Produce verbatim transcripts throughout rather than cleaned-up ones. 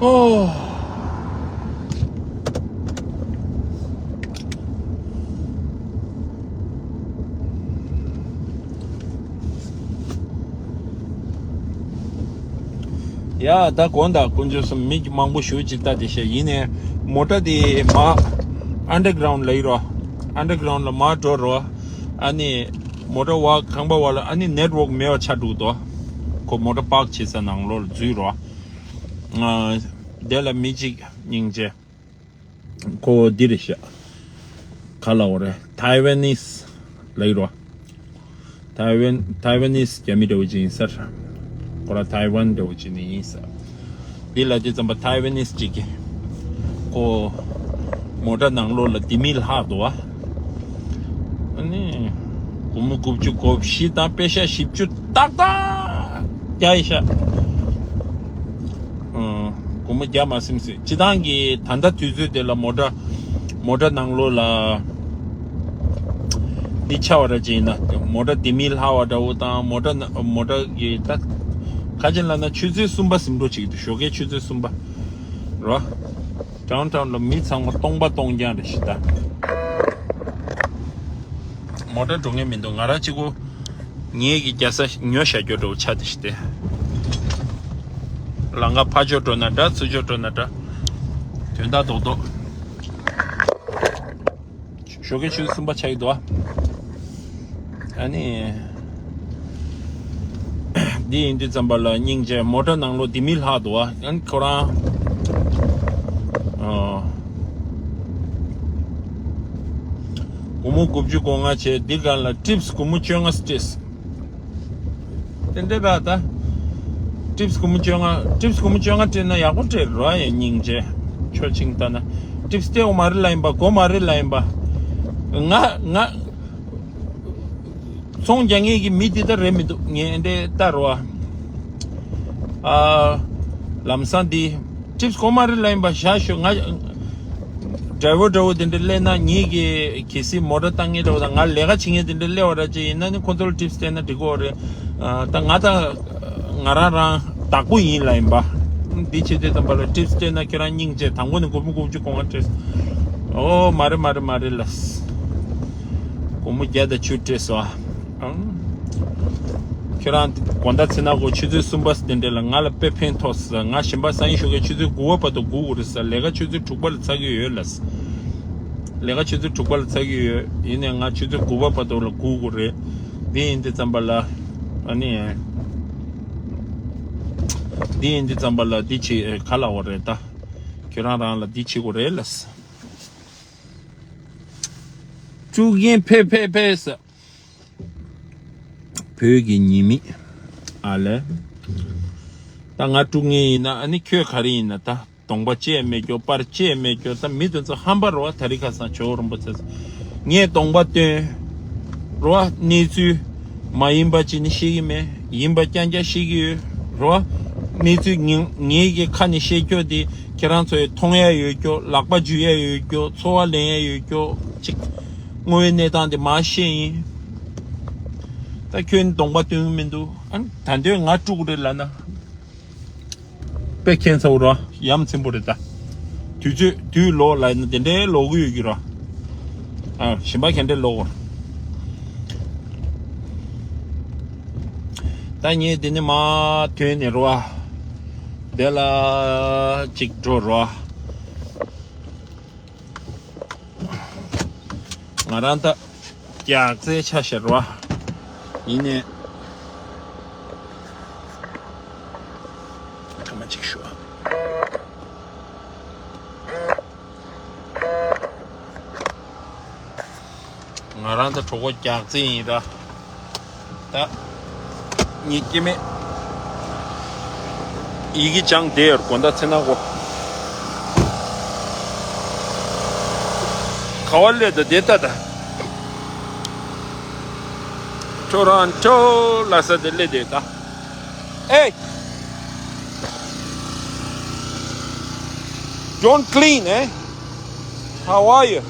ཨོ། ཡ་ད་དགོངས་དག་དཀོན་མཆོག་གསུམ། མི་མང་པོ་ཞུ་ཅིག་ལྟ་དེ་ཤེས། ཡིན་ནའི་མོ་ཊ་དེ་མ་ཨན་ཌར་གྷ་རའུན་ཌ་ལ་ཡིན་རོ། ཨན་ཌར་གྷ་རའུན་ཌ་ལ་མ་འགྲོ་རོ། ཨ་ནི་མོ་ཊ་བ་ཁང་པ་བ་ལ་ཨ་ནི་ནེཊ་ཝོག་མེད་པ་ཆགས་འདུག་དོ། ཁོ་མོ་ཊ་པཱག་བྱེད་ས་ནང་ལོགས་ལ་འཛུལ་རོ། ཨ་དེ་ལ་མི་གཅིག་སྙིང་རྗེ། ཁོ་འདི་རེད་ཤག་ག་ལ་འོ་རེད། ཐའེ་ཝན་ནིས་ལ་ཡིན་རོ། ཐའེ་ཝན་ཐའེ་ཝན་ནིས་རྒྱ་མི་འདྲ་བོ་ཅིག་ཡིན་ས་རེད། ཁོ་རང་ཐའེ་ཝན་འདྲ་བོ་ཅིག་ནས་ཡིན་ས། འདི་ལ་དེ་ཙམ་པ་ཐའེ་ཝན་ནིས་ཅིག་གིས་ཁོ་མོ་ཊ་ནང་ལོགས་ལ་ལྡེ་མིག་ལྷག་འདུག་བ། ཨ་ནི་སྒོར་མོ་དགུ་བཅུ་གོ་བཞི་དང་པེ་ཤ་བཞི་བཅུ་ཏག་ཏག་རྒྱག་ཡིན་ཤག་ཨ་སྒོར་མོ་བརྒྱ་མ་ཟིན་ཟིན། སྤྱིར་བཏང་གི་ད་ལྟ་དུས་ཚོད་དེ་ལ་མོ་ཊ་མོ་ཊ་ནང་ལོགས་ལ་འདི་ཆགས་པ་འདྲ་ཅིག་ཡིན་ན། མོ་ཊ་ལྡེ་མིག་ལྷག་པ་འདྲ་བོ་དང་། མོ་ཊ་ན་མོ་ཊ་གི་ད་ཁ་ཅིག་ལབ་ན་ཆུ་ཚོད་གསུམ་པ་ཟིན་འགྲོ་ཅིག་འདུག་ཞོགས་ཀའི་ཆུ་ཚོད་གསུམ་པ་རོ། ཌའོན་ཊའོན་ལ་མི་ཚང་མ་སྟོང་པ་སྟོང་རྐྱང་རེད་ཤག་ད། མོ་ཊ་འགྲོ་མཁན་མི་འདུག་ང་རང་གཅིག་པོ། ངེད་ཀྱི་རྒྱལ་ས་ཉོ་བཞག་རྒྱུ་འདྲ་བོ་ཆགས་བསྡད་ཤག་སྟེ། ལམ་ཁ་ཕར་ཕྱོགས་འགྲོ་ན་འདྲ། ཚུར་ཕྱོགས་འགྲོ་ན་འདྲ། དོན་དག་རྡོག་རྡོག་ཞོགས་ཀའི་ཆུ་ཚོད་གསུམ་པ་ཆགས་ཀྱི་འདུག་ཨ། ཨ་ནི། འདི་ཡིན་དུས་ཙམ་པ་ལ་སྙིང་རྗེ། མོ་ཊ་ནང་ལོགས་ལྡེ་མིག་ལྷག་འདུག་ཨ། ཨ་ནི་ཁོ་རང་། ཨ། སྒོར་མོ་དགུ་བཅུ་གོ་ལྔ་བྱས། འདི་སྒང་ལ་ཊིབ་སི་སྒོར་མོ་བཅོ་ལྔ་སྤྲད། དེ་འདྲ་ར་ད། ཊིབ་སི་སྒོར་མོ་བཅོ་ལྔ། ཊིབ་སི་སྒོར་མོ་བཅོ་ལྔ་སྤྲད་ན་ཡག་པོ་སྤྲད་རོ། ཡ་སྙིང་རྗེ། ཆོ་ཆིང་ལྟ་ན། ཊིབ་སི་སྤྲད་དགོས་མ་རེད་ལབ་ཡིན་པ། དགོས་མ་རེད་ལབ་ཡིན་པ། ང་ང་ཚོང་རྒྱག་མཁན་གྱི་མི་འདི་ལྟར་རེད་མི་འདུག་ངས་འདྲེ་ལྟ་རོ། ཨ། ལམ་སང་འདི་ཊིབ་སི་དགོས་མ་རེད་ལབ་ཡིན་པ། བཞག་ཤོག་ང་ཌ་རའི་ཝར་འདྲ་བོ་དེ་འདྲ་སླེབས་ན། ངེད་ཀྱི་གལ་སྲིད་མོ་ཊ་བཏང་མཁན་འདྲ་བོ་དང་། ང་ལས་ཀ་བྱེད་མཁན་དེ་འདྲ་སླེབས་པ་འདྲ་ཅིག་ཡིན་ན་ནི་ཁོ་ཚོར་ཊིབ་སི་སྤྲད་ན་འགྲིག་གི་རེད། ཨ། ད་ང་ད་ང་རང་རང་བདག་པོ་ཡིན་ལབ་ཡིན་པ། འདི་བྱེད་དུས་ཙམ་པ་ལ་ཊིབ་སི་སྤྲད་ན་ཁྱེད་རང་སྙིང་རྗེ། དང་པོ་ནས་སྒོར་མོ་དགུ་བཅུ་གོ་ལྔ་སྤྲད། ཨོ་མ་རེད་མ་རེད་མ་རེད་ལགས། སྒོར་མོ་བརྒྱ་དང་བཅུ་སྤྲད་སོང་ཨ། ཨང་། ཁྱོད་རང་དགོང་དག་ཚེ་ན་གོ་ཆུ་ཚོད་གསུམ་པ་དེ་འདྲ་ལ་ང་ལ་དཔེ་ཕན་ཐོགས་ས། ང་གཞན་པ་སང་ཉིན་ཞོགས་ཀས་ཆུ་ཚོད་དགུ་པ་བར་དུ་སྒུག་དགོས་རེད་ས། ལས་ཀ་ཆུ་ཚོད་དྲུག་པ་ལ་ཚར་གི་ཡོད་ལགས། ལས་ཀ་ཆུ་ཚོད་དྲུག་པ་ལ་ཚར་གི་ཡོད། ཡིན་ནའི་ང་ཆུ་ཚོད་དགུ་པ་བར་དུ་ལ་སྒུག་དགོས་རེད། འདི་ཡིན་དུས་ཙམ་པ་ལ། ཨ་ནི། འདི་ཡིན་དུས་ཙམ་པ་ལ་འདི་ཆེ་ག་ལ་འོ་རེད་ད། ཁྱོད་རང་རང་ལ་འདི་བྱེད་དགོས་རེད་ལགས། དཀྲུག་རྐྱེན་ཕེབས་ཕེབས་ཕེབས་ཟེར། བོད་ཀྱི་ཉེས་མིང་ཨ་ལས། ད་ང་དཀྲུག་མཁན་ཡིན་ན། ཨ་ནི་ཁྱོད་ག་རེ་ཡིན་ན། ད་གདོང་པ་བཅད་མེད་ཀྱོ། པར་བཅད་མེད་ཀྱོ། ད་མི་དེ་ཚོ་ཧམ་པ་རེད་བ། ད་རི་ཁ་སང་ཇོ་བོ་རིན་པོ་ཆེ་ཚོ། ངས་གདོང་པ་སྟོན་རེད་བ། གནས་ཚུལ་མ་ཡིན་པ་ཅིག་ནི་བཤད་ཀྱི་མེད། ཡིན་པ་རྐྱང་རྐྱང་བཤད་ཀྱི་ཡོད་རེད་བ། གནས་ཚུལ་ངས་ངའི་གི་ཁ་ནས་བཤད་ཀྱོ་དེ་ཁྱེད་རང་ཚོས་མཐོང་ཡ་ཡོད་ཀྱོ། ལག་པ་འཇུ་ཡ་ཡོད་ཀྱོ། ཚོར་བ་ལེན་ཡ་ཡོད་ཀྱོ། ཅིག་དངོས་ཡོད་གནས་སྟངས་དེ་མར་བཤད་ཡིན། ད་ཁྱོད་ནི་གདོང་པ་སྟོན་གི་མི་འདུག་ཨ་ནི་ད་འདོད་ང་དཀྲུག་རེད་ལབ་ན། དཔེ་ཁྱད་མཚར་པོ་ར། ཡ་མཚན་པོ་རེད་ད། དུས་ཚོད་དུས་ལོག་ལབ་ན་དེ་འདྲའི་ལོག་གི་ཡོད་ཀྱི་ར། ཨ། གཞན་པ་ག་འདྲའི་ལོག་གོ། ད་ངས་དེ་ནས་མར་ཐོན་ནས་རེད་བ། དེ་ལ་ཅིག་འགྲོ་རེད་བ། ང་རང་ད་རྒྱག་རྩལ་ཆ་ཤར་བ་ཡིན་ནས། ཐ་མ་གཅིག་ཞུ། ང་རང་ད་གྲོགས་པོ་རྒྱག་རྩལ་ཡིན་ར། ད་ངའི་སྐྱེ་དམན་ཡི་གེ་སྦྱངས་བསྡད་ཡོད། དགོང་དག་ཚེ་ན་གོ། ག་བ་སླེབས་འདུག་དེ་ལྟ་ད། ཁྲོ་རང་ཁྲོ་ལ་ས་དེ་སླེབས་བསྡད་ད། Hey! Don't clean, eh? How are you?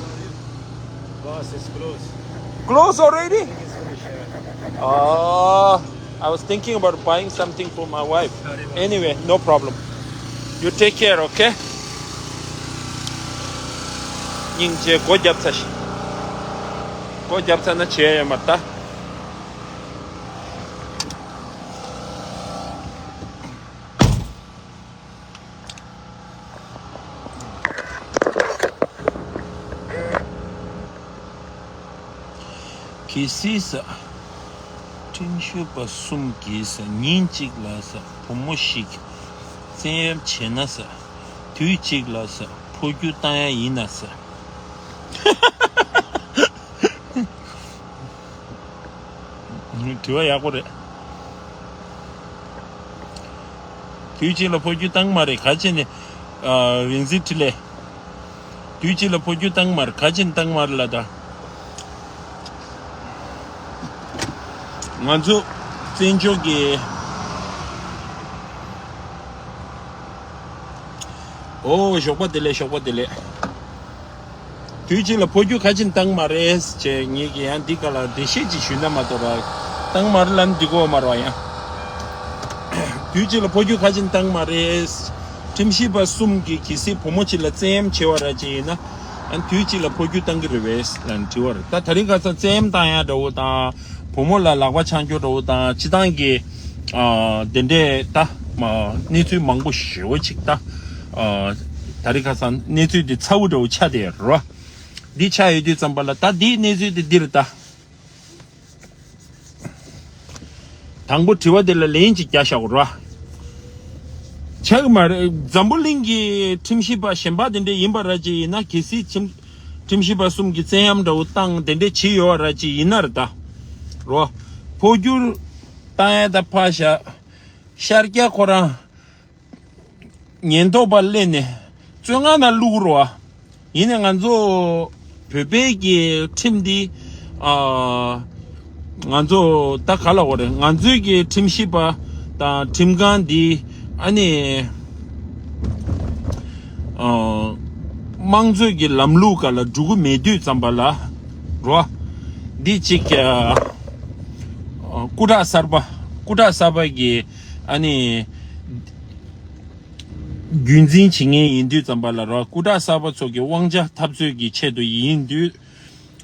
Boss, it's closed. Closed already? It's finished, yeah. Ah, I was thinking about buying something for my wife. Anyway, no problem. You take care, okay? སྙིང་རྗེ། སྒོ་བརྒྱབ་ཚར་ཤིག་སྒོ་བརྒྱབ་ཚར་ན་བྱས་ཡོད་མ་རེད་ད། གལ་སྲིད་ས། ཁྲིམས་ཞིབ་པ་གསུམ་གྱིས་ས་ཉིན་གཅིག་ལ་ས་བུ་མོ་ཞིག་བཙན་གཡེམ་བྱས་ན་ས། དུས་གཅིག་ལ་ས་འཕོ་འགྱུར་བཏང་ཡ་ཡིན་ན་ས། དྲི་བ་ཡག་པོ་རེད། དུས་གཅིག་ལ་འཕོ་འགྱུར་བཏང་མ་རེད། ག་ཅི་ནས། ཨ། རིག་འཛིན་འཕྲིན་ལས། དུས་གཅིག་ལ་འཕོ་འགྱུར་བཏང་མ་རེད། ག་ཅི་ནས་བཏང་མ་རེད་ལ་ད། ང་ཚོ་བཙན་བྱོལ་གྱི། ཨོ། ཞོགས་པ་བདེ་ལེགས། ཞོགས་པ་བདེ་ལེགས། དུས་གཅིག་ལ་འཕོ་འགྱུར་ག་ཅི་བཏང་མ་རེད་ཅེས་ངེད་ཀྱིས་ཡང་འདི་ག་ལ་འགྲེལ་བཤད་ཅིག་ཞུས་ན་མ་གཏོགས་ར། བཏང་མ་རེད་ལབ་ན་འགྲིག་གི་ཡོད་མ་རེད་པ། ཡང་དུས་གཅིག་ལ་འཕོ་འགྱུར་ག་ཅི་བཏང་མ་རེད། ཁྲིམས་ཞིབ་པ་གསུམ་གྱིས་གལ་སྲིད་བུ་མོ་གཅིག་ལ་བཙན་གཡེམ་བྱས་པ་ར་ཅིག་ཡིན་ན། ཡང་དུས་གཅིག་ལ་འཕོ་འགྱུར་བཏང་གི་རེད་པས་ལབ་ནས་དྲི་བ་རེད། ད་དེ་རིང་ཁ་སང་བཙན་གཡེམ་བཏང་ཡ་འདྲ་བོ་དང་། བུ་མོ་ལ་ལག་པ་འཆང་རྒྱུ་འདྲ་བོ་དང་། སྤྱིར་བཏང་གི། ཨ། དེ་འདྲས་ད། མ། གནས་ཚུལ་མང་པོ་ཞེ་པོ་ཅིག་ད། ཨ། དེ་རིང་ཁ་སང་གནས་ཚུལ་འདི་ཚ་བོ་འདྲ་བོ་ཆགས་བསྡད་ཡོད་རེད་པ། འདི་ཆགས་ཡོད་དུས་ཙམ་པ་ལ་ད་འདིའི་གནས་ཚུལ་འདི་འདི་རེད་ད། དང་པོ་དྲི་བ་དེ་ལ་ལན་ཅིག་རྒྱག་བཞག་རོགས། ཆགས་ཀྱི་མ་རེད། འཛམ་བུ་གླིང་གི་ཁྲིམས་ཞིབ་པ་གཞན་པ་དེ་འདྲ་ཡིན་པ་ར་ཅིག་ཡིན་ན། གལ་སྲིད་ཁྲིམས་ཁྲིམས་ཞིབ་པ་གསུམ་གྱིས་བཙན་གཡེམ་འདྲ་བོ་བཏང་དེ་འདྲ་བྱས་ཡོད་པ་ར་ཅིག་ཡིན་ན་རེད་ད། རོ། འཕོ་འགྱུར་བཏང་ཡ་ད་ཕར་བཞག་ཤར་རྒྱག་ཁོ་རང་ཉེན་རྟོག་པ་སླེབས་ནས་བཙོན་ཁང་ནང་བླུག་རོགས། ཡིན་ནའི་ང་ཚོ་བོད་པའི་གི་ཁྲིམས་འདི། ཨ། ང་ཚོ་ད་ག་ལབ་དགོས་རེད། ང་ཚོའི་གི་ཁྲིམས་ཞིབ་པ་དང་ཁྲིམས་ཁང་འདི། ཨ་ནི། ཨ། དམངས་གཙོའི་གི་ལམ་ལུགས་སྒང་ལ་འགྲོ་གི་མེད་དུས་ཙམ་པ་ལ། རོ། འདི་གཅིག་ཨ། སྐུ་དྲག་གསར་པ། སྐུ་དྲག་གསར་པ་གི། ཨ་ནི། རྒྱུན་འཛིན་བྱེད་མཁན་ཡིན་དུས་ཙམ་པ་ལ་རོ། སྐུ་དྲག་གསར་པ་ཚོ་གི་དབང་ཆ་འཐབ་རྩོད་ཀྱི་ཆེད་དུ་ཡིན་དུས།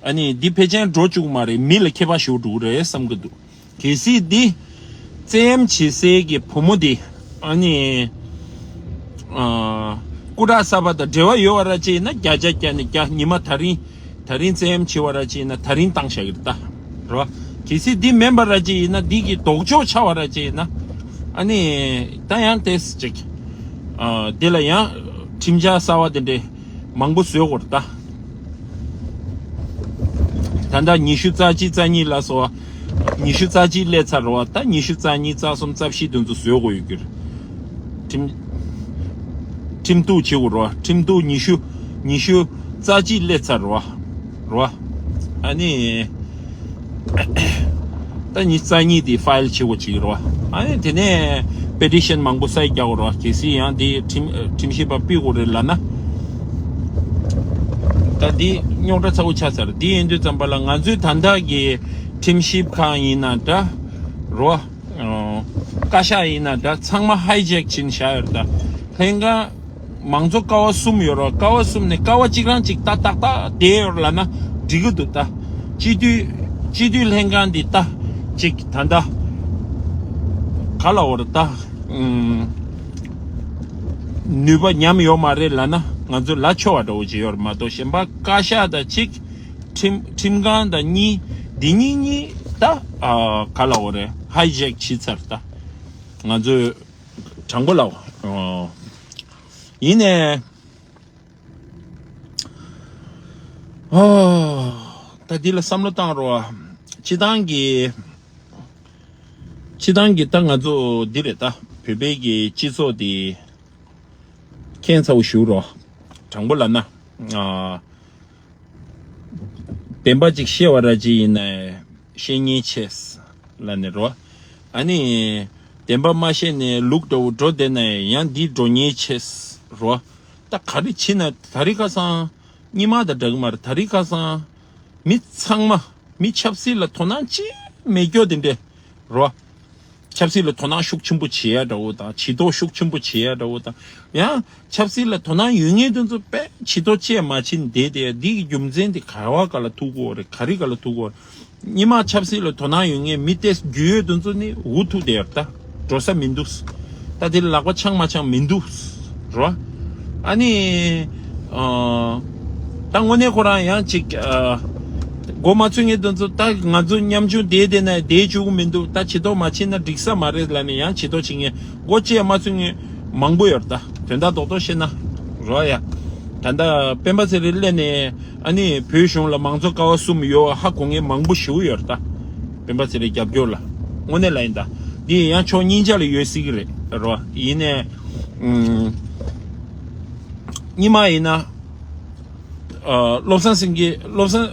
ཨ་ནི་འདི་ཕལ་ཆེར་འགྲོ་བཅུག་མ་རེད། མི་ལ་ཁྱད་པར་ཞེ་པོ་འགྲོ་གི་རེད་བསམ་གྱི་འདུག་གལ་སྲིད་འདི་བཙན་གཡེམ་བྱེད་སའི་གི་བུ་མོ་འདི། ཨ་ནི། ཨ། སྐུ་དྲག་གསར་པ་དང་འབྲེལ་བ་ཡོད་པ་ར་ཅིག་ཡིན་ན་བརྒྱ་ཆ་བརྒྱ་ནས་བརྒྱ། ཉི་མ་ད་རིང་། ད་རིང་བཙན་གཡེམ་བྱས་པ་ར་ཅིག་ཡིན་ན་ད་རིང་བཏང་བཞག་གི་རེད་ད། རེད་པ། གལ་སྲིད་འདི་མིན་པ་ར་ཅིག་ཡིན་ན། འདི་གི་ལྡོག་ཕྱོགས་ཆགས་པ་ར་ཅིག་ཡིན་ན། ཨ་ནི། ད་ཡང་ཏོག་ཙམ་ཅིག་ཨ། འདི་ལ་ཡང་ཁྲིམས་འཆར་གསར་པ་དེ་འདྲའི་མང་པོ་བཟོ་དགོས་རེད་ད། ད་ལྟ་ཉི་ཤུ་རྩ་གཅིག་རྩ་གཉིས་ལ་སོགས། ཉི་ཤུ་རྩ་གཅིག་སླེབས་ཚར་རེད་པ། ད་ཉི་ཤུ་རྩ་གཉིས་རྩ་གསུམ་རྩ་བཞི་དེ་ཚོ་བཟོ་དགོས་ཡོད་ཀྱི་རེད། ཁྲིམས། ཁྲིམས་གཏུག་བྱེད་དགོས་རེད་པ། ཁྲིམས་གཏུག་ཉི་ཤུ། ཉི་ཤུ་རྩ་གཅིག་སླེབས་ཚར་རེད་པ། རེད་པ། ཨ་ནི། ད་ཉི་ཤུ་རྩ་གཉིས་དེ་ཕའིལ་བྱེད་དགོས་བྱེད་ཀྱི་རེད་པ། ཨ་ནི་དེ་ནས་པེ་ཊི་ཤན་མང་པོ་སའིན་རྒྱག་དགོས་རེད་པ། གལ་སྲིད་ཡང་དེ་ཁྲིམས། ཁྲིམས་ཞིབ་པ་ཕུད་དགོས་རེད་ལབ་ན། ད་འདི་རྙོག་དྲ་ཚ་བོ་ཆགས་ཚར། འདི་ཡིན་དུས་ཙམ་པ་ལ་ང་ཚོའི་ད་ལྟ་གི་ཁྲིམས་ཞིབ་ཁང་ཡིན་ན་འདྲ། རོ། ཨ། བཀའ་ཤག་ཡིན་ན་འདྲ། ཚང་མ་ཧའི་ཇེག་བྱས་ནས་བཞག་ཡོད་རེད་ད། ལྷན་ཁང་། མང་གཙོ་ཀ་བ་གསུམ་ཡོད་རེད་པ། ཀ་བ་གསུམ་ནས་ཀ་བ་གཅིག་རང་གཅིག་ཏག་ཏག་ཏག་བསྡད་ཡོད་རེད་ལབ་ན་འགྲིག་གི་འདུག་ད། སྤྱི་འཐུས། སྤྱི་འཐུས་ལྷན་ཁང་འདི་ད་གཅིག་ད་ལྟ་ག་ལབ་དགོས་རེད་ད། ཨུམ། ནུས་པ་ཉམས་ཡོད་མ་རེད་ལབ་ན་ང་ཚོ་ལབ་ཆོག་པ་འདྲ་བོ་ཅིག་ཡོད་རེད་མ་གཏོགས། གཞན་པ་བཀའ་ཤག་དང་གཅིག་ཁྲིམས། ཁྲིམས་ཁང་དང་གཉིས། འདི་གཉིས་གཉིས་ད། ཨ། ག་ལབ་དགོས་རེད། ཧའི་ཇེག་བྱས་ཚར་ད། ང་ཚོས། དྲང་པོ་ལབ། ཨོ། ཡིན་ནའི། ཨོ། ད་འདི་ལ་བསམ་བློ་བཏང་རོགས། སྤྱི་བཏང་གི། སྤྱི་བཏང་གི་ད་ང་ཚོ་འདི་རེད་ད། བོད་པའི་གི་སྤྱི་ཚོགས་འདི་ཁྱད་མཚར་པོ་ཞིག་རེད། དྲང་པོ་ལབ་ན། ཨ། བདེན་པ་ཅིག་བཤད་པ་ར་ཅིག་ཡིན་ན་བཤད་ཉེན་ཆེ་ལབ་ནས་རོ། ཨ་ནི། བདེན་པ་མ་བཤད་ནས་ལུག་འདྲ་བོ་འགྲོ་བསྡད་ན་ཡང་འདི་འགྲོ་ཉེན་ཆེ་རོ། ད་ག་རེ་བྱེད་ན། ད་རིང་ཁ་སང་སྔོན་མ་དང་འདྲ་གི་མ་རེད། ད་རིང་ཁ་སང་མི་ཚང་མ་མི་ཆབ་སྲིད་ལ་དོ་སྣང་ཅིག་མེད་རྒྱུ་དེ་འདྲས་རོ། ཆབ་སྲིད་ལ་དོ་སྣང་ཤུགས་ཆེན་པོ་བྱེད་ཡ་འདྲ་བོ་དང་ཇུས་གཏོགས་ཤུགས་ཆེན་པོ་བྱེད་ཡ་འདྲ་བོ་དང་ཡང་ཆབ་སྲིད་ལ་དོ་སྣང་ཡོད་མཁན་དེ་ཚོ་དཔེ་ཇུས་གཏོགས་བཅས་མ་བྱེད་བསྡད་དེ་འདི་གི་རྒྱུ་མཚན་དེ་ག་བ་ག་ལ་ཐུག་གོ་རེད། ག་རེ་ག་ལ་ཐུག་གོ་རེད། སྔོན་མ་ཆབ་སྲིད་ལ་དོ་སྣང་ཡོད་མཁན་མི་དེ་རྒྱུས་ཡོད་དེ་ཚོ་ནི་འུ་ཐུག་བསྡད་ཡོད་ད། འགྲོ་ས་མི་འདུག་ད་དེ་ལག་པ་འཆང་མ་འཆང་མི་འདུག་རོ། ཨ་ནི། ཨ། ད་དངོས་གནས་ཁོ་རང་ཡང་ཅིག་ཨ། མགོ་མ་ཚོས་མཁན་དེ་ཚོ་ད་ང་ཚོ་མཉམ་ཆུང་བསྡད་བསྡད་ན་བསྡད་བཅུག་གི་མི་འདུག་ད་ཇུས་གཏོགས་མ་བྱེད་ན་འགྲིག་ས་མ་རེད་ལབ་ནས་ཡང་ཇུས་གཏོགས་བྱེད་མཁན་མགོ་བཅད་མ་ཚོས་མཁན་མང་པོ་ཡོད་རེད་ད། དོན་དག་རྡོག་རྡོག་བཤད་ན་རོ་ཡ། ད་ལྟ་སྤེན་པ་ཚེ་རིང་སླེབས་ནས་ཨ་ནི་བོད་གཞུང་ལ་མང་གཙོ་ཀ་བ་གསུམ་ཡོད་ཧ་གོ་མཁན་མང་པོ་ཞེ་པོ་ཡོད་རེད་ད། སྤེན་པ་ཚེ་རིང་རྒྱབ་སྐྱོར་ལ་དངོས་གནས་ལ་ཡིན་ད། འདི་ཡང་ཕྱོགས་གཉིས་ཆ་ལ་ཡོད་སྲིད་ཀྱི་རེད་རོ། ཡིན་ནས་ཨུམ། སྔོན་མ་ཡིན་ན། ཨ། བློ་བཟང་སེང་གེ་བློ་བཟང་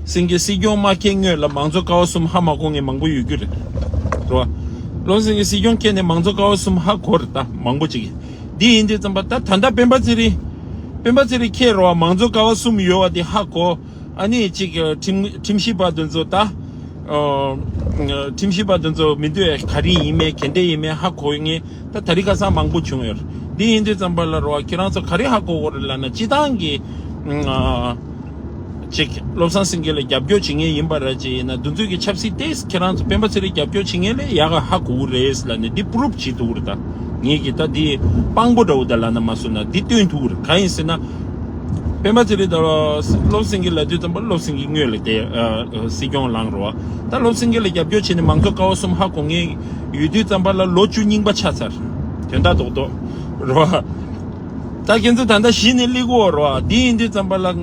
སེང་གེ་སྲིད་སྐྱོང་མ་འཁེལ་སྔོན་ལ་མང་གཙོ་ཀ་བ་གསུམ་ཧ་མ་གོ་མཁན་མང་པོ་ཡོད་རྒྱུ་རེད། རེད་བ། བློ་བཟང་སེང་གེ་སྲིད་སྐྱོང་འཁེལ་ནས་མང་གཙོ་ཀ་བ་གསུམ་ཧ་གོ་རེད་ད་མང་པོ་ཅིག་འདི་ཡིན་དུས་ཙམ་པ་ད་ད་ལྟ་སྤེན་པ་ཚེ་རིང་སྤེན་པ་ཚེ་རིང་འཁེལ་རེད་བ། མང་གཙོ་ཀ་བ་གསུམ་ཡོད་བ་དེ་ཧ་གོ། ཨ་ནི་ཅིག་ཁྲིམས་ཁྲིམས་ཞིབ་པ་དེ་ཚོ་ད། ཨ། ཁྲིམས་ཞིབ་པ་དེ་ཚོ་མི་འདུག་ག་རེ་ཡིན་མིན་ག་འདྲ་ཡིན་མིན་ཧ་གོ་མཁན་ད་དེ་རིང་ཁ་སང་མང་པོ་བྱུང་ཡོད། འདི་ཡིན་དུས་ཙམ་པ་ལ་རེད་བ། ཁྱེད་རང་ཚོ་ག་རེ་ཧ་གོ་དགོས་རེད་ལབ་ན་སྤྱིར་བཏང་གི་ཨ། ཅིག་བློ་བཟང་སེང་གེ་ལ་རྒྱབ་སྐྱོར་བྱེད་མཁན་ཡིན་པ་རེད་ཅེ་ཡིན་ན་འདི་ཚོ་གི་ཆབ་སྲིད་དེ་ཁྱེད་རང་ཚོ་སྤེན་པ་ཚེ་རིང་རྒྱབ་སྐྱོར་བྱེད་མཁན་ལས་ཡག་ག་ཧ་གོ་གི་རེད་ལབ་ནས་འདི་པུ་རུབ་བྱེད་ཐུབ་ཀྱི་རེད་ད། ངེད་ཀྱིས་ད་འདི་དཔང་པོ་འདྲ་བོ་ད་ལབ་ན་མ་བཟོ་ན་འདི་སྟོན་ཐུབ་ཀྱི་རེད། གང་ཡིན་ཟེར་ན། སྤེན་པ་ཚེ་རིང་དང་བློ་བཟང་སེང་གེ་ལབ་དུས་ཙམ་པ་བློ་བཟང་སེང་གེ་སྔོན་ལ་དེ་ཨ། སྲིད་སྐྱོང་ལངས་རེད་བ། ད་བློ་བཟང་སེང་གེ་ལ་རྒྱབ་སྐྱོར་བྱས་ནས་མང་གཙོ་ཀ་བ་གསུམ་ཧ་གོ་མཁན་ཡོད་དུས་ཙམ་པ་ལ་ལོ་བཅུ་རྙིང་པ་ཆགས་ཚར། དོན་དག་རྡོག་རྡོག་རེད་བ། ད་ཁྱེད་ཚོ་ད་ལྟ་གཞི་ནས་སླེབས་ཀྱི་ཡོད་རེད་བ། འདི་ཡིན་དུས་ཙམ་པ་ལ་ང་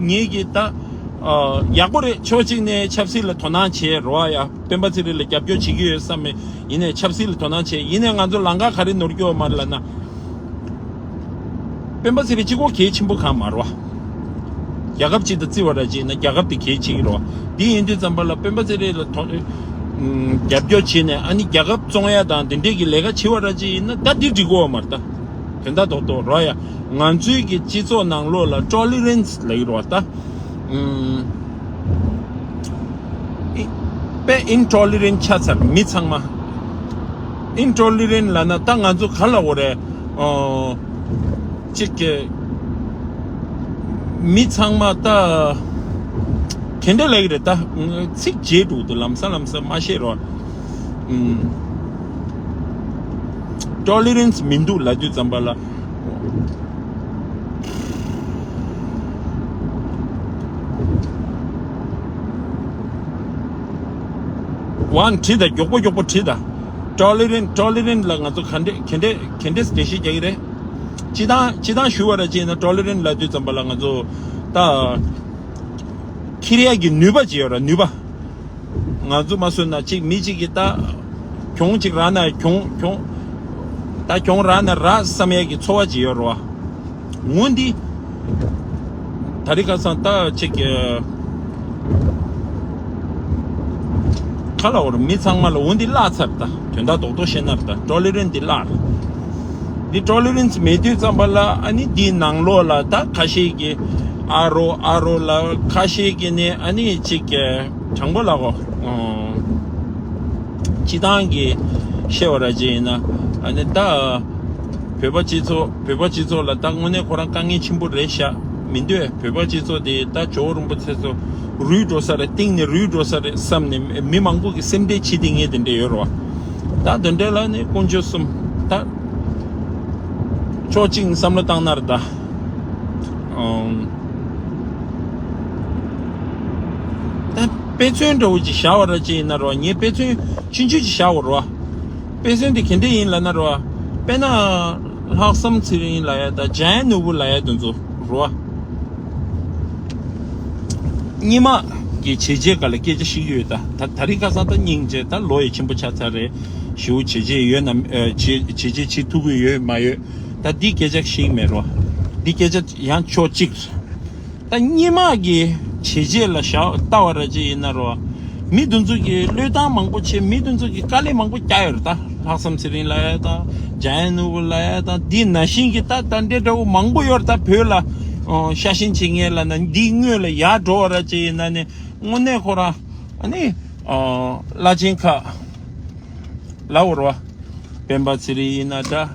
ངེད་ཀྱིས་ད་ཨ། ཡག་པོ་རེད། ཕྱོགས་གཅིག་ནས་ཆབ་སྲིད་ལ་དོ་སྣང་བྱས་རེད་བ། ཡ་སྤེན་པ་ཚེ་རིང་ལ་རྒྱབ་སྐྱོར་བྱེད་ཀྱི་ཡོད་བསམ་མེད། ཡིན་ནའི་ཆབ་སྲིད་ལ་དོ་སྣང་བྱས། ཡིན་ནའི་ང་ཚོ་ལམ་ཁ་ག་རེ་ནོར་གྱི་ཡོད་མ་རེད་ལབ་ན། སྤེན་པ་ཚེ་རིང་གཅིག་པོ་གལ་ཆེན་པོ་གང་མ་རེད་བ། རྒྱལ་ཁབ་གཅིག་དང་བརྩི་བ་ར་གཅིག་ཡིན་ན་རྒྱལ་ཁབ་དེ་གལ་ཆེ་གི་རེད་བ། འདི་ཡིན་དུས་ཙམ་པ་ལ་སྤེན་པ་ཚེ་རིང་ལ་དོ་ཨུམ། རྒྱབ་སྐྱོར་བྱས་ནས་ཨ་ནི་རྒྱལ་ཁབ་བཙོང་ཡ་དང་དེ་འདྲས་ཀྱི་ལས་ཀ་བྱེད་བ་ར་གཅིག་ཡིན་ན་ད་འདི་འགྲིག་གི་ཡོད་མ་རེད་ད། དོན་དག་རྡོག་རྡོག་རེད་བ། ཡ་ང་ཚོའི་གི་སྤྱི་ཚོགས་ནང་ལོགས་ལ་ཊོ་ལི་རེན་སི་ལབ་ཀྱི་རེད་བ་ད། ཨུམ། ཨི། དཔེ་ཨིན་ཊོ་ལི་རེན་ཊི་ཆགས་ཚར། མི་ཚང་མ་ཨིན་ཊོ་ལི་རེན་ཊི་ལབ་ན་ད་ང་ཚོ་ག་ལབ་དགོས་རེད། ཨོ། གཅིག་གི་མི་ཚང་མ་ད་ག་འདྲ་ལབ་ཀྱི་རེད་ད། ཚིག་བརྗེད་འགྲོ་འདུག་ལམ་སང་ལམ་སང་མ་ཤེས་རོགས། ཨུམ། ཊོ་ལི་རེན་སི་མི་འདུག་ལབ་དུས་ཙམ་པ་ལ། ཝན་བྲིས་དང་མགྱོགས་པོ་མགྱོགས་པོ་བྲིས་དང་། ཊོ་ལི་རེན་ཊི་ཊོ་ལི་རེན་ཊི་ལ་ང་ཚོ་ག་འདྲས་ག་འདྲས་ག་འདྲས་འགྲེལ་བཤད་རྒྱག་གི་རེད། སྤྱིར་བཏང་སྤྱིར་བཏང་ཞུ་བ་ར་བྱས་ན་ཊོ་ལི་རེན་ཊི་ལབ་དུས་ཙམ་པ་ལ་ང་ཚོ་ད་འཁྱེར་ཡག་གི་ནུས་པ་ཅིག་ཡོད་ར། ནུས་པ། ང་ཚོ་མ་བཟོས་ན་གཅིག་མི་གཅིག་གིས་ད་གྱོང་གཅིག་རག་ན་གྱོང་གྱོང་། ད་གྱོང་རག་ན་རག་བསམ་ཡས་ཀྱི་ཚོར་བ་ཅིག་ཡོད་རེད་བ། འོ་འདི་ད་རེས་ཁ་སང་ད་གཅིག་གི་ག་ལབ་དགོས་རེད། མི་ཚང་མ་ལ་འོ་འདི་བརླག་ཚར། ད་དོན་དག་རྡོག་རྡོག་བཤད་ན་རེད། ད་ཊོ་ལི་རེན་ཊི་འདི་བརླག་རེད། འདི་ཊོ་ལི་རེན་ཊི་མེད་དུས་ཙམ་པ་ལ་ཨ་ནི་འདིའི་ནང་ལོགས་ལ་ད་ཁ་ཤས་ཀྱིས་ཨ་རོ་ཨ་རོ་ལབ། ཁ་ཤས་ཀྱིས་ནི་ཨ་ནི་གཅིག་གི་དྲང་པོ་ལབ་དགོས། ཨོ། སྤྱིར་བཏང་གི་བཤད་པ་ར་ཅིག་ཡིན་ན་ཨ་ནི་ད་བོད་པ་སྤྱི་ཚོགས་བོད་པ་སྤྱི་ཚོགས་ལ་ད་དངོས་གནས་ཁོ་རང་དཀའ་ངལ་ཆེན་པོ་རེད་ཤག་མི་འདོད། བོད་པ་སྤྱི་ཚོགས་དེ་ད་ཇོ་བོ་རིན་པོ་ཆེ་ཚོ་རུལ་འགྲོ་ས་རེད། གཏིང་ནས་རུལ་འགྲོ་ས་རེད་བསམ་ནས་མི་མང་པོ་གི་སེམས་ཁྲལ་བྱེད་བསྡད་མཁན་དེ་འདྲ་ཡོད་རེད་བ། ད་དེ་འདྲ་ལ་ནི་དཀོན་མཆོག་གསུམ་ད་ཕྱོགས་གཅིག་ནས་བསམ་བློ་བཏང་ན་རེད་ད། ཨང་། ད་དཔེ་མཚོན་འདྲ་བོ་ཅིག་བཞག་པ་ར་ཅིག་ཡིན་ན་རོ། ངས་དཔེ་མཚོན་ཆུང་ཆུང་ཅིག་བཞག་པ་རོ། དཔེ་མཚོན་དེ་ག་འདྲ་ཡིན་ལབ་ན་རོ། དཔེར་ན་ལྷག་བསམ་ཚེ་རིང་ལབ་ཡ་དང་འཇམ་དབྱངས་ནོར་བུ་ལབ་ཡ་དེ་ཚོ་རོ། སྔོན་མ་གི་བྱས་རྗེས་སྒང་ལ་སྐད་ཆ་བཤད་ཀྱི་ཡོད་ད། ད་ད་རེས་ཁ་སང་ད་སྙིང་རྗེ། ད་ལོ་ཡང་ཆེན་པོ་ཆགས་ཚར་རེད། ཞེ་པོ་བྱས་རྗེས་ཡོད་ན་ཨ། བྱས་བྱས་རྗེས་བྱེད་ཐུབ་ཀྱི་ཡོད་མ་ཡོད། ད་འདི་སྐད་ཆ་བཤད་ཀྱི་མེད་རོ། འདི་སྐད་ཆ་ཡང་ཕྱོགས་གཅིག་ད་སྔོན་མ་གི་བྱས་རྗེས་ལ་བཞག་ལྟ་བ་ར་ཅིག་ཡིན་ན་རོ། མི་དེ་ཚོ་གིས་བློས་བཏང་མང་པོ་བྱས། མི་དེ་ཚོ་གིས་དཀའ་ལས་མང་པོ་བརྒྱབ་ཡོད་རེད་ད། ལྷག་བསམ་ཚེ་རིང་ལབ་ཡ་དང་འཇམ་དབྱངས་ནོར་བུ་ལབ་ཡ་དང་འདི་ནང་བཞིན་གྱི་ད་ད་འདྲ་འདྲ་བོ་མང་པོ་ཡོད་རེད་ད། བོད་ལ་ཨོ་ཤ་ཞེན་བྱེད་མཁན་ལབ་ན་འདིའི་སྔོན་ལ་ཡར་འགྲོ་བ་ར་ཅིག་ཡིན་ན་ནི་དངོས་གནས་ཁོ་རང་ཨ་ནི་ཨོ་བླ་ཆེན་ཁག་ལའོ་རོ། སྤེན་པ་ཚེ་རིང་ཡིན་ན་འདྲ།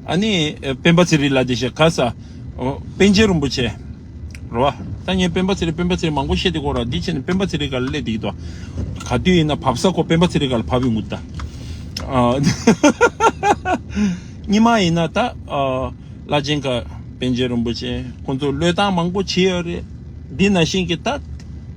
ཨ་ནི་སྤེན་པ་ཚེ་རིང་ལ་དེ་ཤེས་ག་ས། པཎ་ཆེན་རིན་པོ་ཆེ། རོ། ད་ངས་སྤེན་པ་ཚེ་རིང་སྤེན་པ་ཚེ་རིང་མང་པོ་བཤད་དེ་གོ་ར། འདི་བྱས་ནས་སྤེན་པ་ཚེ་རིང་ག་ལ་སླེབས་འདུག་ད། ག་དུས་ཡིན་ན་བབས་ས་ཁོ་སྤེན་པ་ཚེ་རིང་ག་ལ་བབས་ཡོང་གི་ད། ཨ། སྔོན་མ་ཡིན་ན་ད། ཨ། བླ་ཆེན་ག་པཎ་ཆེན་རིན་པོ་ཆེ་ཁོང་ཚོ་བློས་བཏང་མང་པོ་བྱས་ཡོད་རེད། འདི་ནང་བཞིན་གྱི་ད།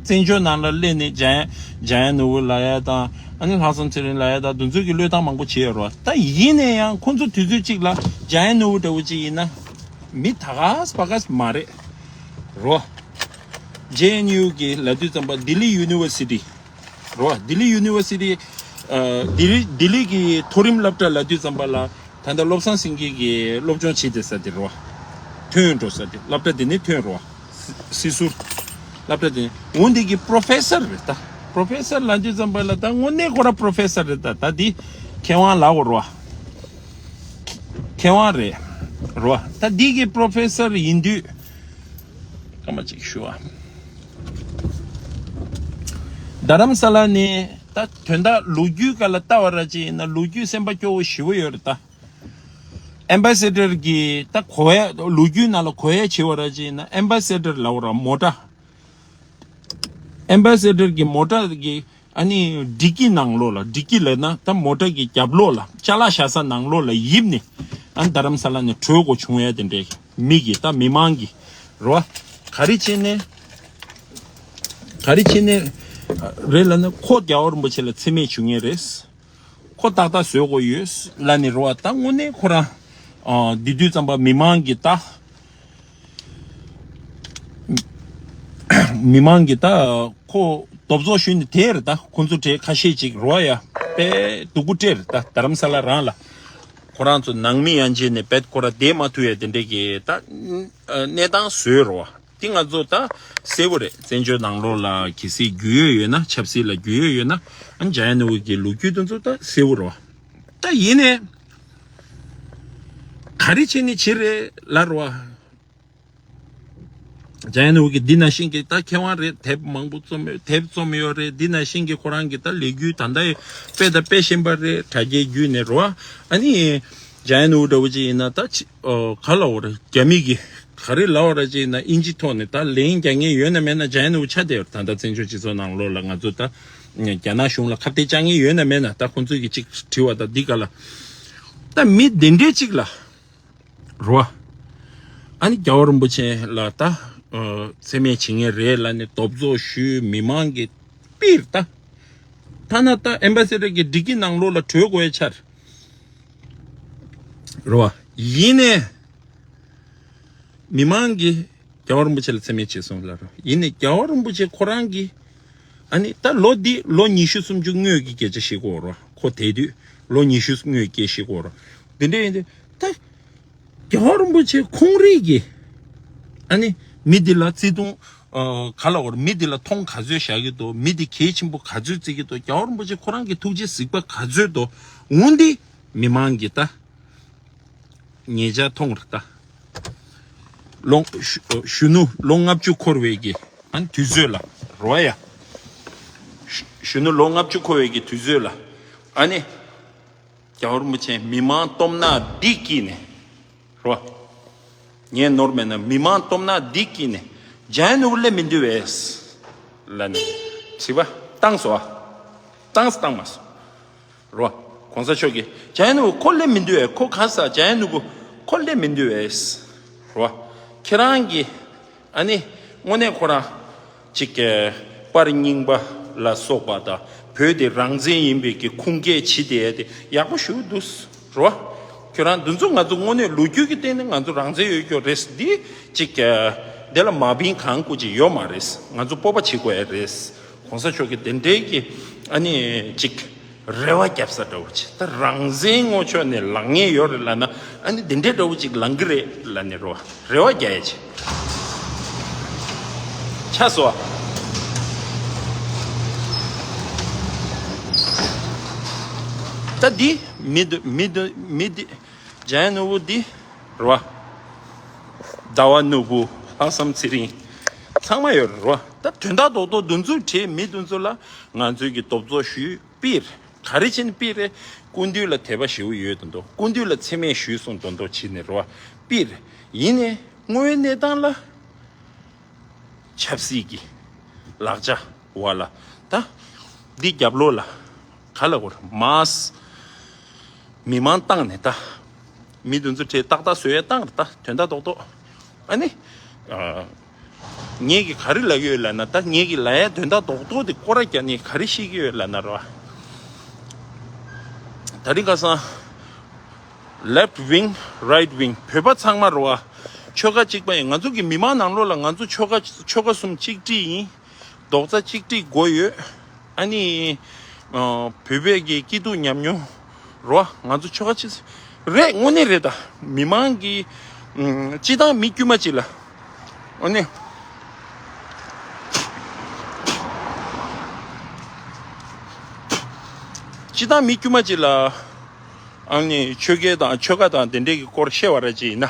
བཙན་བྱོལ་ནང་ལ་སླེབས་ནས་འཇམ་འཇམ་དབྱངས་ནོར་བུ་ལགས་ཡ་དང་། ཨ་ནི་ལྷག་བསམ་ཚེ་རིང་ལགས་ཡ་དང་། དེ་ཚོ་གིས་བློས་བཏང་མང་པོ་བྱས་ཡོད་རེད་བ། ད་ཡིན་ན་ཡང་ཁོང་ཚོ་དུས་ཚོད་གཅིག་ལ་འཇམ་དབྱངས་ནོར་བུ་འདྲ་བོ་ཅིག་ཡིན་ན། མི་ད་ག་སེ་ཕ་ག་སེ་མ་རེད། རོ། ཇེ་ཨེན་ཡུ་གི་ལབ་དུས་ཙམ་པ་ལྡི་ལི་ཡུ་ནི་ཝར་སི་ཊི། རོ། ལྡི་ལི་ཡུ་ནི་ཝར་སི་ཊི། ཨ། ལྡི་ལི་ལྡི་ལི་གི་མཐོ་རིམ་སློབ་གྲྭ་ལབ་དུས་ཙམ་པ་ལ་ད་ལྟ་བློ་བཟང་སེང་གེ་གིས་སློབ་སྦྱོང་བྱེད་བསྡད་ས་དེ་རོ། ཐོན་འགྲོ་ས་དེ། སློབ་གྲྭ་དེ་ནས་ཐོན་རོ། སི་སི་སུར། སློབ་གྲྭ་དེ་ནས་འོ་འདི་གི་པྲོ་ཕེ་སར་རེད་ད། པྲོ་ཕེ་སར་ལབ་དུས་ཙམ་པ་ལ་ད་དངོས་གནས་ཁོ་རང་པྲོ་ཕེ་སར་རེད་ད། ད་འདི་མཁས་དབང་ལབ་དགོས་རོ། མཁས་དབང་རེད། རོ། ད་འདི་གི་པྲོ་ཕེ་སར་ཡིན་དུས། སྐར་མ་གཅིག་ཞུ་བ། རྡ་རམ་ས་ལ་ནས་ད་དོན་དག་ལོ་རྒྱུས་སྐོར་ལ་ལྟ་བ་ར་ཅིག་ཡིན་ན་ལོ་རྒྱུས་སེམས་པ་སྐྱོ་བོ་ཞེ་པོ་ཡོད་རེད་ད། ཨེམ་བྷ་སེ་ཌར་གྱི་ད་གོ་ཡ་ལོ་རྒྱུས་ནང་ལ་གོ་ཡ་བྱེད་པ་ར་ཅིག་ཡིན་ན་ཨེམ་བྷ་སེ་ཌར་ལབ་པ་ར་མོ་ཊ། ཨེམ་བྷ་སེ་ཌར་གྱི་མོ་ཊ་གི་ཨ་ནི་ཌི་ཀི་ནང་ལོགས་ལ། ཌི་ཀི་ལབ་ན་ད་མོ་ཊ་གི་རྒྱབ་ལོགས་ལ་ཅ་ལག་བཞག་ས་ནང་ལོགས་ལ་ཡིབ་ནས་ཨ་ནི་རྡ་རམ་ས་ལ་ནས་བྲོས་དགོས་བྱུང་ཡ་དེ་འདྲའི་མི་གི་ད་མི་མང་གི་རོ། ག་རེ་བྱས་ནས་ག་རེ་བྱས་ནས་རེད་ལབ་ན་ཁོ་རྒྱལ་བ་རིན་པོ་ཆེ་ལ་མཚན་སྨད་བྱུང་ངེས་རེད། ཁོ་ཏག་ཏག་བཟོ་དགོས་ཡོད་ལབ་ནས་རོ། ད་དངོས་གནས་ཁོ་རང་ཨ་འདི་དུས་ཙམ་པ་མི་མང་གི་ད། མི་མང་གི་ད་ཁོ་རྡོབ་རྫོགས་ཞུས་ནས་དེར་ད་ཁོ་ཚོ་གྲས་ཁ་ཤས་ཅིག་རོ་ཡ་དཔེ་སྡུག་པོ་སྤྲད་རེད་ད། རྡ་རམ་ས་ལ་རང་ལ་ཁོ་རང་ཚོ་ནང་མི་ཡན་ཆད་ནས་དཔེ་ཁོ་རང་བསྡད་མ་ཐུབ་ཡ་དེ་འདྲས་ཀྱི་ད་གནས་སྟངས་བཟོས་རོ། དེ་ང་ཚོ་ད་གསལ་པོ་རེད། བཙན་བྱོལ་ནང་ལོགས་ལ་གལ་སྲིད་རྒྱུས་ཡོད་ཡོད་ན། ཆབ་སྲིད་ལ་རྒྱུས་ཡོད་ཡོད་ན་ཨ་འཇམ་དབྱངས་ནོར་བུ་གི་ལོ་རྒྱུས་དེ་ཚོ་ད་གསལ་པོ་རེད་བ། ད་ཡིན་ནའི་ག་རེ་བྱས་ནས་བྱེད་རེད་ལབ་རོ། འཇམ་དབྱངས་ནོར་བུ་གི་འདི་ནང་བཞིན་གྱི་ད་མཁས་དབང་རེད། དེབ་མང་པོ་རྩོམ་ཡོད། དེབ་རྩོམ་ཡོད་རེད། འདི་ནང་བཞིན་གྱི་ཁོ་རང་གི་ད་ལས་འགུལ་ད་ལྟ་ཡི་སྤེལ་དང་སྤེལ་བཞིན་པ་རེད། དྲ་རྒྱའི་བརྒྱུད་ནས་རོ། ཨ་ནི་འཇམ་དབྱངས་ནོར་བུ་འདྲ་བོ་ཅིག་ཡིན་ན་ད་ཅི་ཨོ་ག་ལབ་དགོས་རེད། རྒྱ་མི་གི་ག་རེ་ལབ་པ་ར་ཅིག་ཡིན་ན་ཨིན་ཇི་ཐོག་ནས་ད་ལན་རྒྱག་མཁན་ཡོད་ན་མེད་ན་འཇམ་དབྱངས་ནོར་བུ་ཆགས་བསྡད་ཡོད་རེད། ད་ལྟ་བཙན་བྱོལ་སྤྱི་ཚོགས་ནང་ལོགས་ལ་ང་ཚོ་ད་རྒྱ་ནག་གཞུང་ལ་ཁ་གཏད་བཅག་མཁན་ཡོད་ན་མེད་ན། ད་ཁོང་ཚོས་ཀྱི་ཅིག་དྲི་བ་ད་འདི་ག་ལ་ད་མི་དེ་འདྲས་ཅིག་ལ་རོ། ཨ་ནི་རྒྱལ་བ་རིན་པོ་ཆེ་ལ་ད་ཨ་མཚན་སྨད་བྱེད་མཁན་རེད་ལབ་ནས་རྡོབ་རྫོགས་ཞུས། མི་མང་གི་པིར་ད། ཐ་ན་ད་ཨེམ་བྷ་སེ་ཌར་གྱི་ཌི་ཀི་ནང་ལོགས་ལ་བྲོས་དགོས་ཡ་ཆར་རོ། ཡིན་ནའི་མི་མང་གིས་རྒྱལ་བ་རིན་པོ་ཆེ་ལ་མཚན་སྨད་བྱས་སོང་ལབ་རོ། ཡིན་ནའི་རྒྱལ་བ་རིན་པོ་ཆེ་ཁོ་རང་གིས་ཨ་ནི་ད་ལོ་འདི་ལོ་ཉི་ཤུ་སུམ་ཅུ་སྔོན་གྱི་སྐད་ཆ་བཤད་ཀྱི་ཡོད་རོ། ཁོ་དེ་དུས་ལོ་ཉི་ཤུ་སྔོན་གྱི་སྐད་བཤད་ཀྱི་ཡོད་རོ། དེ་འདྲ་ཡིན་དུས་ད་རྒྱལ་བ་རིན་པོ་ཆེ་ཁོང་རང་གིས་ཨ་ནི་མི་འདི་ལ་བརྩེ་དུང་ཨ་ག་ལབ་དགོས་རེད། མི་འདི་ལ་མཐོང་ག་ཚོད་བཞག་གི་འདུག་མི་འདི་གལ་ཆེན་པོ་ག་ཚོད་བརྩི་གི་འདུག་རྒྱལ་བ་རིན་པོ་ཆེ་ཁོ་རང་གི་ཐུགས་རྗེ་གཟིགས་པ་ག་ཚོད་འདུག་འོ་འདི་མི་མང་གིས་ད་ཉེ་ཆར་མཐོང་རེད་ད། ལོ་གཞོན་ནུ་ལོ་ལྔ་བཅུ་འཁོར་བའི་གི་ཨ་ནི་དུས་ཚོད་ལ་རོ་ཡ། གཞོན་ནུ་ལོ་ལྔ་བཅུ་འཁོར་བའི་གི་དུས་ཚོད་ལ་ཨ་ནི་རྒྱལ་བ་རིན་པོ་ཆེ་མི་མང་སྟོབས་ནག་འདི་དཀྱིལ་ནས་རོ། ངས་ནོར་མེད་ན་མི་མང་སྟོབས་ནག་འདི་དཀྱིལ་ནས་འཇམ་དབྱངས་ནོར་བུ་སླེབས་མི་འདུག་བས་ལབ་ནས་དྲི་བ་བཏང་སོང་ཨ། བཏང་སོང་བཏང་མ་སོང་། རོ། གོང་ས་མཆོག་གིས་འཇམ་དབྱངས་ནོར་བུ་ཁོ་སླེབས་མི་འདུག་བས། ཁོ་ག་ས་འཇམ་དབྱངས་ནོར་བུ་ཁོ་སླེབས་མི་འདུག་བས། རོ། ཁྱེད་རང་གིས་ཨ་ནི་དངོས་གནས་ཁོ་རང་ཅིག་པར་རྙིང་པ་ལ་སོགས་པ་དང་བོད་དེ་རང་བཙན་ཡིན་པའི་གི་ཁུངས་སྐྱེལ་བྱེད་བསྡད་དེ་ཡག་པོ་ཞེ་པོ་འདུག་རོ། ཁྱོད་རང་འདི་ཚོ་ང་ཚོ་དངོས་གནས་ལོ་རྒྱུས་ཀྱི་སྟེང་ནས་ང་ཚོ་རང་བཙན་ཡོད་ཀྱོག་རེད། འདི་ཅིག་འདི་ལ་མ་བིན་གང་སྐུ་ཅིག་ཡོད་མ་རེད། ང་ཚོ་སྤོབས་པ་བྱེད་དགོས་ཡ་རེད། གོང་ས་མཆོག་གིས་དེ་འདྲའི་གི་ཨ་ནི་ཅིག་རེ་བ་བརྒྱབ་ས་འདྲ་བོ་ཅིག་ད་རང་བཙན་ངོ་ཕྱོགས་ནས་ལངས་ངེས་ཡོད་རེད་ལབ་ན་ཨ་ནི་དེ་འདྲའི་འདྲ་བོ་ཅིག་ལངས་གི་རེད་ལབ་ནས་རོ། རེ་བ་རྒྱག་ཡ་ཅིག་ཆགས་སོང་ཨ། ད་འདི་མི་འདི་མི་འདི་མི་འདི་འཇམ་དབྱངས་ནོར་བུ་འདི་རེད་བ། ཟླ་བ་ནོར་བུ། ལྷག་བསམ་ཚེ་རིང་། ཚང་མ་ཡོད་རེད་བ། ད་དོན་དག་རྡོག་རྡོག་འདི་ཚོ་བྲིས། མི་འདི་ཚོ་ལ་ང་ཚོས་ཀྱི་རྡོབ་རྫོགས་ཞུས་པིར། ག་རེ་བྱས་ནས་ཕུད་རེད། སྐུ་མདུན་ལ་དད་པ་ཞེ་པོ་ཡོད་མདོག་མདོག་སྐུ་མདུན་ལ་མཚན་སྨད་ཞུས་སོང་མདོག་མདོག་བྱས་ནས་རེད་བ། ཕུད་རེད། ཡིན་ནའི་དངོས་ཡོད་གནས་སྟངས་ལ། ཆབ་སྲིད་ཀྱི་ལག་ཆ་བ་ལ་ད་འདི་རྒྱབ་ལོགས་ལ་ག་ལ་གོ་རེད། མཱས་མི་མང་བཏང་ནས་ད་མི་དེ་ཚོ་གྲས་ཏག་ཏག་བཟོ་ཡ་བཏང་རེད། ད་དོན་དག་རྡོག་རྡོག་ཨ་ནི་ཨ། ངེད་ཀྱིས་ག་རེ་ལབ་ཀྱི་ཡོད་ལབ་ན། ད་ངེད་ཀྱིས་ལབ་ཡ་དོན་དག་རྡོག་རྡོག་དེ་སྐོར་ར་རྒྱག་ནས་ག་རེ་བཤད་ཀྱི་ཡོད་ལབ་ན་རེད་བ། ད་རིང་ཁ་སང་left wing, right wing བོད་པ་ཚང་མ་རེད་བ། ཆོལ་ཁ་གཅིག་པ་ཡིན། ང་ཚོ་གི་མི་མང་ནང་ལོགས་ལ་ང་ཚོ་ཆོལ་ཁ་ཆོལ་ཁ་གསུམ་གཅིག་སྒྲིལ་ཡིན། རྡོག་རྩ་གཅིག་སྒྲིལ་དགོས་ཡོད། ཨ་ནི་ཨ། བོད་པའི་གི་སྐྱིད་སྡུག་ཉམས་མྱོང་རོ། ང་ཚོ་ཆོལ་ཁ་གཅིག་རེད། དངོས་གནས་རེད། ད་མི་མང་གི་ཨ། སྤྱི་བཏང་མི་དཀྱུས་མ་གཅིག་ལ་ཨ་ནི་སྤྱི་བཏང་མི་དཀྱུས་མ་གཅིག་ལ་ཨ་ནི་ཆོལ་ཁ་དང་ཆོལ་ཁ་དང་དེ་འདྲས་ཀྱི་སྐོར་བཤད་པ་ར་ཅིག་ཡིན་ན།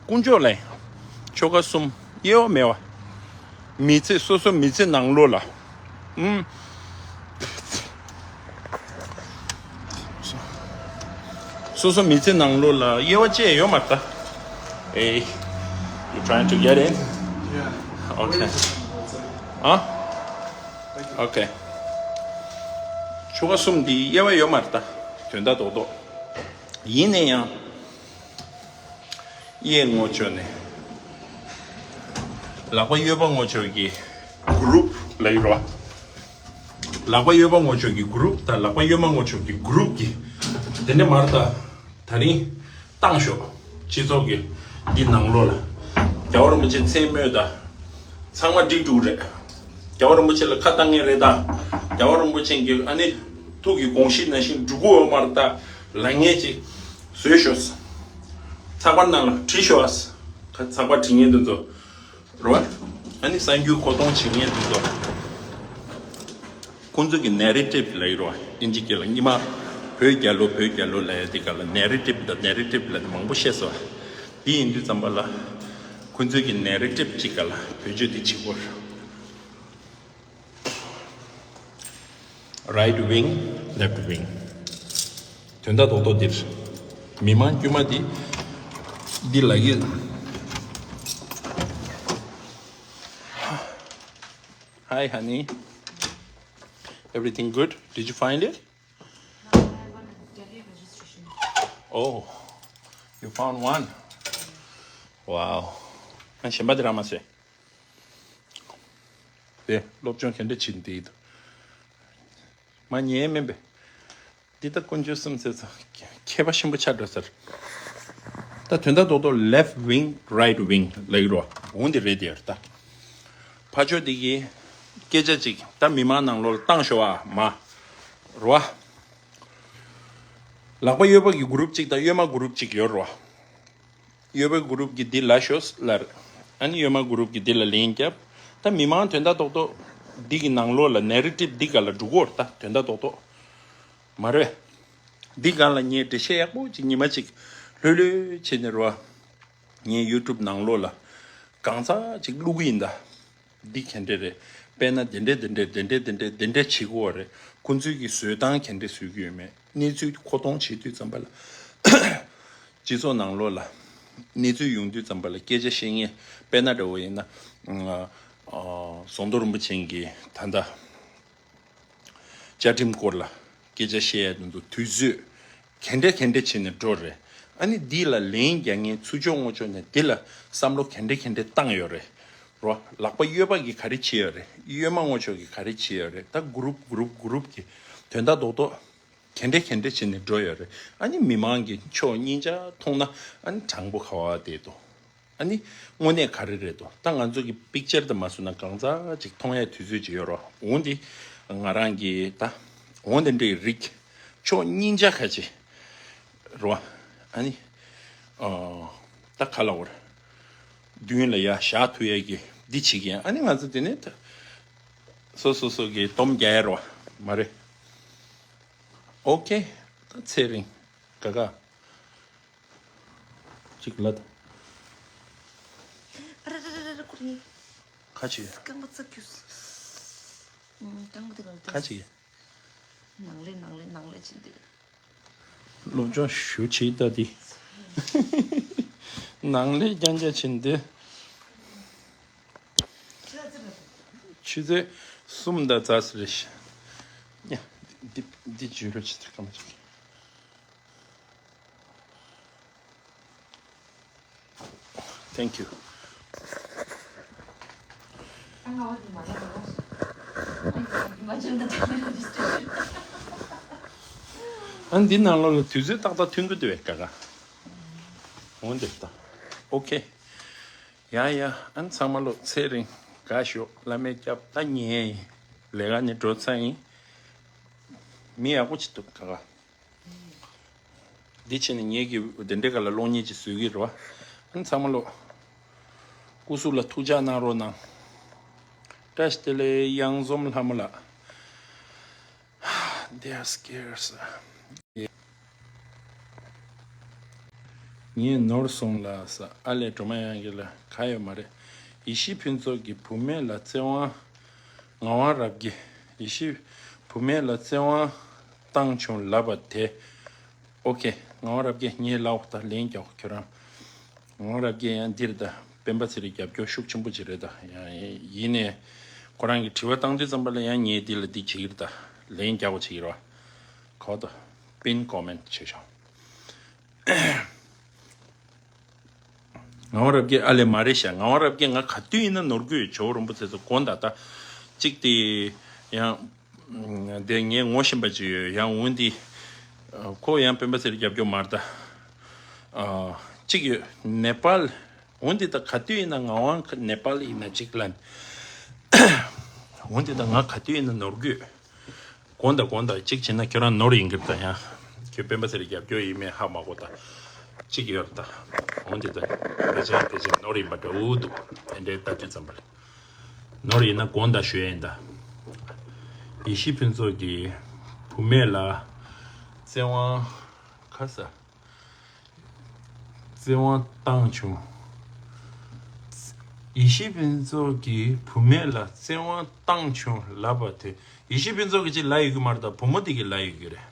དཀོན་མཆོག་ལ་ཡང་ཆོལ་ཁ་གསུམ་དབྱེ་བ་མེད་པ། མི་ཚེ་སོ་སོ་མི་ཚེ་ནང་ལོགས་ལ། ཨུམ། སོ་སོ་མི་ཚེ་ནང་ལོགས་ལ་དབྱེ་བ་བཅད་ཡོད་མ་རེད་ད། Hey, you trying to get in? Yeah. Okay. Huh? Okay. ཆོལ་ཁ་གསུམ་འདི་དབྱེ་བ་ཡོད་མ་རེད་ད། དོན་དག་རྡོག་རྡོག་ཡིན་ན་ཡང་། གཡས་ངོ་ཕྱོགས་ནས། ལག་པ་གཡོན་པ་ངོ་ཕྱོགས་ཀྱི་གུ་རུབ་ལ་ཡོད་རོ། ལག་པ་གཡོན་པ་ངོ་ཕྱོགས་ཀྱི་གུ་རུབ་དང་ལག་པ་གཡོན་མ་ངོ་ཕྱོགས་ཀྱི་གུ་རུབ་ཀྱི། དེ་འདྲ་མ་རེད་ད། ད་རིང་བཏང་ཤོག་སྤྱི་ཚོགས་ཀྱི་འདི་ནང་ལོགས་ལ། རྒྱལ་བ་རིན་པོ་ཆེ་མཚན་སྨོས་དང་། ཚང་མ་འགྲིག་འགྲོ་གི་རེད། རྒྱལ་བ་རིན་པོ་ཆེ་ལ་ཁ་བཏང་མཁན་རེད་ད། རྒྱལ་བ་རིན་པོ་ཆེ་གི་ཨ་ནི་ཐུགས་ཀྱི་དགོངས་གཞི་ནང་བཞིན་འགྲུབ་ཀྱི་ཡོད་མ་རེད་ད། ལབ་མཁན་ཅིག་བཟོས་ཤོག་ཚགས་པར་ནང་ལ་བྲིས་ཤོག་ཨ། ཁ་ཚགས་པར་བྲིས་མཁན་དེ་ཚོ་རེད་བ། ཨ་ནི་གསར་འགྱུར་མཁོ་གཏོང་བྱེད་མཁན་དེ་ཚོ། ཁོང་ཚོ་གི་ནེ་རེ་ཊིབ་ལབ་ཀྱི་རེད་བ། ཨིན་ཇི་སྐད་ལ་སྔོན་མ་བོད་རྒྱལ་ལོ་བོད་རྒྱལ་ལོ་ལབ་ཡ་དེ་ག་ལ་ནེ་རེ་ཊིབ་དང་ནེ་རེ་ཊིབ་ལབ་ནས་མང་པོ་བཤད་སོང་བ། དེ་ཡིན་དུས་ཙམ་པ་ལ། ཁོང་ཚོ་གི་ནེ་རེ་ཊིབ་ཅིག་ག་ལ་བེད་སྤྱོད་དེ་བྱེད་དགོས་རེད། Right wing, left wing. དོན་དག་རྡོག་རྡོག་འདིར། མི་མང་དཀྱུས་མ་འདི། འདི་ལ་ཡིན། Hi, honey. Everything good? Did you find it? No, I want to tell you registration. Oh, you found one? Wow. ཨ་གཞན་པ་འདི་རང་མ་ཟེར། དེ་སློབ་སྦྱོང་ག་འདྲ་བྱེད་འདི་ཡིན། མ་ཉེས་མིན་པས། འདི་ལྟ་དཀོན་མཆོག་གསུམ་ཟེར་ཚོ་མཁས་པ་ཆེན་པོ་ཆགས་འགྲོ་ཟེར། ད་དོན་དག་རྡོག་རྡོག་left wing, right wing ལབ་ཀྱི་རོ། འོང་འདི་རེད་དེ་ཡར་ད། ཕར་ཕྱོགས་འདི་གི་སྐད་ཆ་ཅིག་ད་མི་མང་ནང་ལོགས་ལ་བཏང་ཤོག་ཨ་མ། རོ། ལག་པ་གཡོན་པ་གི་གུ་རུབ་ཅིག་དང་གཡོན་མ་གུ་རུབ་ཅིག་ཡོད་རོ། གཡོན་པའི་གུ་རུབ་ཀྱིས་འདི་ལ་ཤོག་ལབ། ཨ་ནི་གཡོན་མ་གུ་རུབ་ཀྱིས་འདི་ལ་ལན་བརྒྱབ། ད་མི་མང་དོན་དག་རྡོག་རྡོག་འདི་གི་ནང་ལོགས་ལ་ནེ་རེ་ཊིབ་འདི་ག་ལ་འགྲོ་གི་ཡོད་རེད། ད་དོན་དག་རྡོག་རྡོག་མ་རེད། འདི་སྒང་ལ་ངས་འགྲེལ་བཤད་ཡག་པོ་ཅིག་ཉི་མ་ཅིག་ལྷོད་ལྷོད་བྱས་ནས་རོ། ངའི་ཡུ་ཊུབ་ནང་ལོགས་ལ་གང་ཚ་ཅིག་བླུག་གི་ཡིན་ད། འདི་ག་འདྲས་རེད། དཔེར་ན་དེ་འདྲས་དེ་འདྲས་དེ་འདྲས་དེ་འདྲས་དེ་འདྲས་བྱེད་དགོས་པ་རེད། ཁོང་ཚོས་ཀྱི་བཟོས་སྟངས་ག་འདྲས་བཟོས་ཀྱི་ཡོད་མེད། གནས་ཚུལ་མཁོ་གཏོང་བྱེད་དུས་ཙམ་པ་ལ། སྤྱི་ཚོགས་ནང་ལོགས་ལ་གནས་ཚུལ་ཡོང་དུས་ཙམ་པ་ལ་སྐད་ཆ་བཤད་མཁན། དཔེར་ན་འདྲ་བོ་ཡིན་ན། ཨ། ཨ། ཟམ་གདོང་རིན་པོ་ཆེ་གིས་ད་ལྟ་བཅའ་ཁྲིམས་སྐོར་ལ་སྐད་ཆ་བཤད་ཡ་དེ་ཚོ་དུས་ཚོད་ག་འདྲས་ག་འདྲས་བྱས་ནས་འགྲོ་རེད། ཨ་ནི་འདི་ལ་ལན་རྒྱག་མཁན་ཚུར་ཕྱོགས་ངོས་ཕྱོགས་ནས་འདི་ལ་བསམ་བློ་ག་འདྲས་ག་འདྲས་བཏང་ཡོད་རེད། རོ། ལག་པ་གཡོན་པ་གིས་ག་རེ་བྱས་ཡོད་རེད། གཡོན་མ་ངོས་ཕྱོགས་ཀྱིས་ག་རེ་བྱས་ཡོད་རེད། ད་གུ་རུབ་གུ་རུབ་གུ་རུབ་ཀྱིས་དོན་དག་རྡོག་རྡོག་ག་འདྲས་ག་འདྲས་བྱས་ནས་འགྲོ་ཡོད་རེད། ཨ་ནི་མི་མང་གི་ཕྱོགས་གཉིས་ཆ་མཐོང་ན་ཨ་ནི་དྲང་པོ་ག་བ་བསྡད་འདུག་ཨ་ནི་དངོས་གནས་ག་རེ་རེད་འདུག་ད་ང་ཚོ་གི་པིག་ཅར་དེ་མ་བཟོས་ན་གང་ཙམ་ཅིག་མཐོང་ཡ་དུས་ཚོད་ཅིག་ཡོད་རོ། འོང་འདི་ང་རང་གི་ད་འོང་དེ་འདྲའི་རིགས་ཕྱོགས་གཉིས་ཆ་ཁ་ཅིག་རོ། ཨ་ནི་ཨ། ད་ག་ལ་བར་མདུན་ལ་ཡ་བཞག་ཐུབ་ཡ་གི་འདི་བྱེད་ཀྱི་ཡ། ཨ་ནི་ང་ཚོ་དེ་ནས་ད་སོ་སོ་སོ་གི་སྡོམ་རྒྱག་ཡ་རོ་མ་རེད། ཨོ་ཁེ། ད་ཚེ་རིང་། ག་ག་ཅིག་ལ། ཨ་ར་ར་ར་ར་ཀུ་རེ། ཁ་ཅིག་རྐང་པ་ཚ་རྒྱུས། ཨུམ། རྐང་པ་དེ་ག་ལ་ཁ་ཅིག་ནང་ལས་ནང་ལས་ནང་ལས་ཕྱིན་དུས། སློབ་སྦྱོང་ཞུ་བྱེད་ལྟ་དེ། ནང་ལས་རྐྱང་རྐྱང་ཕྱིན་ཏེ། ཆུ་ཚོད་གསུམ་དང་རྩ་ཟེར་རེད། ཡ། འདི་འདི་བརྗོད་རོགས་བྱེད་ཐུབ་གམ་ཅིག Thank you. ཨ་འདི་ནང་ལོགས་ལ་དུས་ཚོད་ཏག་ཏག་ཐོན་གི་འདུག་བས་ཀ་ཀ་འོན་ཏེ་ད། ཨོ་ཁེ། ཡ་ཡ། ཨ་ཚང་མ་ལོ་ཚེ་རིང་དགའ་ཤོག་བླ་མའི་སྐྱབས། ད་ངའི་ལས་ཀ་ནས་འགྲོ་ཚར་ཡིན། མི་ཡག་པོ་ཅིག་འདུག་ཀ་ཀ་འདི་བྱས་ནས་ངེད་ཀྱི་དེ་འདྲའི་སྒང་ལ་གློག་བརྙན་ཅིག་བཟོས་ཀྱི་རེད་བ། ཨ་ནི་ཚང་མ་ལོ་སྐུ་གཟུགས་ལ་ཐུགས་ཅག་གནང་རོགས་གནང་། བཀྲ་ཤིས་བདེ་ལེགས། གཡང་འཛོམས་ལྷ་མོ་ལགས། They are scared. ངས་ནོར་སོང་ལ་ས། ཨ་ལས། སྒྲོལ་མ་དབྱངས་སྐྱིད་ལགས་ག་ཡོད་མ་རེད། ཡེ་ཤེས་ཕུན་ཚོགས་ཀྱིས་བུད་མེད་ལ་བཙན་དབང་། ངག་དབང་རབ་རྒྱས། ཡེ་ཤེས་བུད་མེད་ལ་བཙན་དབང་བཏང་བྱུང་ལབ་པ་དེ། ཨོ་ཁེ། ངག་དབང་རབ་རྒྱས་ངས་ལབ་ད་ལན་རྒྱག་ཁྱོད་རང་། ངག་དབང་རབ་རྒྱས་ཡང་འདིར་ད་སྤེན་པ་ཚེ་རིང་རྒྱབ་སྐྱོར་ཤུགས་ཆེན་པོ་ཅིག་རེད་ད། ཡང་ཡིན་ནས་ཁོ་རང་གིས་དྲི་བ་བཏང་དུས་ཙམ་པ་ལ་ཡང་ངས་འདི་ལ་འདི་བྱེད་ཀྱི་རེད་ད། ལན་རྒྱག་པ་བྱེད་ཀྱི་རེད་བ། གོ་ད། Pin comment བྱས་ཤོག་ངག་དབང་རབ་རྒྱས་ཨ་ལས་མ་རེད་ཤག་ངག་དབང་རབ་རྒྱས་ང་ག་དུས་ཡིན་ན་ནོར་གི་ཡོད། ཇོ་བོ་རིན་པོ་ཆེ་ཚོ་དགོངས་དག་ད། གཅིག་དེ་ཡང་དེ་ངས་ངོ་ཤེས་པ་ཅིག་ཡོད། ཡང་འོན་ཏེ་ཁོ་ཡང་སྤེན་པ་ཚེ་རིང་རྒྱབ་སྐྱོར་མ་རེད་ད། གཅིག་ཡོད་ནེ་པཱལ། འོན་ཏེ་ད་ག་དུས་ཡིན་ན་ངག་དབང་ནེ་པཱལ་ཡིན་ན་གཅིག་ལ། འོན་ཏེ་ད་ང་ག་དུས་ཡིན་ན་ནོར་གི་ཡོད། དགོངས་དག་དགོངས་དག་གཅིག་བྱས་ན་ཁྱོད་རང་ནོར་ཡིན་གྱི་རེད་ད། ཡང་ཁྱོད་སྤེན་པ་ཚེ་རིང་རྒྱབ་སྐྱོར་ཡིན་མིན་ཧ་མ་གོ་ད། གཅིག་ཡོད་རེད་ད། འོན་ཏེ་ད་ཕལ་ཆེར་ཕལ་ཆེར་ནོར་ཡིན་པ་འདྲ་བོ་འདུག་དེ་འདྲའི་ལྟ་དུས་ཙམ་པ་ལ། ནོར་ཡིན་ན་དགོངས་དག་ཞུ་ཡ་ཡིན་ད། ཡེ་ཤེས་ཕུན་ཚོགས་ཀྱིས་བུད་མེད་ལ་བཙན་དབང་ཁ་ས། བཙན་དབང་བཏང་བྱུང་། ཡེ་ཤེས་ཕུན་ཚོགས་ཀྱིས་བུད་མེད་ལ་བཙན་དབང་བཏང་བྱུང་ལབ་པ་དེ། ཡེ་ཤེས་ཕུན་ཚོགས་ཀྱིས་ཅིག་ལབ་ཡོད་ཀྱི་མ་རེད་ད། བུ་མོ་དེ་གིས་ལབ་ཡོད་ཀྱི་རེད།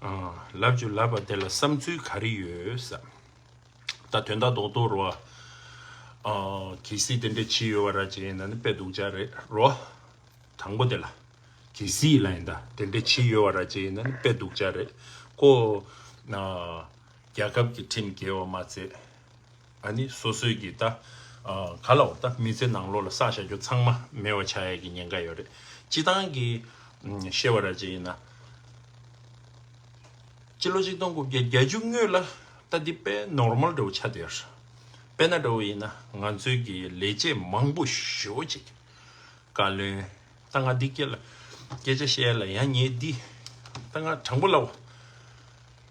ཨ། ལབ་བྱུང་ལབ་པ་དེ་ལ་བསམ་ཚུལ་ག་རེ་ཡོད་ཟེར། ད་དོན་དག་རྡོག་རྡོག་རེད་བ། ཨ། གལ་སྲིད་དེ་འདྲ་བྱས་ཡོད་པ་ར་ཅིག་ཡིན་ན་ནི་དཔེ་སྡུག་ཅག་རེད་རོ། དང་པོ་དེ་ལ། གལ་སྲིད་ལ་ཡིན་ད་དེ་འདྲ་བྱས་ཡོད་པ་ར་ཅིག་ཡིན་ན་ནི་དཔེ་སྡུག་ཅག་རེད། ཁོ། ཨ། རྒྱལ་ཁབ་ཀྱི་ཁྲིམས་འགལ་བ་མ་ཚད། ཨ་ནི་སོ་སོའི་གི་ད། ཨ། ག་ལ་བ་ད་མི་ཚེ་ནང་ལོགས་ལ་བསགས་བཞག་རྒྱུ་ཚང་མ་མེད་པ་ཆགས་ཡས་ཀྱི་ཉེན་ཁ་ཡོད་རེད། སྤྱི་བཏང་གི། ཨ། བཤད་པ་ར་ཅིག་ཡིན་ན། སྤྱི་ལོ་ཆིག་སྟོང་དགུ་བརྒྱ་བརྒྱད་ཅུ་སྔོན་ལ་ད་འདི་དཔེ་ནོར་མལ་འདྲ་བོ་ཆགས་བསྡད་ཡོད་རེད། དཔེར་ན་འདྲ་བོ་ཡིན་ན་ང་ཚོའི་གི་ལས་བྱེད་མང་པོ་ཞེ་པོ་ཅིག་བཀའ་བློན། ད་ང་འདི་སྐད་ལ་སྐད་ཆ་བཤད་ལ་ཡང་ངས་འདི། ད་ང་དྲང་པོ་ལབ།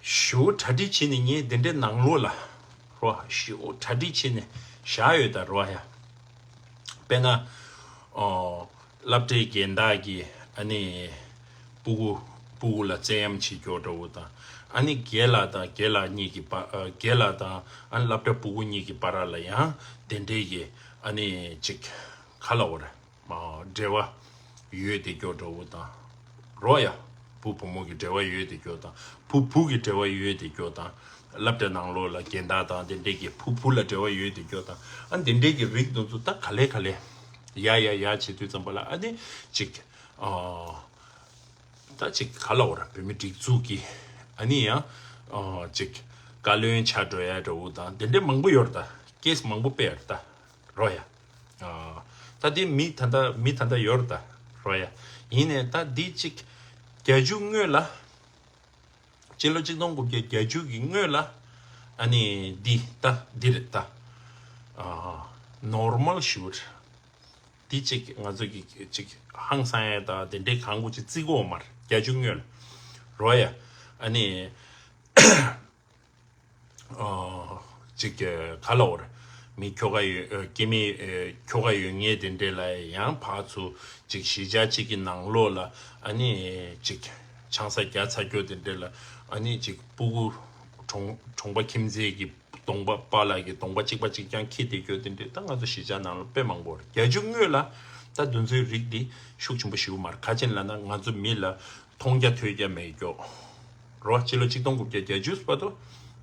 ཞེ་པོ་གྲ་སྒྲིག་བྱས་ནས་ངས་འདི་འདྲའི་ནང་ལོགས་ལ་རོ། ཞེ་པོ་གྲ་སྒྲིག་བྱས་ནས་བཞག་ཡོད་ད་རོ་ཡ། དཔེར་ན། ཨོ། སློབ་གྲྭའི་རྒན་བདག་གིས་ཨ་ནི། སྤུ་གུ། སྤུ་གུ་ལ་བཙན་གཡེམ་བྱེད་རྒྱུ་འདྲ་བོ་དང་། ཨ་ནི་རྒན་ལགས་དང་རྒན་ལགས་གཉིས་ཀྱི་བར། ཨ། རྒན་ལགས་དང་ཨ་ནི་སློབ་གྲྭ་སྤུ་གུ་གཉིས་ཀྱི་བར་ལ་ཡང་དེ་འདྲའི་གི་ཨ་ནི་ཅིག་ག་ལ་འོ་རེད། འབྲེལ་བ་ཡོད་དེ་སྐྱོ་འདྲ་བོ་དང་། རོ་ཡ། བུ་བུ་མོ་གི་འབྲེལ་བ་ཡོད་དེ་སྐྱོ་དང་། བུ་བུ་གི་འབྲེལ་བ་ཡོད་དེ་སྐྱོ་དང་། སློབ་གྲྭ་ནང་ལོགས་ལ་རྒན་བདག་དང་དེ་འདྲས་ཀྱི་བུ་བུ་ལ་འབྲེལ་བ་ཡོད་དེ་སྐྱོ་དང་། ཨ་དེ་འདྲས་ཀྱི་རིགས་དེ་ཚོ་ད་ག་ལེ་ག་ལེ། ཡ་ཡ་ཡ་བྱེད་དུས་ཙམ་པ་ལ་ཨ་ནི་ཅིག་ཨ། ད་ཅིག་ག་ལ་འོ་ར་བོད་མི་སྒྲིག་འཛུགས་ཀྱི་ཨ་ནི་ཡང་ཨ་ཅིག་བཀའ་བློན་ཆགས་འགྲོ་ཡ་འདྲ་བོ་དང་དེ་འདྲས་མང་པོ་ཡོད་རེད་ད། ཀེ་སི་མང་པོ་སྤེལ་ཡོད་རེད་ད། རོ་ཡ། ཨ། ད་དེ་མི་ད་ལྟ་མི་ད་ལྟ་ཡོད་རེད་ད། རོ་ཡ། ཡིན་ནའི་ད་འདི་གཅིག་བརྒྱད་ཅུ་སྔོན་ལ། སྤྱི་ལོ་ཆིག་སྟོང་དགུ་བརྒྱ་བརྒྱད་ཅུ་གི་སྔོན་ལ། ཨ་ནི་འདི་ད་འདི་རེད་ད། ཨ། ནོར་མལ་ཞུ་རེད། འདི་གཅིག་ང་ཚོ་གི་གཅིག་ཧང་སང་ཡ་ད་དེ་འདྲའི་གང་གོ་ཅིག་བརྩི་གོ་མ་རེད་བརྒྱད་ཅུ་སྔོན་ལ། རོ་ཡ། ཨ་ནི། ཨོ། ཅིག་ག་ལ་འོ་རེད། མི་ཁྱོ་ག་ཡོད། ཨ། སྐྱེ་དམན། ཨ། ཁྱོ་ག་ཡོད་མཁན་དེ་འདྲས་ལ་ཡང་ཕར་ཚུར་ཅིག་གཞིས་ཆགས་གཅིག་གི་ནང་ལོགས་ལ་ཨ་ནི་ཅིག་ཆང་ས་བརྒྱབ་ཚར་རྒྱུ་དེ་འདྲས་ལ་ཨ་ནི་ཅིག་སྤུ་གུ་གྲོང་གྲོང་པ་ཁྱིམ་མཚེས་ཀྱི་གདོང་པ་པཱ་ལགས་ཀྱི་གདོང་པ་གཅིག་པ་གཅིག་རྐྱང་འཁྱེར་བསྡད་རྒྱུ་དེ་འདྲས་ད་ང་ཚོ་གཞིས་ཆགས་ནང་ལ་དཔེ་མང་པོ་རེད། བརྒྱད་ཅུ་སྔོན་ལ་ ད་འདི་ཚོའི་རིགས་འདི་ཤུགས་ཆེན་པོ་ཞིག་མ་རེད། ག་ཅི་ལབ་ན་ང་ཚོ་མི་ལ་མཐོང་རྒྱ་ཐོས་རྒྱ་མེད་རྒྱུ་རོ། ཕྱི་ལོ་ཆིག་སྟོང་དགུ་བརྒྱ་བརྒྱད་ཅུ་བར་དུ་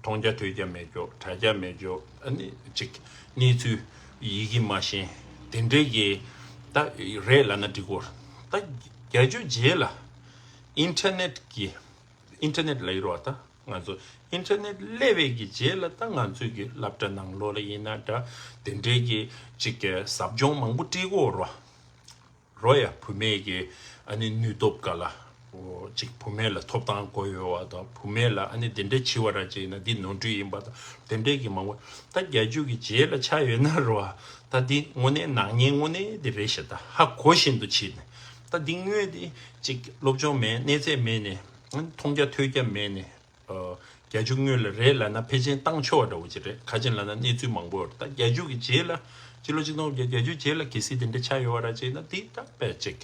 མཐོང་རྒྱ་ཐོས་རྒྱ་མེད་རྒྱུ། དྲ་རྒྱ་མེད་རྒྱུ། ཨ་ནི་ཅིག་གནས་ཚུལ་ཡི་གེ་མ་ཤེས་དེ་འདྲའི་གི་ད་རེད་ལབ་ན་འགྲིག་གོ། ད་བརྒྱད་ཅུ་རྗེས་ལ་ཨིན་ཊར་ནེཊ་གི་ཨིན་ཊར་ནེཊ་ལབ་ཡོད་རེད་བ། ད་ང་ཚོ་ཨིན་ཊར་ནེཊ་སླེབས་པའི་གི་རྗེས་ལ་ད་ང་ཚོའི་གི་སློབ་གྲྭ་ནང་ལོགས་ལ་ཡིན་ན་འདྲ། དེ་འདྲའི་གི་ཅིག་གི་ཟབ་སྦྱོང་མང་པོ་སྤྲད་གོ་རོ། རོ་ཡ། བུད་མེད་ཀྱི་ཨ་ནི་ནུས་སྟོབས་སྒང་ལ། འོ་ཅིག་བུད་མེད་ལ་ཐོབ་ཐང་དགོས་ཡོད་བ་དང་། བུད་མེད་ལ་ཨ་ནི་དེ་འདྲ་བྱེད་པ་ར་ཅིག་ཡིན་ན་འདི་ནོར་འཁྲུལ་ཡིན་པ་དང་། དེ་འདྲའི་གི་མང་པོ། ད་བརྒྱད་ཅུ་གི་རྗེས་ལ་ཆགས་ཡོད་ན་རོ། ད་འདི་དངོས་གནས་ནག་ཉེས་དངོས་གནས་འདི་རེད་ཤག་ད་ཧ་གོ་བཞིན་དུ་བྱས་ནས། ད་འདི་དངོས་འདི་ཅིག་སློབ་སྦྱོང་མེད། གནས་ཚད་མེད་ནས། མཐོང་རྒྱ་ཐོས་རྒྱ་མེད་ནས། ཨ། བརྒྱད་ཅུ་སྔོན་ལ་རེད་ལབ་ན་ཕལ་ཆེར་བཏང་ཆོག་པ་འདྲ་བོ་ཅིག་རེད། ག་ཅི་ལབ་ན་གནས་ཚུལ་མང་པོ་ཡོད་རེད། ད་བརྒྱད་ཅུ་གི་རྗེས་ལ། སྤྱི་ལོ་ཆིག་སྟོང་དགུ་བརྒྱ་བརྒྱད་ཅུ་རྗེས་ལ་གལ་སྲིད་དེ་འདྲ་ཆགས་ཡོད་པ་ར་ཅིག་ན་དེ་ད་དཔེ་ཅིག་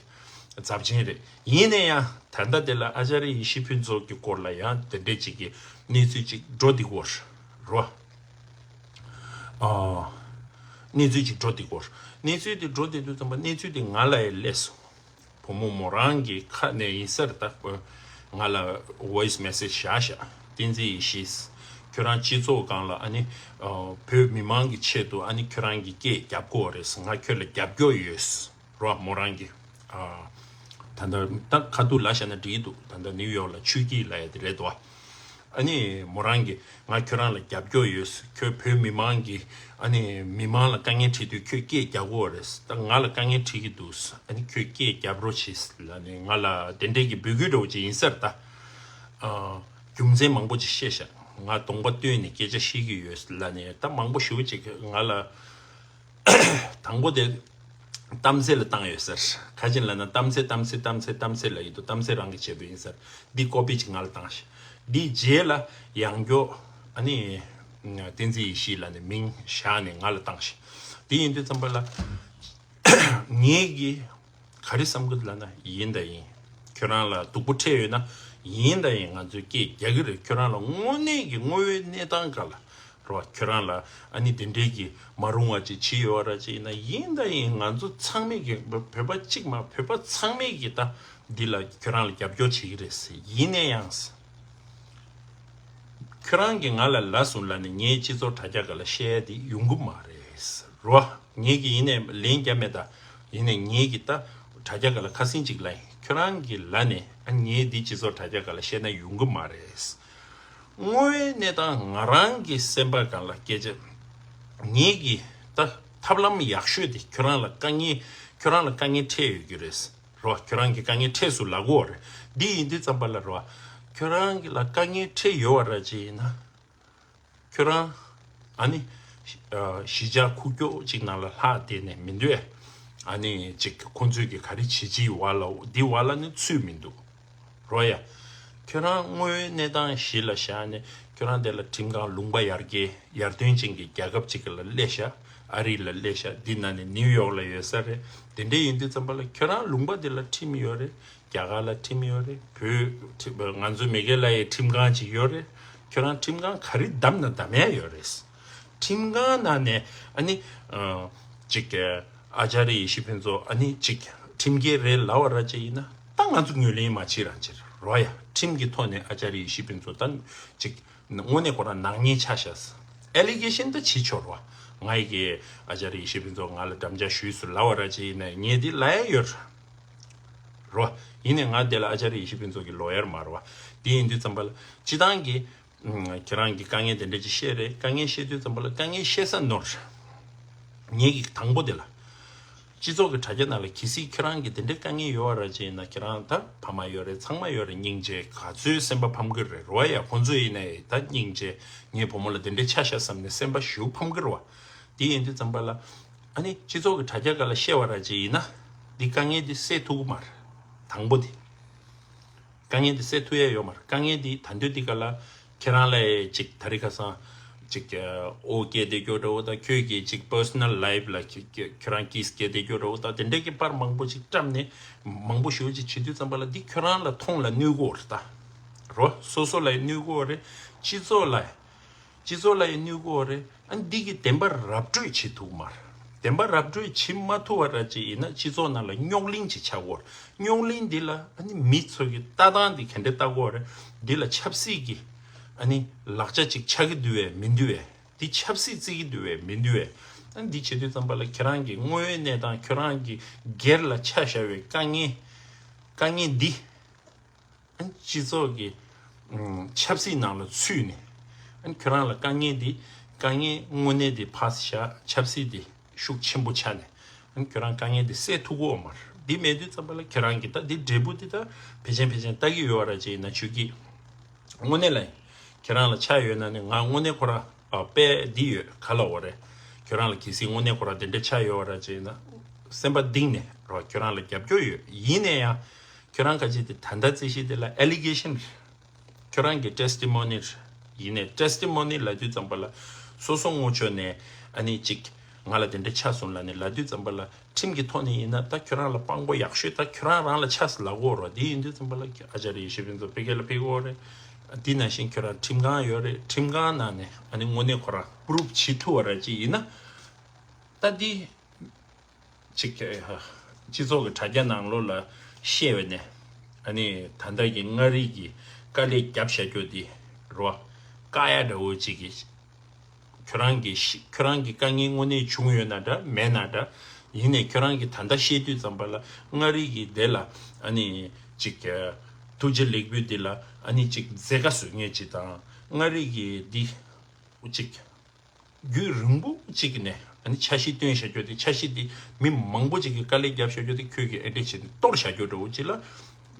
ཚབས་ཆེན་རེད། ཡིན་ན་ཡང་ད་ལྟ་དེ་ལ་ཨ་ཙརྱ་ཡེ་ཤེས་ཕུན་ཚོགས་ཀྱི་སྐོར་ལ་ཡང་དེ་འདྲས་ཅིག་གི་གནས་ཚུལ་ཅིག་འགྲོ་བསྡད་ཀྱི་ཡོད་རེད་རོ། ཨ། གནས་ཚུལ་ཅིག་འགྲོ་བསྡད་ཀྱི་ཡོད་རེད། གནས་ཚུལ་དེ་འགྲོ་བསྡད་དུས་ཙམ་པ་གནས་ཚུལ་དེ་ང་ལ་ཡང་སླེབས་སོང་། བུ་མོ་མོ་རང་གི་ཁ་ནས་ཡིན་ས་རེད་ད། ང་ལ་ཝོ་ཡི་སི་མེ་སེ་ཇི་བཞག་བཞག་བསྟན་འཛིན་ཡེ་ཤེས། ཁྱོད་རང་སྤྱི་ཚོགས་སྒང་ལ་ཨ་ནི། ཨ། བོད་མི་མང་གི་ཆེད་དུ་ཨ་ནི་ཁྱོད་རང་གི་སྐད་རྒྱབ་དགོས་རེད། ང་ཁྱོད་ལ་རྒྱབ་སྐྱོར་ཡོད། རོ། མོ་རང་གི། ཨ། ད་ལྟ་ད་ཁ་ཐུག་ལབ་བཞག་ན་འགྲིག་འདུག་ད་ལྟ་ནིའུ་ཡོག་ལ་ཆོས་སྐྱིད་ལབ་ཡ་དེ་རེད་དོ། ཨ་ནི་མོ་རང་གིས་ང་ཁྱོད་རང་ལ་རྒྱབ་སྐྱོར་ཡོད། ཁྱོད་བོད་མི་མང་གི་ཨ་ནི་མི་མང་ལ་དཀའ་ངལ་འཕྲད་དུས་ཁྱོད་སྐད་རྒྱག་དགོས་རེད། ད་ང་ལ་དཀའ་ངལ་འཕྲད་ཀྱི་འདུག་ཨ་ནི་ཁྱོད་སྐད་རྒྱབ་རོགས་བྱེད་ལབ་ནས་ང་ལ་དེ་འདྲས་ཀྱི་འབོད་སྐུལ་འདྲ་བོ་ཅིག་ཡིན་ས་རེད་ད། ཨ། རྒྱུ་མཚན་མང་པོ་ཅིག་བཤད་ཤག་ང་གདོང་པ་སྟོན་ནས་སྐད་ཆ་བཤད་ཀྱི་ཡོད་ལབ་ནས་ད་མང་པོ་ཞེ་པོ་ཅིག་ང་ལ། དང་པོ་དེ་གཏམ་ཚེ་ལ་བཏང་ཡོད་ཟེར། ག་ཅི་ལབ་ན་གཏམ་ཚེ་གཏམ་ཚེ་གཏམ་ཚེ་གཏམ་ཚེ་ལབ་ཡོད་དོ། གཏམ་ཚེ་རང་གི་བྱེད་པོ་ཡིན་ཟེར། འདི་ཀོ་པི་ཅིག་ང་ལ་བཏང་ཤག་འདི་རྗེས་ལ་ཡང་བསྐྱར་ཨ་ནི་བསྟན་འཛིན་ཡེ་ཤེས་ལབ་ནས་མིང་བཞག་ནས་ང་ལ་བཏང་ཤག་འདི་ཡིན་དུས་ཙམ་པ་ལ་ངེད་ཀྱིས་ག་རེ་བསམ་གི་འདུག་ལབ་ན། ཡིན་ད་ཡིན། ཁྱོད་རང་ལ་སྡུག་པོ་འཕྲད་ཡོད་ན་ཡིན་ད་ཡིན་ང་ཚོས་སྐད་རྒྱག་གི་རེད། ཁྱོད་རང་ལ་དངོས་གནས་ཀྱི་དངོས་ཡོད་གནས་སྟངས་སྒང་ལ། རོ། ཁྱོད་རང་ལ་ཨ་ནི་དེ་འདྲའི་གི་མ་རུང་བ་ཅིག་བྱས་ཡོད་ར་ཅིག་ཡིན་ན་ཡིན་ད་ཡིན། ང་ཚོ་ཚང་མས་གི་བོད་པ་གཅིག་མ་བོད་པ་ཚང་མས་གི་ད་འདི་ལ་ཁྱོད་རང་ལ་རྒྱབ་སྐྱོར་བྱེད་ཀྱི་རེད་ཟེར། ཡིན་ན་ཡང་ཟེར། ཁྱོད་རང་གིས་ང་ལ་ལབ་སོང་ལབ་ནས་ངའི་སྤྱི་ཚོགས་དྲ་རྒྱ་སྒང་ལ་བཤད་ཡ་དེ་ཡོང་གི་མ་རེད་ཟེར། རོ། ངེད་ཀྱིས་ཡིན་ནས་ལན་རྒྱབ་མེད་ད། ཡིན་ནས་ངེད་ཀྱིས་ད་དྲ་རྒྱ་སྒང་ལ་ཁ་སང་ཅིག་ལབ་ཡིན། ཁྱོད་རང་གིས་ལབ་ནས་ཨ་ངས་འདི་སྤྱི་ཚོགས་དྲ་རྒྱ་སྒང་ལ་བཤད་ན་ཡོང་གི་མ་རེད། དངོས་ཡོད་གནས་སྟངས་ང་རང་གི་སེམས་པ་སྒང་ལ་སྐད་ཆ། ངེད་ཀྱིས་ད་ཐབས་ལམ་ཡག་ཤོས་དེ་ཁྱོད་རང་ལ་དཀའ་ངལ། ཁྱོད་རང་ལ་དཀའ་ངལ་འཕྲད་ཡོད་ཀྱི་རེད། རོ། ཁྱོད་རང་གི་དཀའ་ངལ་འཕྲད་སོང་ལབ་དགོས་རེད། འདི་ཡིན་དུས་ཙམ་པ་ལ་རོ། ཁྱོད་རང་གི་ལ་དཀའ་ངལ་འཕྲད་ཡོད་པ་ར་ཅིག་ཡིན་ན། ཁྱོད་རང་ཨ་ནི་ཨ་གཞིས་ཆགས་ཁུག་ཀྱོག་ཅིག་ནང་ལ་ལྷག་བསྡད་ནས་མི་འདོད། ཨ་ནི་ཅིག་ཁོང་ཚོས་ཀྱི་ག་རེ་བྱེད་ཀྱི་ཡོད་པ་ལ་འདི་བ་ལ་ནི་ཚུད་མི་འདུག་རོ་ཡ། ཁྱོད་རང་དངོས་ཡོད་གནས་སྟངས་གཞི་ལ་བཞག་ནས་ཁྱོད་རང་དེ་ལ་ཁྲིམས་ཁང་ལུང་པ་ཡར་རྒྱས་ཡར་ཐོན་ཅན་གྱི་རྒྱལ་ཁབ་ཅིག་ལ་སླེབས་ཤག་ཨ་རི་ལ་སླེབས་ཤག་འདི་ན་ནི་ནིའུ་ཡོག་ལ་ཡོད་ས་རེད། དེ་འདྲ་ཡིན་དུས་ཙམ་པ་ལ་ཁྱོད་རང་ལུང་པ་དེ་ལ་ཁྲིམས་ཡོད་རེད། རྒྱ་གར་ལ་ཁྲིམས་ཡོད་རེད། བོད་ཁྲིམས་ང་ཚོ་མེ་གྷལ་ཡའི་ཁྲིམས་ཁང་ཅིག་ཡོད་རེད། ཁྱོད་རང་ཁྲིམས་ཁང་ག་རེ་བདམས་ན་བདམས་ཡ་ཡོད་རེད། ཁྲིམས་ཁང་ནང་ནས་ཨ་ནི་ཨ་ཅིག་ཨ་ཅརྱ་ཡེ་ཤེས་ཕུན་ཚོགས་ཨ་ནི་ཅིག་ཁྲིམས་འགལ་རེད་ལབ་པ་ར་ཅིག་ཡིན་ན་ད་ང་ཚོ་ངོས་ལེན་མ་བྱེད་རང་བྱེད་རོ་ཡ། ཁྲིམས་ཀྱི་ཐོག་ནས་ཨ་ཅརྱ་ཡེ་ཤེས་ཕུན་ཚོགས་ད་ཅིག་དངོས་གནས་ཁོ་རང་ནག་ཉེས་ཆགས་ཤག་ཨེ་ལི་གེ་ཤན་ད་བྱེད་ཆོག་རོ། ང་ཡི་གེ་ཨ་ཅརྱ་ཡེ་ཤེས་ཕུན་ཚོགས་ང་ལ་འགྲམ་ལྕག་གཞུས་སུ་ལབ་པ་ར་ཅིག་ཡིན་ན་ངས་འདི་ལབ་ཡ་ཡོད་རོ། ཡིན་ནའི་ང་དེ་ལ་ཨ་ཅརྱ་ཡེ་ཤེས་ཕུན་ཚོགས་ཀྱི་ལོ་ཡར་མ་རོ་བ། དེ་ཡིན་དུས་ཙམ་པ་ལ་སྤྱི་བཏང་གི་ཁྱེད་རང་གི་དཀའ་ངལ་དེ་འདྲ་ཅིག་བཤད་རེད། དཀའ་ངལ་བཤད་དུས་ཙམ་པ་ལ་དཀའ་ངལ་བཤད་ས་ནོར། ངེད་ཀྱི་དང་པོ་དེ་ལ། སྤྱི་ཚོགས་ཀྱི་དྲ་རྒྱ་ནང་ལ་གལ་སྲིད་ཁྱེད་རང་གི་དེ་འདྲའི་དཀའ་ངལ་ཡོད་པ་ར་ཅིག་ཡིན་ན་ཁྱེད་རང་ད་ཕ་མ་ཡོད་རེད། ཚང་མ་ཡོད་རེད། སྙིང་རྗེ་ག་ཚོད་སེམས་པ་ཕམ་གི་རེད་རོ་ཡ། ཁོང་ཚོ་ཡིན་ནའི་ད་སྙིང་རྗེ་ངའི་བུ་མོ་ལ་དེ་འདྲའི་ཆ་ཤ་བསམ་ནས་སེམས་པ་ཞེ་པོ་ཕམ་གི་རེད་བ། དེ་ཡིན་དུས་ཙམ་པ་ལ་ཨ་ནི་སྤྱི་ཚོགས་ཀྱི་དྲ་རྒྱ་སྒང་ལ་བཤད་པ་ར་ཅིག་ཡིན་ན་འདི་དཀའ་ངལ་འདི་སེལ་ཐུབ་ཀྱི་མ་རེད། དང་པོ་དེ། དཀའ་ངལ་འདི་སེལ་ཐུབ་ཡ་ཡོད་མ་རེད། དཀའ་ངལ་འདི་ད་འདོད་འདི་ག་ལ་ཁྱེད་རང་ལ་ཅིག་ད་རེས་ཁ་སང་ཅིག་ཨོ་སྐད་དེ་སྐྱོ་འདྲ་བོ་དང་ཁྱོད་ཀྱི་ཅིག་པར་སོ་ནལ་ལའིབ་ལ་ཁྱོད་ཁྱོད་རང་གིས་སྐད་དེ་སྐྱོ་འདྲ་བོ་དང་དེ་འདྲའི་གི་པར་མང་པོ་ཅིག་བཀྲམ་ནས་མང་པོ་ཞེ་པོ་ཅིག་བྱེད་དུས་ཙམ་པ་ལ་འདི་ཁྱོད་རང་ལ་མཐོང་ལ་གནོད་གོ་རེད་ད། རོ་སོ་སོ་ལ་ཡང་གནོད་གོ་རེད། སྤྱི་ཚོགས་ལ་སྤྱི་ཚོགས་ལ་ཡང་གནོད་གོ་རེད། ཨ་འདི་གི་བདེན་པ་ར་སྤྲོད་བྱེད་ཐུབ་མ་རེད། བདེན་པ་ར་སྤྲོད་བྱེད་མ་ཐུབ་པ་ར་ཅིག་ཡིན་ན་སྤྱི་ཚོགས་ནང་ལ་རྙོག་གླེང་ཅིག་ཆགས་ཀྱི་ཡོད་རེད། རྙོག་གླེང་འདི་ལ་ཨ་ནི་མི་ཚོ་གི་ལྟ་སྟངས་འདི་ག་འདྲ་ལྟ་གི་ཡོད་རེད། འདི་ལ་ཆབ་སྲིད་ཀྱི་ཨ་ནི་ལག་ཆ་ཅིག་ཆགས་ཀྱི་འདུག་བས་མི་འདུག་བས། འདི་ཆབ་སྲིད་བརྩི་གི་འདུག་བས་མི་འདུག་བས། ཨ་ནི་འདི་བྱེད་དུས་ཙམ་པ་ལ་ཁྱེད་རང་གི་དངོས་ཡོད་གནས་སྟངས་ཁྱེད་རང་གི་སྒེར་ལ་ཆ་བཞག་པའི་དཀའ་ངལ་དཀའ་ངལ་འདི། སྤྱི་ཚོགས་ཀྱི་ཆབ་སྲིད་ནང་ལ་ཚུད་ནས་ཁྱོད་རང་ལ་དཀའ་ངལ་འདི་དཀའ་ངལ་དངོས་གནས་འདི་ཕར་བཞག་ཆབ་སྲིད་འདི་ཤུགས་ཆེན་པོ་ཆགས་ནས་ཁྱོད་རང་དཀའ་ངལ་འདི་སེལ་ཐུབ་ཀྱི་ཡོད་མ་རེད། འདི་མེད་དུས་ཙམ་པ་ལ་ཁྱོད་རང་གི་ད་འདི་འབྲས་བུ་འདི་ད་ཕལ་ཆེར་ཕལ་ཆེར་ལྟ་གི་ཡོད་ར་ཅིག་ཡིན་ན་ཆོས་སྐྱིད་དངོས་གནས་ལ་ཁྱོད་རང་ལ་ཆ་ཡོད་ན་ནི་ང་དངོས་གནས་ཁོ་ར་དཔེ་འདི་ཡོད་ག་ལ་འོ་རེད། ཁྱོད་རང་ལ་གལ་སྲིད་དངོས་གནས་ཁོ་ར་འདི་འདྲ་ཆ་ཡོད་ར་ཅིག་ཡིན་ན་སེམས་པ་གཏིང་ནས་རོ་ཁྱོད་རང་ལ་རྒྱབ་སྐྱོར་ཡོད། ཡིན་ནས་ཡང་ཁྱོད་རང་ཁ་ཅིག་དེ་ད་ལྟ་རྩིས་གཞི་དེ་ལ་allegation་རེད། ཁྱོད་རང་གི་testimony་རེད། ཡིན་ནའི་testimony་ལབ་དུས་ཙམ་པ་ལ་སོ་སོ་ངོ་ཆོད་ནས་ཨ་ནི་ཅིག་ང་ལ་དེ་འདྲ་ཆགས་སོང་ལབ་ནས་ལབ་དུས་ཙམ་པ་ལ་ཁྲིམས་ཀྱི་ཐོག་ནས་ཡིན་ན་ད་ཁྱོད་རང་ལ་དཔང་པོ་ཡག་ཤོས་ད་ཁྱོད་རང་རང་ལ་ཆགས་སུ་ལབ་དགོས་རེད། དེ་ཡིན་དུས་ཙམ་པ་ལ་ཨ་ཅཱརྱ་ཡེ་ཤེས་ཕུན་ཚོགས་ཕ་གི་ལ་ཕེབས་དགོས་རེད། དེ་ནང་བཞིན་ཁྱོད་རང་ཁྲིམས་ཁང་ཡོད་རེད། ཁྲིམས་ཁང་ནང་ནས་ཨ་ནི་དངོས་གནས་ཁོ་རང་proof་བྱེད་ཐུབ་པ་ར་ཅིག་ཡིན་ན་ད་འདི། གཅིག་སྤྱི་ཚོགས་ཀྱི་དྲ་རྒྱ་ནང་ལོགས་ལ་བཤད་པ་ནས་ཨ་ནི་ད་ལྟ་གི་མངའ་རིས་ཀྱི་དཀའ་ལས་བརྒྱབ་བཞག་རྒྱུ་དེ་རོ་བཀག་ཡ་འདྲ་བོ་གཅིག་གིས་ཁྱོད་རང་གི་ཤི་ཁྱོད་རང་གི་དཀའ་ངལ་དངོས་གནས་བྱུང་ཡོད་ན་འདྲ་མེད་ན་འདྲ། ཡིན་ནས་ཁྱོད་རང་གི་ད་ལྟ་བཤད་དུས་ཙམ་པ་ལ་མངའ་རིས་ཀྱི་དེ་ལ་ཨ་ནི་གཅིག་ཐུགས་རྗེ་ལེགས་འབུལ་དེ་ལ་ཨ་ནི་གཅིག་མཛད་དཀའ་བཟོ་མཁན་གཅིག་དང་མངའ་རིས་ཀྱི་འདི་གཅིག་རྒྱུན་རིང་པོ་གཅིག་གི་ནས་ཨ་ནི་འཆར་གཞི་བཏོན་བཞག་རྒྱུ་དེ་འཆར་གཞི་དེ་མི་མང་པོ་ཅིག་གིས་དཀའ་ལས་བརྒྱབ་བཞག་རྒྱུ་དེ་ཁྱོད་ཀྱིས་ཨེ་འདྲས་བྱས་ནས་གཏོར་བཞག་རྒྱུ་འདྲ་བོ་ཅིག་ལ་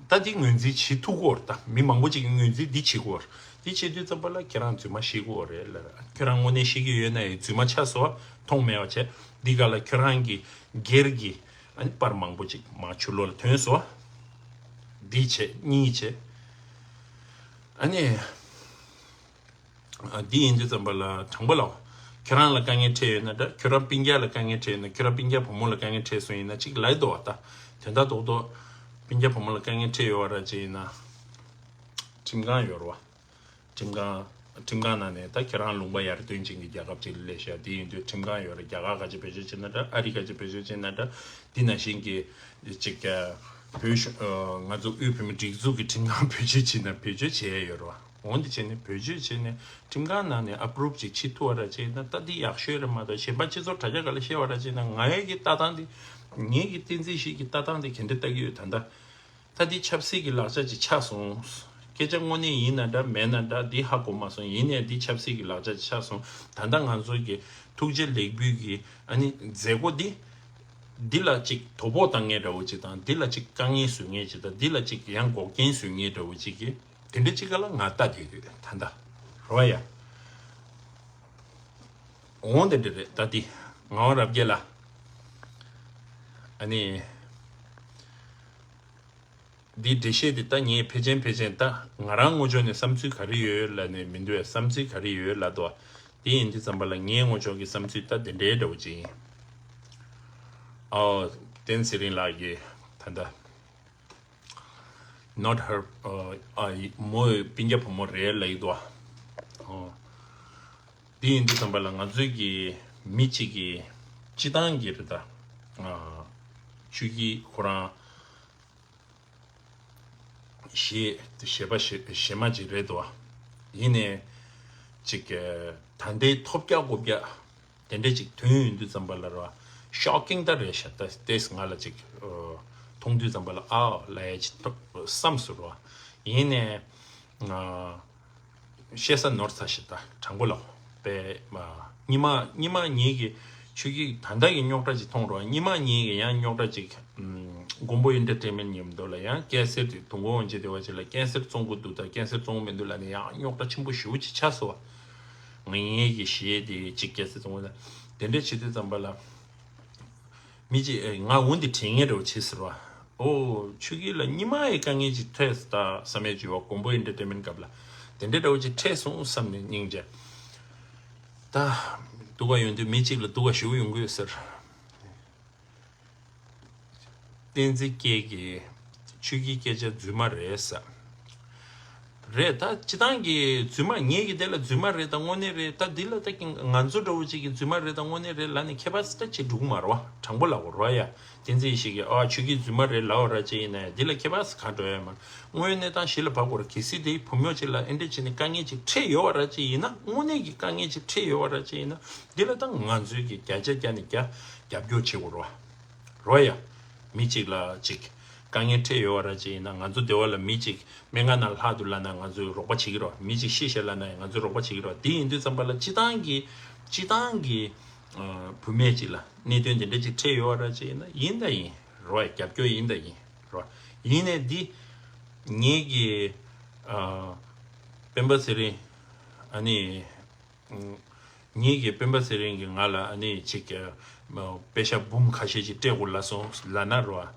ད་དེ་ངོས་འཛིན་བྱེད་ཐུབ་ཀྱི་ཡོད་རེད། ད་མི་མང་པོ་ཅིག་གིས་ངོས་འཛིན་འདི་བྱེད་ཀྱི་ཡོད་རེད། དེ་བྱེད་དུས་ཙམ་པ་ལ་ཁྱེད་རང་རྫུན་མ་བཤད་ཀྱི་ཡོད་རེད་ལ། ཁྱོད་རང་དངོས་གནས་བཤད་ཀྱི་ཡོད་ན་ཡང་རྫུན་མ་ཆགས་སོང་མཐོང་མེད་པ་བྱས། འདི་ག་ལ་ཁྱོད་རང་གི་སྒེར་གྱི་ཨ་ནི་པར་མང་པོ་ཅིག་མར་ཕྱི་ལོགས་ལ་ཐོན་སོང་། འདི་བྱས་གཉིས་བྱས་ཨ་ནི། འདི་ཡིན་དུས་ཙམ་པ་ལ་དྲང་པོ་ལབ། ཁྱོད་རང་ལ་དཀའ་ངལ་འཕྲད་ཡོད་ན་འདྲ། ཁྱོད་རང་སྤུན་ཀྱག་ལ་དཀའ་ངལ་འཕྲད་ཡོད་ན། ཁྱོད་རང་སྤུན་ཀྱག་བུ་མོ་ལ་དཀའ་ངལ་འཕྲད་སོང་ཡིན་ན་ཅིག་ལབ་འདུག་བ། ད་དོན་དག་རྡོག་རྡོག་སྤུན་ཀྱག་བུ་མོ་ལ་དཀའ་ངལ་འཕྲད་ཡོད་པ་ར་ཅིག་ཡིན་ན། ཁྲིམས་ཁང་ཡོད་རེད་བ། ཁྲིམས་ཁང་། ཁྲིམས་ཁང་ནང་ནས་ད་ཁྱེད་རང་ལུང་པ་ཡར་སྟོན་བྱེད་མཁན་རྒྱལ་ཁབ་ཅིག་ལ་སླེབས་ཤག་དེ་ཡིན་དུས་ཁྲིམས་ཁང་ཡོད་རེད། རྒྱ་གར་ག་ཅིག་བེད་སྤྱོད་བྱེད་ན་འདྲ། ཨ་རི་ག་ཅིག་བེད་སྤྱོད་བྱེད་ན་འདྲ། འདི་ནང་བཞིན་གྱི་ཅིག་བོད་གཞུང་། ང་ཚོ་དབུས་བོད་མི་སྒྲིག་འཛུགས་ཀྱི་ཁྲིམས་ཁང་བེད་སྤྱོད་བྱེད་ན་བེད་སྤྱོད་བྱེད་ཡ་ཡོད་རེད་བ། འོ་འདི་བྱས་ནས་བེད་སྤྱོད་བྱས་ནས་ཁྲིམས་ཁང་ནང་ནས་approve་ཅིག་བྱེད་ཐུབ་པ་ར་བྱས་ན་ད་འདི་ཡག་ཤོས་རེད་མ་གཏོགས་གཞན་པ་སྤྱི་ཚོགས་དྲ་རྒྱ་སྒང་ལ་བཤད་པ་ར་བྱས་ན་ངའི་གི་ལྟ་སྟངས་འདི། ངའི་གི་བསྟན་འཛིན་ཞིག་གི་ལྟ་སྟངས་འདི་ག་འདྲ་ལྟ་གི་ཡོད་ད་ལྟ། ད་འདི་ཆབ་སྲིད་ཀྱི་ལག་ཆ་ཅིག་ཆགས་སོང་། སྐད་ཆ་དངོས་གནས་ཡིན་ན་འདྲ་མེད་ན་འདྲ་འདི་ཧ་གོ་མ་སོང་། ཡིན་ནའི་འདི་ཆབ་སྲིད་ཀྱི་ལག་ཆ་ཅིག་ཆགས་སོང་། ད་ལྟ་ང་ཚོ་གི་ཐུགས་རྗེ་ལེགས་འབུལ་གྱི་ཨ་ནི་མཛད་སྒོ་འདི། འདི་ལ་ཅིག་དོ་ཕོག་བཏང་མཁན་འདྲ་བོ་ཅིག་དང་འདི་ལ་ཅིག་དཀའ་ངལ་བཟོ་མཁན་ཅིག་དང་འདི་ལ་ཅིག་ཡང་འགོག་རྐྱེན་བཟོ་མཁན་འདྲ་བོ་ཅིག་གི་དེ་འདྲ་ཅིག་ག་ལ་ང་ལྟ་བསྡད་ཡོད་ད་ལྟ་རོ་ཡ། འོང་དེ་འདྲ་རེད་ད་འདི་ངག་དབང་རབ་རྒྱས་ལ་ཨ་ནི། འདིའི་འགྲེལ་བཤད་འདི་ད་ངས་ཕལ་ཆེར་ཕལ་ཆེར་ད་ང་རང་ངོས་ཕྱོགས་ནས་བསམ་ཚུལ་ག་རེ་ཡོད་ལབ་ནས་མི་འདུག་བས། བསམ་ཚུལ་ག་རེ་ཡོད་ལབ་འདུག་བ། དེ་ཡིན་དུས་ཙམ་པ་ལ་ངའི་ངོས་ཕྱོགས་ཀྱི་བསམ་ཚུལ་ད་དེ་འདྲའི་འདྲ་བོ་ཅིག་ཡིན། ཨོ། བསྟན་ཚེ་རིང་ལགས་ཀྱིས་ད་ལྟ་not her ཨ་མོའི་སྤུན་ཀྱག་བུ་མོ་རེད་ལབ་ཡི་འདུག་བ། ཨོ། དེ་ཡིན་དུས་ཙམ་པ་ལ་ང་ཚོའི་གི་མི་གཅིག་གི་སྤྱི་བཏང་གི་རེད་ད། ཨ། ཆོས་སྐྱིད་ཁོ་རང་། ཞེས་ཞེས་པ་ཞེ་ཞེ་མ་ཅིག་རེད་དོ། ཡིན་ནའི་ཅིག་ད་ལྟའི་ཐོབ་རྒྱག་གོ་རྒྱག་དེ་འདྲས་ཅིག་ཐོན་ཡོང་དུས་ཙམ་པ་ལ་ར་ཤོག་ཀིང་ད་རེད་ཤག་ད་ལྟས་ང་ལ་ཅིག་མཐོང་དུས་ཙམ་པ་ལ་ཨ་ལ་ཡ་ཅིག་བསམ་སོང་ར། ཡིན་ནའི། བཤད་ས་ནོར་ཚར་ཞེ་ད་དྲང་པོ་ལབ་པས། ཉི་མ་ཉི་མ་ཉིན་གྱི་ཆོས་སྐྱིད་ད་ལྟ་གི་རྙོག་དྲ་ཅིག་མཐོང་རོགས། ཉི་མ་ཉིན་གྱི་ཡང་རྙོག་དྲ་ཅིག་མགོན་པོ་ཨེན་ཊར་ཊེན་མེན་ཊི་མཉམ་དུ་ལ་ཡང་ཀན་སར་དེ་དུས་འགོ་འོང་ཅེས་དེ་བ་ཅིག་ལ་ཀན་སར་བཙོང་དགོས་འདུག་ད་ཀན་སར་བཙོང་མི་འདུག་ལབ་ནས་ཡང་རྙོག་དྲ་ཆེན་པོ་ཞེ་པོ་ཅིག་ཆགས་སོང་བ། ངའི་གི་གཞས་དེ་ཅིག་ཀན་སར་བཙོང་དགོས་ད་དེ་འདྲ་བྱེད་དུས་ཙམ་པ་ལ། མི་གཅིག་ང་འོ་འདི་དྲན་ངེས་འདྲ་བོ་བྱེད་ཟེར་བ། ཨོ། ཆོས་སྐྱིད་ལ་ཉི་མ་ཡི་དཀའ་ངལ་ཅིག་འཕྲད་སོང་ད་བསམ་ཡས་བྱུང་བ། མགོན་པོ་ཨེན་ཊར་ཊེན་མེན་ཊི་སྐབས་ལ་དེ་འདྲ་འདྲ་བོ་ཅིག་འཕྲད་སོང་བསམ་ནས་སྙིང་རྗེ། ད་སྡུག་ག་ཡོང་དུས་མི་གཅིག་ལ་སྡུག་ག་ཞེ་པོ་ཡོང་གི་ཡོད་ཟེར། བསྟན་འཛིན་སྐྱིད་ཀྱིས་ཆོས་སྐྱིད་སྐད་ཆ་རྫུན་མ་རེད་ཟེར། རེད། ད་སྤྱི་བཏང་གི་རྫུན་མ། ངེད་ཀྱི་དེ་ལ་རྫུན་མ་རེད་དང་དངོས་གནས་རེད། ད་འདི་ལ་ད་ཀྱི་ང་ཚོ་འདྲ་བོ་ཅིག་གི་རྫུན་མ་རེད་དང་དངོས་གནས་རེད་ལབ་ནས་ཁྱད་པར་ད་ཅིག་འགྲོ་གི་མ་རེད་བ། དྲང་པོ་ལབ་དགོས་རེད་བ་ཡ། བསྟན་འཛིན་ཞིག་གིས་ཨ་ཆོས་སྐྱིད་རྫུན་མ་རེད་ལབ་པ་ར་ཅིག་ཡིན་ན་ཡང་འདི་ལ་ཁྱད་པར་གང་འགྲོ་ཡ་མ་རེད། དངོས་གནས་སྟངས་གཞི་ལ་བབས་དགོས་རེད། གལ་སྲིད་དེ་བུ་མོ་ཅིག་ལ་ཨེ་འདྲ་བྱས་ནས་དཀའ་ངལ་ཅིག་འཕྲད་ཡོད་པ་ར་ཅིག་ཡིན་ན། དངོས་གནས་ཀྱི་དཀའ་ངལ་ཅིག་འཕྲད་ཡོད་པ་ར་ཅིག་ཡིན་ན། འདི་ལ་ད་ང་ཚོས་ཀྱི་བརྒྱ་ཆ་བརྒྱ་ནས་བརྒྱ་རྒྱབ་སྐྱོར་བྱེད་དགོས་རེད་བ། རོ་ཡ། མི་གཅིག་ལ་གཅིག་དཀའ་ངལ་འཕྲད་ཡོད་པ་ར་ཅིག་ཡིན་ན། ང་ཚོ་སྡེ་བ་ལ་མི་གཅིག་སྨན་ཁང་ནང་ལྷག་འདུག་ལབ་ན་ང་ཚོས་རོགས་པ་བྱེད་ཀྱི་རེད། མི་གཅིག་ཤི་ཤག་ལབ་ན་ཡང་ང་ཚོས་རོགས་པ་བྱེད་ཀྱི་རེད། དེ་ཡིན་དུས་ཙམ་པ་ལ་སྤྱི་བཏང་གི་སྤྱི་བཏང་གི་ཨ་བུད་མེད་ཅིག་ལ་གནད་དོན་དེ་འདྲ་ཅིག་འཕྲད་ཡོད་པ་ར་ཅིག་ཡིན་ན་ཡིན་དང་ཡིན་རོ། རྒྱབ་སྐྱོར་ཡིན་དང་ཡིན་རོ། ཡིན་ནའི་འདི་ངེད་ཀྱི་ཨ་སྤེན་པ་ཚེ་རིང་ཨ་ནི། ངེད་ཀྱིས་སྤེན་པ་ཚེ་རིང་གིས་ང་ལ་ཨ་ནི་ཅིག་པེ་ཤ་འབུམ་ཁ་ཤས་ཅིག་སྤྲད་དགོས་ལབ་སོང་ལབ་ན་རོ།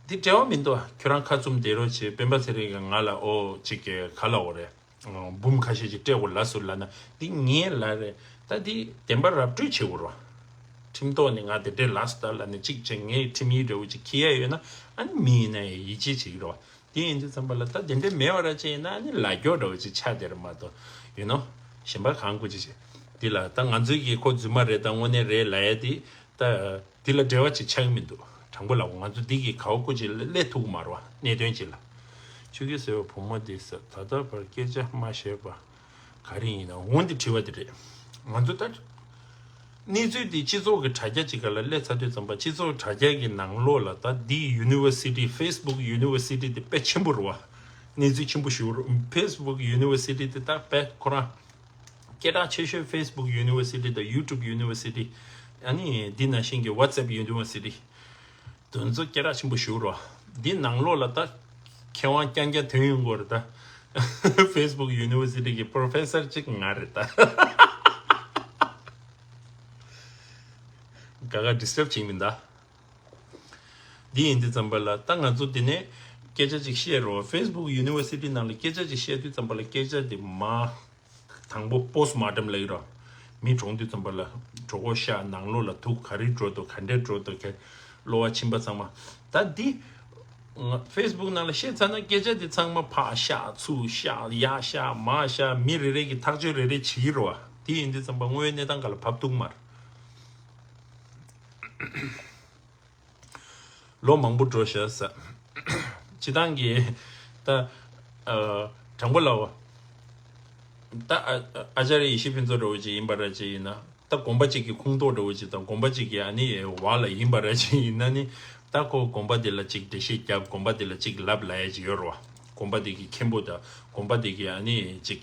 འདི་འབྲེལ་བ་མི་འདུག་ཁྱོད་རང་ཁ་བཙུམ་བསྡད་རོགས་བྱེད། སྤེན་པ་ཚེ་རིང་གིས་ང་ལ་ཨོ་ཅིག་ག་ལབ་དགོས་རེད། འབུམ་ཁ་ཤས་ཅིག་སྤྲད་དགོས་ལབ་སོང་ལབ་ན་འདི་ངའི་ལབ་རེད། ད་འདི་བདེན་པ་ར་སྤྲོད་བྱེད་དགོས་རོ། ཁྲིམས་ཐོག་ནས་ང་དེ་འདྲས་ལབ་སོང་ད་ལབ་ནས་ཅིག་བྱས་ངའི་ཁྲིམས་ཡིག་འདྲ་བོ་ཅིག་འཁྱེར་ཡ་ཡོད་ན་ཨ་ནི་མི་ཡིན་ན་ཡང་ཡིད་ཆེས་བྱེད་ཀྱི་རོ། དེ་ཡིན་དུས་ཙམ་པ་ལ་ད་དེ་འདྲའི་མེད་པ་ར་ཅིག་ཡིན་ན་ནི་ལ་རྒྱོ་འདྲ་བོ་ཅིག་ཆགས་བསྡད་རེད་མ་གཏོགས་ཡིན་ནོ། གཞན་པ་གང་དགོས་ཅིག་བྱེད། དེ་ལ་ད་ང་ཚོའི་གི་ཁོ་རྫུན་མ་རེད་ད་དངོས་གནས་རེད་ལབ་ཡ་དེ་ད་དེ་ལ་འབྲེལ་བ་ཅིག་ཆགས་ཀྱི་མི་འདུག་དྲང་པོ་ལབ་ང་ཚོ་འདི་གི་ག་བ་ཀུ་ཅིག་ལ་སླེབས་ཐུབ་ཀྱི་མ་རེད་བ་གནད་དོན་ཅིག་ལ། ཆོས་སྐྱིད་ཟེར་བ་བུ་མོ་དེ་ཟེར་ད་ལྟ་བར་སྐད་ཆ་མ་བཤད་པ། ག་རེ་ཡིན་ན་འོང་འདི་དྲི་བ་དེ་རེད། ང་ཚོ་ད་གནས་ཚུལ་འདི་སྤྱི་ཚོགས་ཀྱི་དྲ་རྒྱ་ཅིག་སྒང་ལ་སླེབས་ཚར་དུས་ཙམ་པ་སྤྱི་ཚོགས་དྲ་རྒྱ་གི་ནང་ལོགས་ལ་ད་འདི་University Facebook University དེ་དཔེ་ཆེན་པོ་རེད་བ། གནས་ཚུལ་ཆེན་པོ་ཞིག་རེད། Facebook University དེ་ད་དཔེ་ཁོ་རང་སྐད་གྲགས་ཆེ་ཤོས་Facebook University དང་YouTube University ཨ་ནི་འདི་ནང་བཞིན་གྱི་WhatsApp University དེ་ཚོ་སྐད་གྲགས་ཆེན་པོ་ཞིག་རེད། འདི་ནང་ལོགས་ལ་ད་མཁས་དབང་རྐྱང་རྐྱང་ཐོན་ཡོང་གི་རེད་ད། Facebook University གི་Professor གཅིག་ང་རེད་ད། ག་ག་disturb བྱེད་མིན་ད། འདི་ཡིན་དུས་ཙམ་པ་ལ་ད་ང་ཚོ་འདི་ནས་སྐད་ཆ་ཅིག་བཤད་རོགས། Facebook University ནང་ལ་སྐད་ཆ་ཅིག་བཤད་དུས་ཙམ་པ་ལ་སྐད་ཆ་འདི་མ། དང་པོ་Postmortem ལབ་ཀྱི་རོ། མི་གྲོངས་དུས་ཙམ་པ་ལ་གྲོད་ཁོག་བཤལ། ནང་ལོགས་ལ་དུག་ག་རེ་འགྲོ་འདུག་ག་འདྲས་འགྲོ་འདུག་ག་གློ་བ་མཆིན་པ་ཚང་མ། ད་འདི་ང་Facebook ནང་ལ་བཤད་ཚར་ན་སྐད་ཆ་འདི་ཚང་མ་ཕར་བཤལ་ཚུར་བཤལ་ཡར་བཤལ་མར་བཤལ་མི་རེ་རེ་གིས་ཐག་གཅོད་རེ་རེ་བྱེད་ཀྱི་རེད་བ། དེ་ཡིན་དུས་ཙམ་པ་དངོས་ཡོད་གནས་སྟངས་སྒང་ལ་བབས་འདུག་མ་རེད། ལོ་མང་པོ་འགྲོ་ཤག་ཟེར། སྤྱི་བཏང་གི་ད་ཨ་དྲང་པོ་ལབ་པ། ད་ཨ་ཨ་ཅཱརྱ་ཡེ་ཤེས་ཕུན་ཚོགས་འདྲ་བོ་ཅིག་ཡིན་པ་ར་ཅིག་ཡིན་ན། ད་དགོན་པ་ཅིག་གི་ཁོངས་གཏོགས་འདྲ་བོ་ཅིག་དང་དགོན་པ་ཅིག་གི་ཨ་ནི་འོག་ལ་ཡིན་པ་ར་ཅིག་ཡིན་ན་ནི། ད་ཁོ་དགོན་པ་དེ་ལ་ཅིག་འགྲེལ་བཤད་རྒྱབ། དགོན་པ་དེ་ལ་ཅིག་ལབ་ལབ་ཡ་ཅིག་ཡོད་རེད་བ། དགོན་པ་དེ་གི་མཁན་པོ་དང་དགོན་པ་དེ་གི་ཨ་ནི་ཅིག་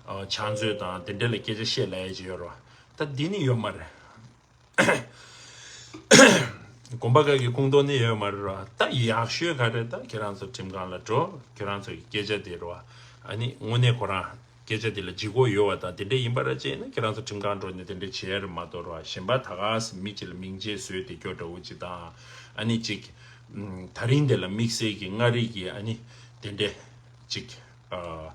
ཨ་ཕྱག་མཛོད་དང་དེ་འདྲ་ལ་སྐད་ཆ་བཤད་ལབ་ཡ་ཅིག་ཡོད་རེད་བ། ད་འདི་ནི་ཡོད་མ་རེད། དགོན་པ་ཁག་གི་ཁོངས་གཏོགས་ནི་ཡོད་མ་རེད་ར། ད་ཡག་ཤོས་ག་རེ་ད་ཁྱེད་རང་ཚོ་ཁྲིམས་ཁང་ལ་འགྲོ། ཁྱེད་རང་ཚོ་གི་སྐད་ཆ་དེ་རེད་བ། ཨ་ནི་དངོས་གནས་ཁོ་རང་སྐད་ཆ་དེ་ལ་ལྗིད་ཁོག་ཡོད་བ་དང་དེ་འདྲས་ཡིན་པ་ར་ཅིག་ཡིན་ན་ཁྱེད་རང་ཚོ་ཁྲིམས་ཁང་འགྲོ་ནས་དེ་འདྲས་བྱེད་ཡ་རེད་མ་གཏོགས་ར། གཞན་པ་ད་ག་སེ་མི་གཅིག་ལ་མིང་ཆད་བཟོས་བསྡད་རྒྱུ་འདྲ་བོ་ཅིག་དང་། ཨ་ནི་ཅིག་ད་རིང་དེ་ལ་དམིགས་བསལ་གྱི་མངའ་རིས་ཀྱི་ཨ་ནི་དེ་འདྲས་ཅིག་ཨ།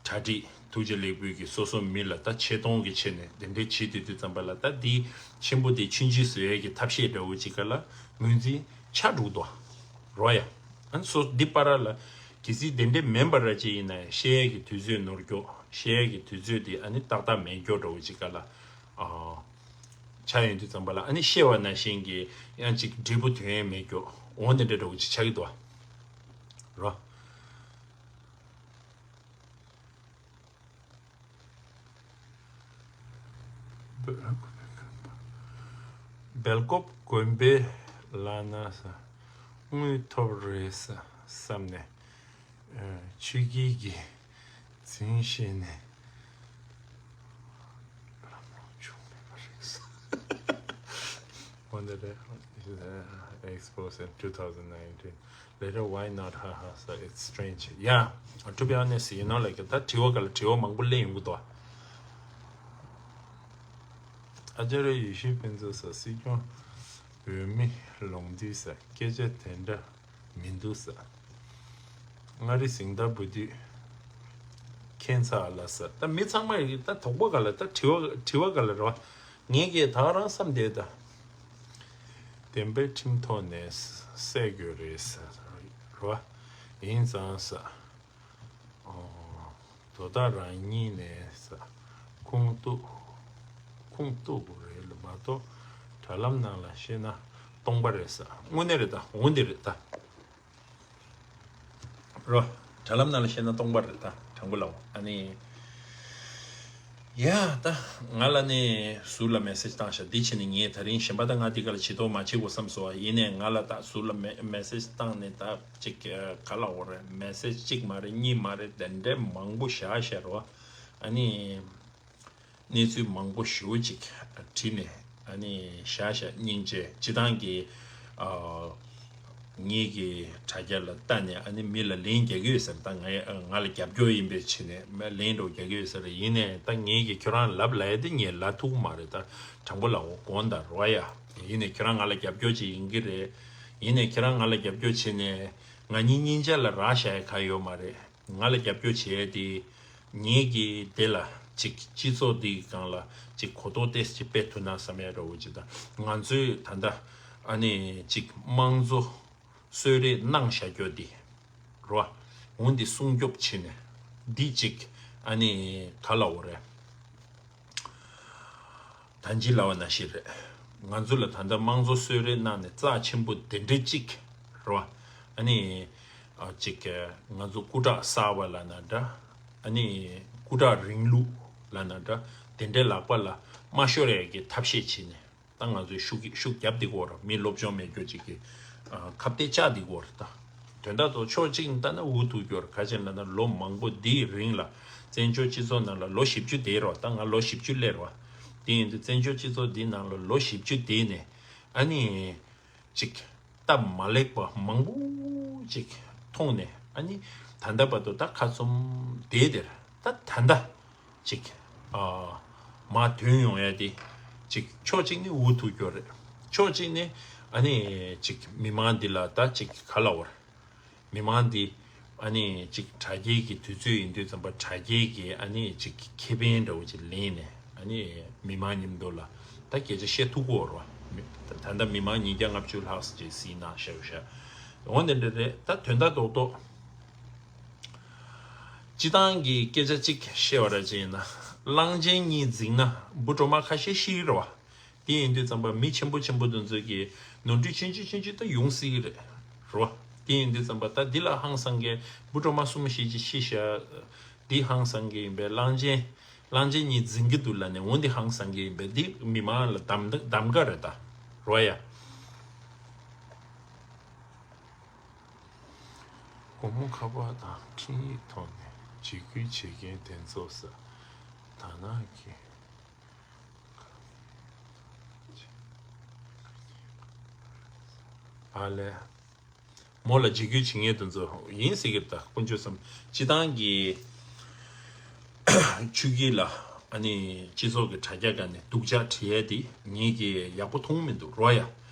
གྲ་སྒྲིག་ཐུགས་རྗེ་ལེགས་འབུལ་གྱིས་སོ་སོ་མི་ལ་ད་ཆེ་མཐོང་གི་ཆེད་ནས་དེ་འདྲའི་བྱེད་དུས་དུས་ཙམ་པ་ལ་ད་འདི་ཆེན་པོ་དེ་ཆུང་ཆུང་བཟོ་ཡས་ཀྱི་ཐབས་ཤེས་འདྲ་བོ་ཅིག་ག་ལ་ངོས་འཛིན་ཆགས་འགྲོ་འདུག་རོ་ཡ། ཨ་ནི་སོ་འདི་པ་ར་ལ་གལ་སྲིད་དེ་འདྲའི་མིན་པ་ར་ཅིག་ཡིན་ན་ཡང་བཤད་ཡས་ཀྱི་དུས་ཚོད་ནོར་འགྱོ། བཤད་ཡས་ཀྱི་དུས་ཚོད་དེ་ཨ་ནི་ཏག་ཏག་མེད་འགྱོ་འདྲ་བོ་ཅིག་ག་ལ་ཨ་ཆགས་ཡོང་དུས་ཙམ་པ་ལ་ཨ་ནི་བཤད་པ་ནང་བཞིན་གྱི་ཡང་ཅིག་འབྲས་བུ་ཐོན་ཡས་མེད་འགྱོ་འོང་དེ་འདྲ་འདྲ་བོ་ཅིག་ཆགས་ཀྱི་འདུག་རོ། སྦེལ་ཀོབ་དགོན་པའི་ལག་ན་ས་དངུལ་ཐོབ་རེད་ས་བསམ་ནས་ཆོས་སྐྱིད་ཀྱིས་འཛིང་བཞིན་ནས་ལམ་ལྷོང་བྱུང་མེད་པ་རེད་ས། On the expo in two thousand nineteen. Later, why not? Ha ha, so it's strange. Yeah, to be honest, you know, like, ད་དྲི་བ་ག་ལ་དྲི་བ་མང་པོ་སླེབས་ཡོང་གི་འདུག་ཨ་ཅཱརྱ་ཡེ་ཤེས་ཕུན་ཚོགས་ས་སྲིད་སྐྱོང་འོས་human མི་ལོངས་དུས་ས་སྐད་ཆ་དེ་འདྲ་མི་འདུག་ས། མངའ་རིས་གཟེངས་རྟགས་འབུལ་དུས་ཁྱད་མཚར་ལ་ས། ད་མི་ཚང་མ་ཡི་ད་དོགས་པ་ག་ལ་ད་དྲི་བ་དྲི་བ་ག་ལ་རོ། ངས་ཀྱིས་ད་རང་བསམ་བསྡད་ད། བདེན་པའི་ཁྲིམས་ཐོག་ནས་སེལ་དགོས་རེད་ཟེར་བ། ཡིན་ཙང་ཟེར། ཨོ། དོ་བདག་རང་ཉིད་ནས་ས། ཁུངས་གཏུགས། ཁུངས་གཏུགས་དགོས་རེད་ལ་མ་གཏོགས། དྲ་ལམ་ནང་ལ་བཤད་ན་སྟོང་པ་རེད་ས། དངོས་གནས་རེད་ད། འོ་འདི་རེད་ད། རོ། དྲ་ལམ་ནང་ལ་བཤད་ན་སྟོང་པ་རེད་ད། དྲང་པོ་ལབ་ཨ་ནི། ཡ་ད། ང་ལ་ནི་ཟུར་ལ་མེ་སེ་ཇི་བཏང་ཤག་འདི་བྱས་ནས་ངས་ད་རིང་གཞན་པ་ད་ང་འདི་ག་ལ་བྱེད་དོ་མ་བྱེད་དགོས་བསམ་སོང་། ཡིན་ནའི་ང་ལ་ད་ཟུར་ལ་མེ་མེ་སེ་ཇི་བཏང་ནས་ད་ཅིག་ག་ལ་འོ་རེད། མེ་སེ་ཇི་གཅིག་མ་རེད། གཉིས་མ་རེད། དེ་འདྲའི་མང་པོ་བཞག་ཤག་རོ། ཨ་ནི། གནས་ཚུལ་མང་པོ་ཞེ་པོ་ཅིག་བྲིས་ནས་ཨ་ནི་བཞག་བཞག་སྙིང་རྗེ། སྤྱིར་བཏང་གི་ཨ་ངེད་ཀྱི་དྲ་རྒྱ་ལ་ལྟ་ནས་ཨ་ནི་མི་ལ་ལན་རྒྱག་གི་ཡོད་ཟེར། ད་ང་ང་ལ་རྒྱབ་སྐྱོར་ཡིན་པའི་ཆེད་ནས་མ་ལན་འགྲོ་རྒྱག་གི་ཡོད་ཟེར། ཡིན་ནའི་ད་ངེད་ཀྱི་ཁྱོད་རང་ལབ་ལ་ཡ་དེ་ངས་ལབ་ཐུབ་མ་རེད། ད་དྲང་པོ་ལབ་དགོངས་དག་རོ་ཡ། ཡིན་ནའི་ཁྱོད་རང་ང་ལ་རྒྱབ་སྐྱོར་ཅིག་ཡིན་གྱི་རེད། ཡིན་ནའི་ཁྱོད་རང་ང་ལ་རྒྱབ་སྐྱོར་བྱས་ནས་ང་གཉིས་གཉིས་ཆ་ལ་རག་བཞག་ཡ་ག་ཡོད་མ་རེད། ང་ལ་རྒྱབ་སྐྱོར་བྱེད་ཡ་དེ། ངེད་ཀྱིས་དེ་ལ་ཅིག་སྤྱི་ཚོགས་འདིའི་སྒང་ལ་ཅིག་གོ་རྟོགས་ཏོག་ཙམ་ཅིག་སྤེལ་ཐུབ་ན་བསམ་ཡ་འདྲ་བོ་ཅིག་དང་། ང་ཚོས་ད་ལྟ་ཨ་ནི་ཅིག་དམངས་གཙོ་གསོལ་རས་གནང་བཞག་རྒྱུ་འདི་རོ། འོ་འདི་སྲུང་སྐྱོབ་བྱེད་ནས་འདི་ཅིག་ཨ་ནི་ག་ལབ་དགོས་རེད། ད་ཅི་ལབ་པ་ནང་བཞིན་རེད། ང་ཚོ་ལ་ད་ལྟ་དམངས་གཙོ་གསོལ་རས་གནང་ནས་རྩ་ཆེན་པོ་དེ་འདྲ་ཅིག་རེད་བ། ཨ་ནི། ཨ་ཅིག་ང་ཚོ་སྐུ་དྲག་གསར་པ་ལབ་ན་འདྲ། ཨ་ནི། སྐུ་དྲག་རིང་ལུགས་ལབ་ན་འདྲ། དེ་འདྲའི་ལག་པ་ལ་མ་ཤོར་ཡས་ཀྱི་ཐབས་ཤེས་བྱས་ནས་ད་ང་ཚོས་ཤུགས་ཀྱིས་ཤུགས་རྒྱབ་བསྡད་ཀྱི་ཡོད་རེད། མི་སློབ་སྦྱོང་མེད་རྒྱུ་ཅིག་གི་ཨ་ཁ་གཏད་བཅག་བསྡད་ཀྱི་ཡོད་རེད་ད། དོན་དག་ཏུ་ཕྱོགས་གཅིག་ནས་ལྟ་ན་འུ་ཐུག་རྒྱུ་རེད། ག་ཅི་ལབ་ན་ལོ་མང་པོ་འདིའི་རིང་ལ་བཙན་བྱོལ་སྤྱི་ཚོགས་ནང་ལ་ལོ་བཞི་བཅུ་བསྡད་རེད་བ། ད་ང་ལོ་བཞི་བཅུ་སླེབས་རེད་བ། དེ་ཡིན་དུས་བཙན་བྱོལ་སྤྱི་ཚོགས་འདིའི་ནང་ལ་ལོ་བཞི་བཅུ་བསྡད་ནས་ཨ་ནི་ཅིག་སྟབས་མ་ལེགས་པ་མང་པོ་ཅིག་མཐོང་ནས་ཨ་ནི་ད་ལྟ་བར་དུ་ད་ཁ་བཙུམ་བསྡད་དེར་ད་ད་ལྟ་ཅིག་ཨ་མར་ཐོན་ཡོང་ཡ་དེ་ཅིག་ཕྱོགས་གཅིག་ནས་འུ་ཐུག་རྒྱུ་རེད། ཕྱོགས་གཅིག་ནས་ཨ་ནི་ཅིག་མི་མང་འདི་ལ་ད་ཅིག་ག་ལབ་དགོས་རེད། མི་མང་འདི་ཨ་ནི་ཅིག་དྲ་རྒྱའི་གི་དུས་ཚོད་ཡིན་དུས་ཙམ་པ་དྲ་རྒྱའི་གི་ཨ་ནི་ཅིག་ཁེ་ཕན་འདྲ་བོ་ཅིག་ལེན་ནས་ཨ་ནི་མི་མང་མཉམ་དུ་ལ་ད་སྐད་ཆ་བཤད་ཐུབ་ཀྱི་ཡོད་རེད་བ། མི་ད་ད་ལྟ་མི་མང་ཉིས་བརྒྱ་ལྔ་བཅུ་ལྷག་ཙམ་ཅིག་གཟིགས་གནང་བཞག་ཡོད་ཤག་འོ་དེ་འདྲ་རེད། ད་དོན་དག་རྡོག་རྡོག་སྤྱིར་བཏང་གི་སྐད་ཆ་གཅིག་བཤད་པ་ར་ཅིག་ཡིན་ན། གླང་ཆེན་གཉིས་འཛིང་ན་འབུ་གྲོག་མ་ཁ་ཤས་ཤི་རེད་བ། དེ་ཡིན་དུས་ཙམ་པ་མི་ཆེན་པོ་ཆེན་པོ་དེ་ཚོ་གིས་ནོར་འཁྲུལ་ཆུང་ཆུང་ཆུང་ཆུང་ད་ཡོང་སྲིད་ཀྱི་རེད། རོ། དེ་ཡིན་དུས་ཙམ་པ་ད་འདི་ལ་ཧང་སང་གི་འབུ་གྲོག་མ་གསུམ་ཤི་ཅི་ཤི་ཤ། འདི་ཧང་སང་གི་ཡིན་པས། གླང་ཆེན། གླང་ཆེན་གཉིས་འཛིང་གི་འདུག་ལབ་ནས་འོ་འདི་ཧང་སང་གི་ཡིན་པས། འདི་མི་མང་ལ་གདམ་གདམ་ག་རེད་ད། རོ་ཡ། སྒོར་མོ་ཁ་པར་དང་འཕྲིན་ཡིག་ཐོག་ནས་འཇིགས་སྐུལ་བྱེད་མཁན་དེ་ཚོ་ས། ད་ནང་གི། ཨ་ལས། མོ་ལ་འཇིགས་སྐུལ་བྱེད་མཁན་དེ་ཚོ་ཡིན་ཟེར་གི་རེད་ད། དཀོན་མཆོག་གསུམ། སྤྱིར་བཏང་གི་ཆོས་སྐྱིད་ལ་ཨ་ནི་སྤྱི་ཚོགས་ཀྱི་དྲ་རྒྱ་སྒང་ནས་སྡུག་ཅག་བྲིས་ཡས་དེ་ངེད་ཀྱིས་ཡག་པོ་མཐོང་མི་འདུག་རོ་ཡ།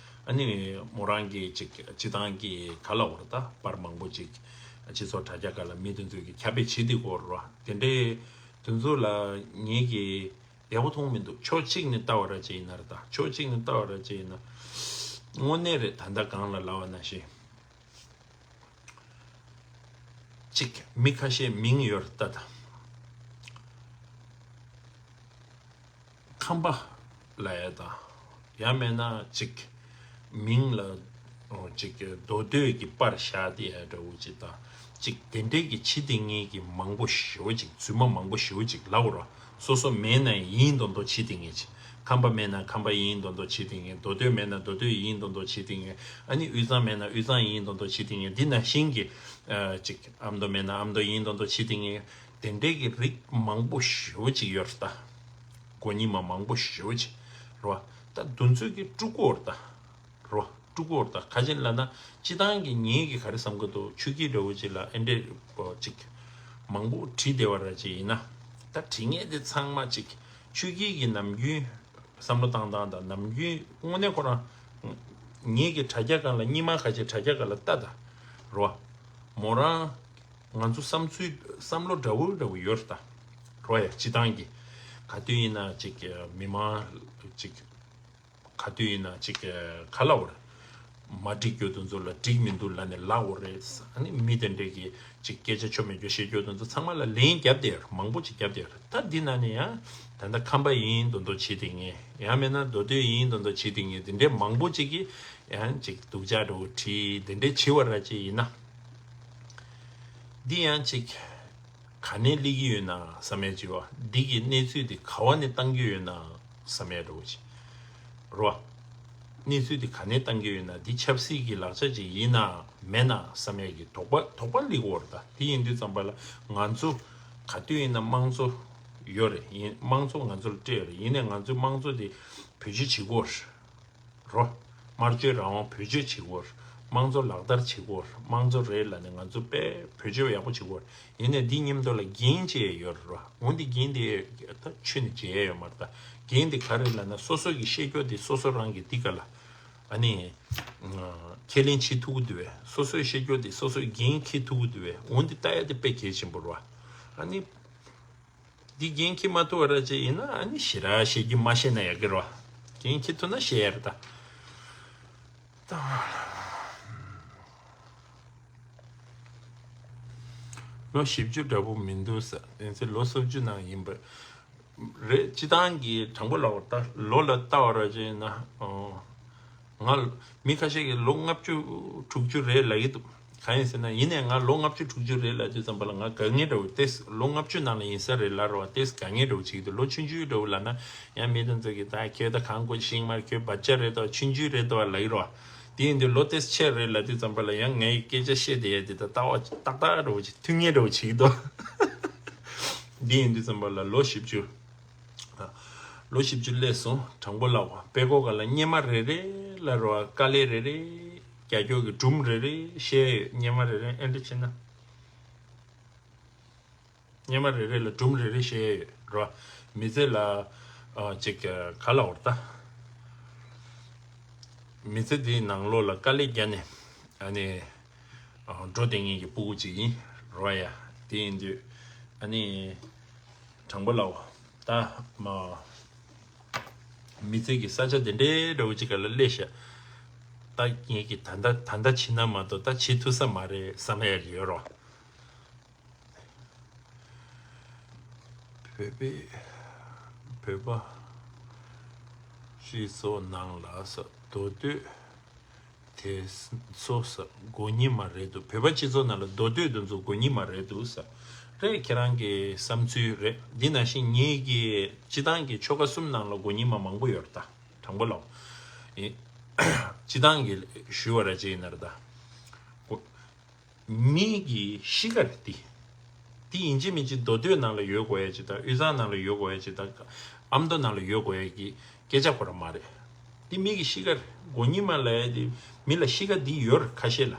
ཨ་ནི་མོ་རང་གིས་ཅིག་སྤྱིར་བཏང་གི་ག་ལབ་དགོས་རེད་ད། པར་མང་པོ་ཅིག་སྤྱི་ཚོགས་དྲ་རྒྱ་སྒང་ལ་མི་དེ་ཚོས་ཀྱི་ཁྱབ་སྤེལ་བྱེད་དེ་དགོས་རེད་བ། དེ་འདྲའི་དེ་ཚོ་ལ་ངེད་ཀྱིས་ཡག་པོ་མཐོང་མི་འདུག་ཕྱོགས་གཅིག་ནས་ལྟ་བ་ར་ཅིག་ཡིན་ན་རེད་ད། ཕྱོགས་གཅིག་ནས་ལྟ་བ་ར་ཅིག་ཡིན་ན། དངོས་གནས་རེད། ད་ལྟ་གང་ལ་ལབ་པ་ནང་བཞིན། གཅིག་མི་ཁ་ཤས་མིང་ཡོད་རེད་ད། ད་ཁམས་པ་ལབ་ཡ་ད། ཡང་མེད་ན་གཅིག་མིང་ལ་ཨོ་ཅིག་མདོ་སྟོད་ཀྱི་པར་བཞག་བསྡད་ཡ་འདྲ་བོ་ཅིག་དང་། ཅིག་དེ་འདྲས་ཀྱི་ཕྱི་སྡིག་ངན་གྱི་མང་པོ་ཞེ་པོ་ཅིག་རྫུན་མ་མང་པོ་ཞེ་པོ་ཅིག་ལབ་དགོས་རེད། སོ་སོ་མེད་ན་ཡིན་མདོག་མདོག་ཕྱི་སྡིག་ངན་ཅིག་ཁམས་པ་མེད་ན་ཁམས་པ་ཡིན་མདོག་མདོག་ཕྱི་སྡིག་ངན། མདོ་སྟོད་མེད་ན་མདོ་སྟོད་ཡིན་མདོག་མདོག་ཕྱི་སྡིག་ངན། ཨ་ནི་དབུས་གཙང་མེད་ན་དབུས་གཙང་ཡིན་མདོག་མདོག་ཕྱི་སྡིག་ངན། འདི་ནང་བཞིན་གྱི་ཨ་ཅིག་ཨ་མདོ་མེད་ན་ཨ་མདོ་ཡིན་མདོག་མདོག་ཕྱི་སྡིག་ངན། དེ་འདྲས་ཀྱི་རིགས་མང་པོ་ཞེ་པོ་ཅིག་ཡོད་རེད་ད། མགོ་རྙིང་མ་མང་པོ་ཞེ་པོ་ཅིག་རེད་བ། ད་དེ་ཚོ་གི་དཀྲུག་གོ་རེད་ད། རོ། དཀྲུག་གོ་རེད་ད། ག་ཅི་ལབ་ན། སྤྱིར་བཏང་གི་ངེད་ཀྱི་ག་རེ་བསམ་གི་འདུག་ཆོས་སྐྱིད་འདྲ་བོ་ཅིག་ལ་ཨེ་འདྲས་པོ་ཅིག་མང་པོ་བྲིས་བསྡད་པ་ར་ཅིག་ཡིན་ན། ད་བྲིས་མཁན་དེ་ཚང་མ་ཅིག་ཆོས་སྐྱིད་ཀྱི་ནམ་རྒྱུན་བསམ་བློ་བཏང་སྟངས་དང་། ནམ་རྒྱུན་དངོས་གནས་ཁོ་རང་ངེད་ཀྱི་དྲ་རྒྱ་སྒང་ལ་སྙིང་མ་ཁ་ཆེ་དྲ་རྒྱ་སྒང་ལ་ལྟ་ད། རོ། མོ་རང་ང་ཚོ་བསམ་ཚུལ་བསམ་བློ་འདྲ་བོ་འདྲ་བོ་ཡོད་རེད་ད། རོ་ཡ། སྤྱིར་བཏང་གི་ག་དུས་ཡིན་ན་ཅིག་མི་མང་ཅིག་ག་དུས་ཡིན་ན་ཅིག་ག་ལབ་དགོས་རེད། མ་འགྲིག་རྒྱུ་དེ་ཚོ་ལ་འགྲིག་མི་འདུག་ལབ་ནས་ལབ་དགོས་རེད། ཨ་ནི་མི་དེ་འདྲས་ཀྱི་ཅིག་སྐད་ཆ་ཆོ་མེད་རྒྱུ་བཤད་རྒྱུ་དེ་ཚོ་ཚང་མ་ལ་ལན་རྒྱབ་བསྡད་ཡོད་རེད། མང་པོ་ཅིག་རྒྱབ་བསྡད་ཡོད་རེད། ད་འདི་ན་ནི་ཡང་ད་ལྟ་ཁམས་པ་ཡིན་མདོག་མདོག་བྱེད་བསྡད་མཁན། ཡང་མིན་ན་མདོ་སྟོད་ཡིན་མདོག་མདོག་བྱེད་བསྡད་མཁན་དེ་འདྲས་མང་པོ་ཅིག་གིས་ཡང་ཅིག་སྡུག་ཅག་འདྲ་བོ་བྲིས། དེ་འདྲས་བྱེད་པ་ར་ཅིག་ཡིན་ན། འདི་ཡང་ཅིག་ག་ནས་སླེབས་ཀྱི་ཡོད་ན་བསམ་ཡས་ཅིག་ཡོད། འདི་གི་གནས་ཚུལ་འདི་ག་བ་ནས་བཏང་གི་ཡོད་ན་བསམ་ཡས་འདྲ་བོ་ཅིག་རེད་བ། གནས་ཚུལ་འདི་ག་ནས་བཏང་གི་ཡོད་ན། འདི་ཆབ་སྲིད་ཀྱི་ལག་ཆ་ཅིག་ཡིན་ན་མེད་ན་བསམ་ཡས་ཀྱི་དོགས་པ་དོགས་པ་སླེབས་ཀྱི་ཡོད་རེད། ད་དེ་ཡིན་དུས་ཙམ་པ་ལ་ང་ཚོ་ག་དུས་ཡིན་ན་དམངས་གཙོ་ཡོད་རེད། ཡིན་དམངས་གཙོ་ང་ཚོ་ལ་སྤྲད་ཡོད་རེད། ཡིན་ནའི་ང་ཚོའི་དམངས་གཙོ་དེ་བེད་སྤྱོད་བྱེད་དགོས་རེད། རོ། སྨྲ་བརྗོད་རང་དབང་བེད་སྤྱོད་བྱེད་དགོས། དམངས་གཙོ་ལག་བསྟར་བྱེད་དགོས། དམངས་གཙོ་རེད་ལབ་ནས་ང་ཚོ་དཔེ་བེད་སྤྱོད་ཡག་པོ་བྱེད་དགོས། ཡིན་ནའི་འདི་མཉམ་དུ་ལ་འགན་བཅས་ཡོད་རེད་རོ། འོ་འདི་འགན་དེ་ད་ཆུད་ནས་བཅས་ཡོད་མ་རེད། ད་འགན་དེ་ག་རེ་ལབ་ན་སོ་སོ་གི་བཤད་རྒྱུ་དེ་སོ་སོ་རང་གི་འདི་ག་ལ་ཨ་ནི་ཁས་ལེན་བྱེད་ཐུབ་ཀྱི་འདུག་བས། སོ་སོའི་བཤད་རྒྱུ་དེ་སོ་སོའི་འགན་འཁྱེར་ཐུབ་ཀྱི་འདུག་བས། འོ་འདི་ལྟ་ཡ་དེ་དཔེ་གལ་ཆེན་པོ་རེད་བ། ཨ་ནི། འདི་འགན་འཁྱེར་མ་ཐུབ་པ་ར་ཅིག་ཡིན་ན་ཨ་ནི་ཞེ་དྲག་བཤད་རྒྱུ་མ་བཤད་ན་ཡག་གི་རེད་བ། འགན་འཁྱེར་ཐུབ་ན་བཤད་ཡ་རེད་ད། ད་ལོ་བཞི་བཅུ་འདྲ་པོ་མི་འདུག་ས། དེ་ཚེ་ལོ་སུམ་ཅུ་ནང་ཡིན་པ་རེད། སྤྱི་བཏང་གི་དྲང་པོ་ལབ་པ་ད་ལོ་ལ་ལྟ་བ་ར་ཅིག་ཡིན་ན། ང་མི་ཁ་ཤས་ཀྱིས་ལོ་ལྔ་བཅུ་དྲུག་ཅུ་རེད་ལབ་ཀྱི་འདུག་གང་ཡིན་ཟེར་ན། ཡིན་ནའི་ང་ལོ་ལྔ་བཅུ་དྲུག་ཅུ་རེད་ལབ་དུས་ཙམ་པ་ལ་ང་དགའ་ངེས་འདྲ་བོ་ཏེས། ལོ་ལྔ་བཅུ་ནང་ལ་ཡིན་ས་རེད་ལབ་རེད་བ། ཏེས་དགའ་ངེས་འདྲ་བོ་བྱེད་ཀྱི་འདུག་ལོ་ཆུང་ཆུང་འདྲ་བོ་ལབ་ན་ཡང་མི་དེ་ཚོ་གིས་ད་ཁྱོད་ད་གང་དགོས་ཤིང་མར་ཁྱོད་བར་ཆད་རེད་དོ། ཆུང་ཆུང་རེད་དོ་ལབ་ཀྱི་རེད་བ། དེ་ཡིན་དུས་ལོ་ཏེས་ཆེ་རེད་ལབ་དུས་ཙམ་པ་ལ་ཡང་ངའི་སྐད་ཆ་བཤད་བསྡད་ཡ་དེ་ད་ལྟ་བ་ཏག་ཏག་འདྲ་བོ་ཅིག་ཐུག་ངེས་འདྲ་བོ་བྱེད་ཀྱི་འདུག་དེ་ཡིན་དུས་ཙམ་པ་ལ་ལོ་བཞི་བཅུ། ལོ་བཞི་བཅུ་སླེབས་སོང་། དྲང་པོ་ལབ་པ་དཔེ་ཀོ་ག་ལ་སྙེ་མ་རེ་རེ་ལ་རོ་དཀའ་ལས་རེ་རེ་རྒྱག་རྒྱུ་གི་སྒྲུང་རེ་རེ་བཤད་ཡོད། སྙེ་མ་རེ་རེ་ཨེ་འདྲ་བྱས་ན་སྙེ་མ་རེ་རེ་ལ་སྒྲུང་རེ་རེ་བཤད་ཡོད་རོ། མི་ཚེ་ལ་ཨ་ཅིག་ག་ལ་འོར་ད། མི་ཚེ་འདིའི་ནང་ལོགས་ལ་དཀའ་ལས་བརྒྱབ་ནས་ཨ་ནི་འགྲོ་བསྡད་མཁན་གྱི་སྤུ་གུ་ཅིག་ཡིན་རོ་ཡ། དེ་ཡིན་དུས་ཨ་ནི་དྲང་པོ་ལབ་པ་ད་མ་མི་ཚེ་གི་ས་ཆ་དེ་འདྲའི་འདྲ་བོ་ཅིག་ག་ལ་སླེབས་ཤག་ད་ངས་ཀྱི་ད་ལྟ་ད་ལྟ་བྱེད་ན་མ་གཏོགས་ད་བྱེད་ཐུབ་ས་མ་རེད་བསམ་ཡ་ཡོད་རོ། བོད་པའི་བོད་པ་སྤྱི་ཚོགས་ནང་ལ་ས་མདོ་སྟོད་དེ་ཚོ་ས་དགོས་ཉེན་མ་རེད་འདུག་བོད་པ་སྤྱི་ཚོགས་ནང་ལ་མདོ་སྟོད་དེ་ཚོ་དགོས་ཉེན་མ་རེད་འདུག་ས་རེད། ཁྱེད་རང་གི་བསམ་ཚུལ་རེད། འདི་ནང་བཞིན་ངེད་ཀྱི་སྤྱི་བཏང་གི་ཆོལ་ཁ་གསུམ་ནང་ལ་དགོས་ཉེན་མ་མང་པོ་ཡོད་རེད། ད་དྲང་པོ་ལབ་ཡིན། སྤྱི་བཏང་གི་ཞུ་བ་ར་ཅིག་ཡིན་ན་རེད་ད། མི་གི་གཤིས་ཀ་རེད་དེ། དེ་ཡིན་གཅིག་མིན་གཅིག་མདོ་སྟོད་ནང་ལ་ཡོད་དགོས་ཡ་ཅིག་དང་། དབུས་གཙང་ནང་ལ་ཡོད་དགོས་ཡ་ཅིག་དང་། ཨ་མདོ་ནང་ལ་ཡོད་དགོས་ཡ་གི་སྐད་ཆ་ཁོ་རང་མ་རེད། དེ་མི་གི་གཤིས་ཀ་རེད། དགོས་ཉེན་མ་ལབ་ཡ་དེ་མི་ལ་གཤིས་ཀ་འདི་ཡོད་རེད་ཁ་ཤས་ལ།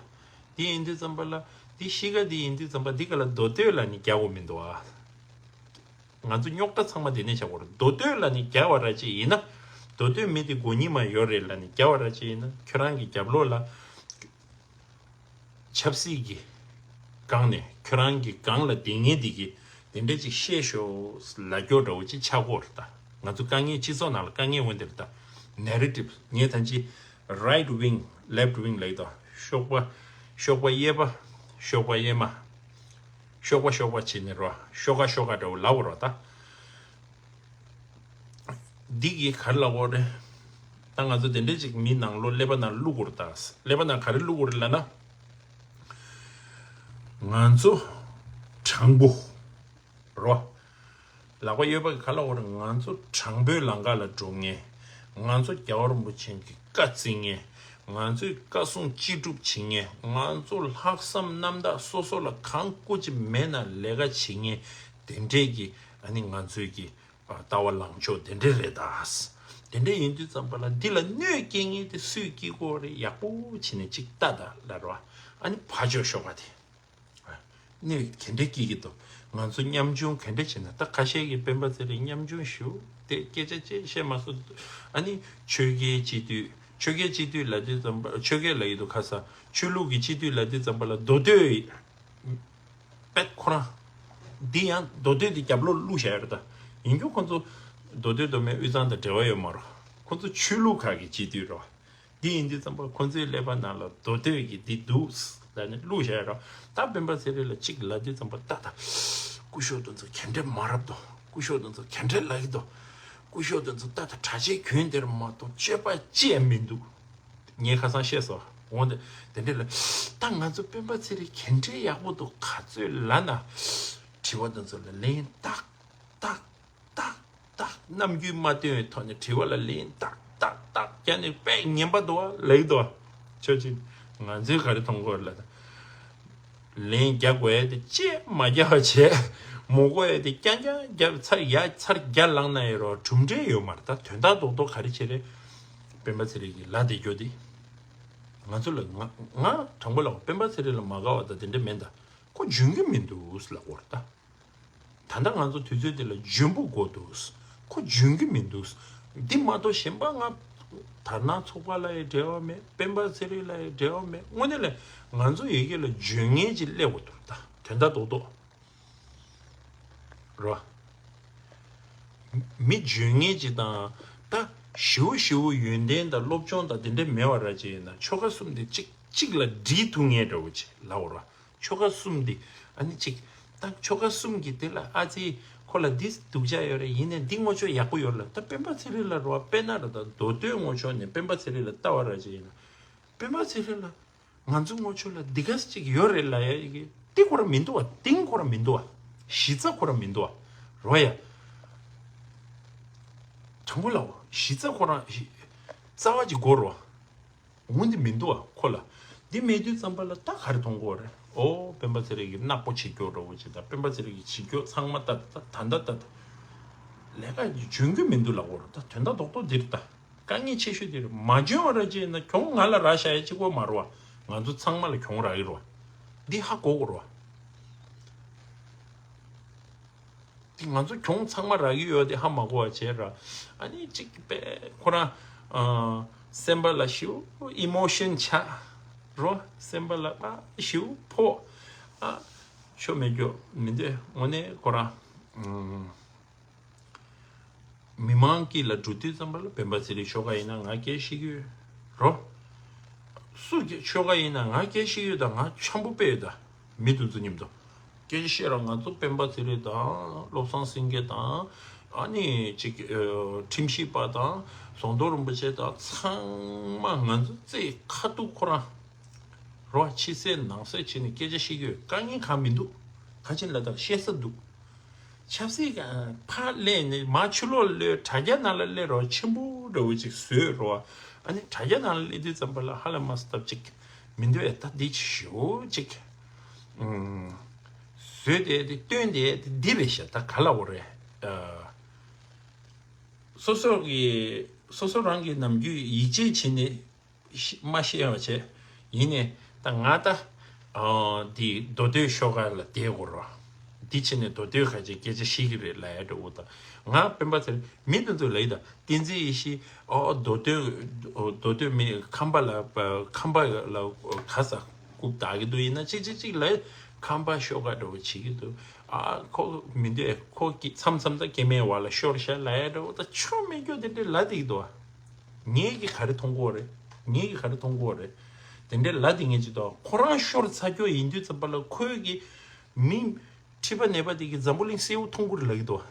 དེ་ཡིན་དུས་ཙམ་པ་ལ་དེ་གཤིས་ཀ་འདི་ཡིན་དུས་ཙམ་པ་འདི་ག་ལ་མདོ་སྟོད་ལ་ནི་རྒྱག་དགོས་མི་འདུག་ཨ། ང་ཚོ་རྙོག་དྲ་ཚང་མ་དེ་ནས་བྱ་དགོས་རེད། མདོ་སྟོད་ལ་ནི་རྒྱག་པ་ར་ཅིག་ཡིན་ན། མདོ་སྟོད་མི་དེ་དགོས་ཉེན་མ་ཡོད་རེད་ལབ་ནས་རྒྱག་པ་ར་ཅིག་ཡིན་ན། ཁྱོད་རང་གི་རྒྱབ་ལོགས་ལ་ཆབ་སྲིད་ཀྱི་སྒང་ནས་ཁྱོད་རང་གི་སྒང་ལ་བསྡད་མཁན་དེ་གིས་དེ་འདྲ་ཅིག་བཤད་ཤོག་ལབ་རྒྱུ་འདྲ་བོ་ཅིག་ཆགས་ཀྱི་ཡོད་རེད། ད་ང་ཚོ་དཀའ་ངལ་སྤྱི་ཚོགས་ནང་ལ་དཀའ་ངལ་འོན་དེ་རེད། ད་ནེ་རེ་ཊིབ་ངས་ད་ཅི་རའིཊ་ཝིང་ལེཕཊ་ཝིང་ལབ་ཀྱི་འདུག་ཤོག་པ་ཤོག་པ་གཡས་པ་ཤོག་པ་གཡས་མ། ཤོག་པ་ཤོག་པ་བྱས་ནས་རོ། ཤོག་ཁ་ཤོག་ཁ་འདྲ་བོ་ལབ་དགོས་རོ་ད། འདི་གིས་ག་རེ་ལབ་དགོས་རེད། ད་ང་ཚོ་དེ་འདྲས་ཅིག་མི་ནང་ལོགས་ཀླད་པ་ནང་བླུག་དགོས་རེད་ད། ཀླད་པ་ནང་ག་རེ་བླུག་དགོས་རེད་ལབ་ན། ང་ཚོ་དྲང་པོ་རོ། ལག་པ་གཡས་པ་གིས་ག་རེ་ལབ་དགོས་རེད། ང་ཚོ་དྲང་པོའི་ལམ་ཁ་ལ་འགྲོ་མཁན། ང་ཚོ་རྒྱལ་བ་རིན་པོ་ཆེ་གི་བཀའ་བརྩི་མཁན། ང་ཚོའི་བཀའ་གསུང་ཅི་སྒྲུབ་བྱེད་མཁན། ང་ཚོ་ལྷག་བསམ་རྣམ་དག་སོ་སོ་ལ་གང་དགོས་ཀྱི་མེད་ན་ལས་ཀ་བྱེད་མཁན་དེ་འདྲས་ཀྱི་ཨ་ནི་ང་ཚོའི་གི་ལྟ་བ་ལངས་ཕྱོགས་དེ་འདྲས་རེད་ད། དེ་འདྲས་ཡིན་དུས་ཙམ་པ་ལ་འདི་ལ་གནོད་སྐྱེལ་མཁན་དེ་སུས་སྐྱེལ་དགོས་རེད། ཡག་པོ་བྱས་ནས་ཅིག་ལྟ་ད་ལབ་རོགས། ཨ་ནི་ཕར་ཕྱོགས་ཤོག་པ་དེ། གནོད་ག་འདྲས་སྐྱེལ་གྱི་འདུག་ང་ཚོ་ཉམ་ཆུང་ག་འདྲས་བྱས་ན། ད་ཁ་ཤས་ཀྱིས་སྤེན་པ་ཚེ་རིང་ཉམ་ཆུང་ཞུ། དེ་སྐད་ཆ་ཅིག་བཤད་མ་སོང་། ཨ་ནི་ཆོལ་ཁའི་སྤྱི་འཐུས། ཆོལ་ཁའི་སྤྱི་འཐུས་ལབ་དུས་ཙམ་པ། ཆོལ་ཁའི་ལབ་ཡི་འདུག་ཁ་ས། ཆོས་ལུགས་ཀྱི་སྤྱི་འཐུས་ལབ་དུས་ཙམ་པ་ལ་མདོ་སྟོད་པད་ཁོ་རང་། འདི་ཡང་མདོ་སྟོད་དེ་རྒྱབ་ལོགས་བླུགས་བཞག་ཡོད་རེད་ད། ཡིན་རྒྱུ་ཁོ་ཚོ་མདོ་སྟོད་མདོ་སྨད་དབུས་གཙང་དང་འབྲེལ་བ་ཡོད་མ་རེད། ཁོ་ཚོ་ཆོས་ལུགས་ཁག་གི་སྤྱི་འཐུས་རེད་བ། འདི་ཡིན་དུས་ཙམ་པ་ཁོ་ཚོའི་ཀླད་པ་ནང་ལ་མདོ་སྟོད་ཀྱི་འདི་འདུག་ཟེར་ནས་བླུགས་བཞག་རོགས། ད་སྤེན་པ་ཚེ་རིང་ལ་གཅིག་ལབ་དུས་ཙམ་པ་ད་ད་སྐུ་ཞབས་དེ་ཚོ་ག་འདྲས་མ་རབ་དོ། སྐུ་ཞབས་དེ་ཚོ་ག་འདྲས་ལབ་ཀྱི་འདུག་སྐུ་ཞབས་དེ་ཚོ་ད་ད་གྲྭ་ཆས་གྱོན་དེར་མ་གཏོགས་སྤྱོད་པ་ཅི་ཡང་མི་འདུག་ངས་ཁ་སང་བཤད་སོང་། འོ་དེ་དེ་འདྲས་ལ་ད་ང་ཚོ་སྤེན་པ་ཚེ་རིང་ག་འདྲས་ཡག་པོ་འདུག་ག་ཚོད་ལབ་ན། དྲི་བ་དེ་ཚོ་ལ་ལན་ཏག་ཏག་ཏག་ཏག་རྣམ་འགྱུར་མ་སྟོན་པའི་ཐོག་ནས་དྲི་བ་ལ་ལན་ཏག་ཏག་ཏག་རྒྱག་ནས་དཔེ་ངན་པ་འདུག་བ་ལེགས་འདུག་བ། ཁྱོད་ཀྱིས་ང་ཚོའི་ག་རེ་མཐོང་གི་ཡོད་ལབ་ན། ལན་རྒྱག་དགོས་ཡ་དེ་ཅེས་མ་རྒྱག་པ་བྱས། མ་དགོས་ཡ་དེ་རྐྱང་རྐྱང་རྒྱབ་ཚར་ཡ་ཚར་རྒྱ་ལངས་ན་ཡ་རོ་གྲུབ་འབྲས་ཡོད་མ་རེད། ད་དོན་དག་རྡོག་རྡོག་ག་རེ་བྱེད་རེད། སྤེན་པ་ཚེ་རིང་གི་ལ་དེ་རྒྱོ་དེ། ང་ཚོ་ལ་ང་ང་དྲང་པོ་ལ་སྤེན་པ་ཚེ་རིང་ལ་མ་དགའ་བ་ད་དེ་འདྲ་མེད་ད། ཁོ་འཇོན་གི་མི་འདུག་ལབ་དགོས་རེད་ད། ད་ལྟ་ང་ཚོ་དུས་ཚོད་འདི་ལ་འཇོན་པོ་དགོས་འདུག་ཁོ་འཇོན་གྱི་མི་འདུག་འདི་མ་གཏོགས་གཞན་པ་ང་དར་ནག་ཚོགས་པ་ལ་ཡང་འབྲེལ་བ་མེད། སྤེན་པ་ཚེ་རིང་ལ་ཡང་འབྲེལ་བ་མེད། དངོས་གནས་ལ་ང་ཚོ་ཡི་གེ་ལ་འཇོན་ངེས་ཅིག་སླེབས་དགོས་འདུག་ད་དོན་དག་རྡོག་རྡོག་རོ། མི་འཇོན་ངེས་ཅིག་དང་ད་ཞེ་པོ་ཞེ་པོ་ཡོན་ཏན་དང་སློབ་སྦྱོང་དང་དེ་འདྲ་མེད་པ་ར་ཅིག་ཡིན་ན་ཆོལ་ཁ་གསུམ་དེ་གཅིག་གཅིག་ལ་སྒྲིལ་ཐུབ་ངེས་འདྲ་བོ་ཅིག་ལབ་དགོས་ར། ཆོལ་ཁ་གསུམ་འདི་ཨ་ནི་གཅིག་ད་ཆོལ་ཁ་གསུམ་གྱི་དེ་ལ་ཨ་ཙི་ཁོ་ལ་འདི་སྡུག་ཅག་ཡོད་རེད། ཡིན་ནའི་འདི་ངོ་ཕྱོགས་ཡག་པོ་ཡོད་ལ། ད་སྤེན་པ་ཚེ་རིང་ལ་རོ་དཔེར་ན་ར་ད་མདོ་སྟོད་ངོ་ཕྱོགས་ནས་སྤེན་པ་ཚེ་རིང་ལ་ལྟ་བ་ར་ཅིག་ཡིན་ན། སྤེན་པ་ཚེ་རིང་ལ་ང་ཚོ་ངོ་ཕྱོགས་ལ་འདི་ག་ཅིག་ཡོད་རེད་ལ་ཡ་ཡི་གེ་དེ་ཁོ་ར་མི་འདུག་བ། གཏིང་ཁོ་ར་མི་འདུག་བ། གཞི་རྩ་ཁོ་ར་མི་འདུག་བ་རོ་ཡ། དྲང་པོ་ལ་བ་གཞི་རྩ་ཁོ་ར་རྩ་བ་ཅིག་དགོས་རོ། འོ་འདི་མི་འདུག་ཨ་ཁོ་ལ། འདི་མེད་དུས་ཙམ་པ་ལ་ད་ག་རེ་མཐོང་གི་ཡོད་རེད། ཨོ་སྤེན་པ་ཚེ་རིང་གི་ནག་པོ་བྱེད་སྐྱོ་འདྲ་བོ་ཅིག་དང་སྤེན་པ་ཚེ་རིང་གི་བྱེད་སྐྱོ་ཚང་མ་ད་ད་ད་ད་ད་ལས་ཀ་འཇོན་གྱི་མི་འདུག་ལབ་དགོས་རེད། ད་དོན་དག་རྡོག་རྡོག་འདི་རེད། ད་དཀའ་ངལ་ཆེ་ཤོས་འདི་རེད། མ་འཇོན་པ་ར་ཅིག་ཡིན་ན་གྱོང་ང་ལ་རག་བཞག་ཡ་གཅིག་པོ་མ་རེད་བ། ང་ཚོ་ཚང་མ་ལ་གྱོང་རག་གི་རེད་བ། འདི་ཧ་གོ་དགོས་རེད་བ། དེ་ང་ཚོ་གྱོང་ཚང་མ་རག་གི་ཡོད་དེ་ཧ་མ་གོ་བ་བྱས་ར། ཨ་ནི་གཅིག་པས་ཁོ་རང་ཨ་སེམས་པ་ལ་ཞེ་པོ་ཨི་མོ་ཤན་ཆགས་རོ། སེམས་པ་ལ་ཨ་ཞེ་པོ་ཕོག་ཨ་ཆོ་མེད་རྒྱུ་མི་འདུག་དངོས་གནས་ཁོ་རང་ཨ་མི་མང་གི་ལ་འགྲོ་དུས་ཙམ་པ་ལ་སྤེན་པ་ཚེ་རིང་ཤོག་ཁ་ཡིན་ན་ང་སྐད་ཤེས་ཀྱི་ཡོད་རོ། སུ་གི་ཆོལ་ཁ་ཡིན་ན་ང་སྐད་ཤེས་ཡོད་ད། ང་འཆམ་པོ་དཔེ་ཡོད་ད། མི་དེ་ཚོ་མཉམ་དུ་སྐད་ཆ་བཤད་ར། ང་ཚོ་སྤེན་པ་ཚེ་རིང་དང་བློ་བཟང་སེང་གེ་དང་ཨ་ནི་ཅིག་ཨ་ཁྲིམས་ཞིབ་པ་དང་ཟམ་གདོང་རིན་པོ་ཆེ་དང་ཚང་མ་ང་ཚོ་རྩེ་ཁ་ཐུག་ཁོ་རང་རོ་ཕྱི་གསལ་ནང་གསལ་བྱས་ནས་སྐད་ཆ་བཤད་ཀྱི་ཡོད། དཀའ་ངལ་གང་མི་འདུག་ག་ཅིན་ལ་དག་བཤད་ས་འདུག་ཆབ་སྲིད་ཀྱི་ཕར་སླེབས་ནས་མར་ཕྱི་ལོགས་སླེབས། དྲ་རྒྱ་ནང་ལ་སླེབས་རོགས། ཆེན་པོ་འདྲ་བོ་ཅིག་བཟོས་རོགས། ཨ་ནི་དྲ་རྒྱ་ནང་ལ་སླེབས་དུས་ཙམ་པ་ལ་ཧ་ལས་མ་སྟབས་ཅིག་མི་འདོད་ཡ་ད་འདི་ཞུ་ཅིག་ཨུམ། བཟོས་ཏེ་དེ་སྟོན་ཏེ་དེ་འདི་རེད་ཤག་ད་ག་ལ་འོ་རེད། ཨ། སོ་སོ་གི་སོ་སོ་རང་གི་ནམ་རྒྱུན་ཡིད་ཆེས་བྱས་ནས་ཤི་མ་ཤེས་པ་བྱས། ཡིན་ནས་ད་ང་ད་ཨ་འདི་མདོ་སྟོད་ཤོག་ཁ་ལ་བསྡད་དགོས་རོ། འདི་བྱས་ནས་མདོ་སྟོད་ཁ་ཅིག་སྐད་ཆ་བཤད་ཀྱི་རེད་ལབ་ཡ་འདྲ་བོ་དང་། ང་སྤེན་པ་ཚེ་རིང་མི་དེ་ཚོ་ལ་ཡི་ད་བསྟན་འཛིན་ཡེ་ཤེས་ཨོ་མདོ་སྟོད་མདོ་སྟོད་མི་ཁམས་པ་ལ་ཁམས་པ་ལ་ག་ས་རྐུབ་བཏགས་ཀྱི་འདུག་ཡིན་ན་གཅིག་གཅིག་གཅིག་ལ་ཁམས་པ་ཤོག་ཁ་འདྲ་བོ་བྱེད་ཀྱི་འདུག་ཨ་ཁོ་མི་འདོད་ཁོ་གི་མཚམས་མཚམས་ད་སྐྱེ་དམན་བ་ལ་ཤོར་ཤག་ལབ་ཡ་འདྲ་བོ་ད་ཆོ་མེད་རྒྱུ་དེ་འདྲའི་ལབ་བསྡད་ཀྱི་འདུག་ངས་ཀྱི་ག་རེ་མཐོང་གི་ཡོད་རེད། ངས་ཀྱི་ག་རེ་མཐོང་གི་ཡོད་རེད། དེ་འདྲའི་ལབ་བསྡད་མཁན་ཅིག་འདུག་ཁོ་རང་ཤོར་ཚར་རྒྱུ་ཡིན་དུས་ཙམ་པ་ལ་ཁོའི་གི་མི་མཁྲིས་པ་ནད་པ་དེ་གི་འཛམ་བུ་གླིང་གསལ་བོ་མཐོང་གི་རེད་ལབ་ཀྱི་འདུག་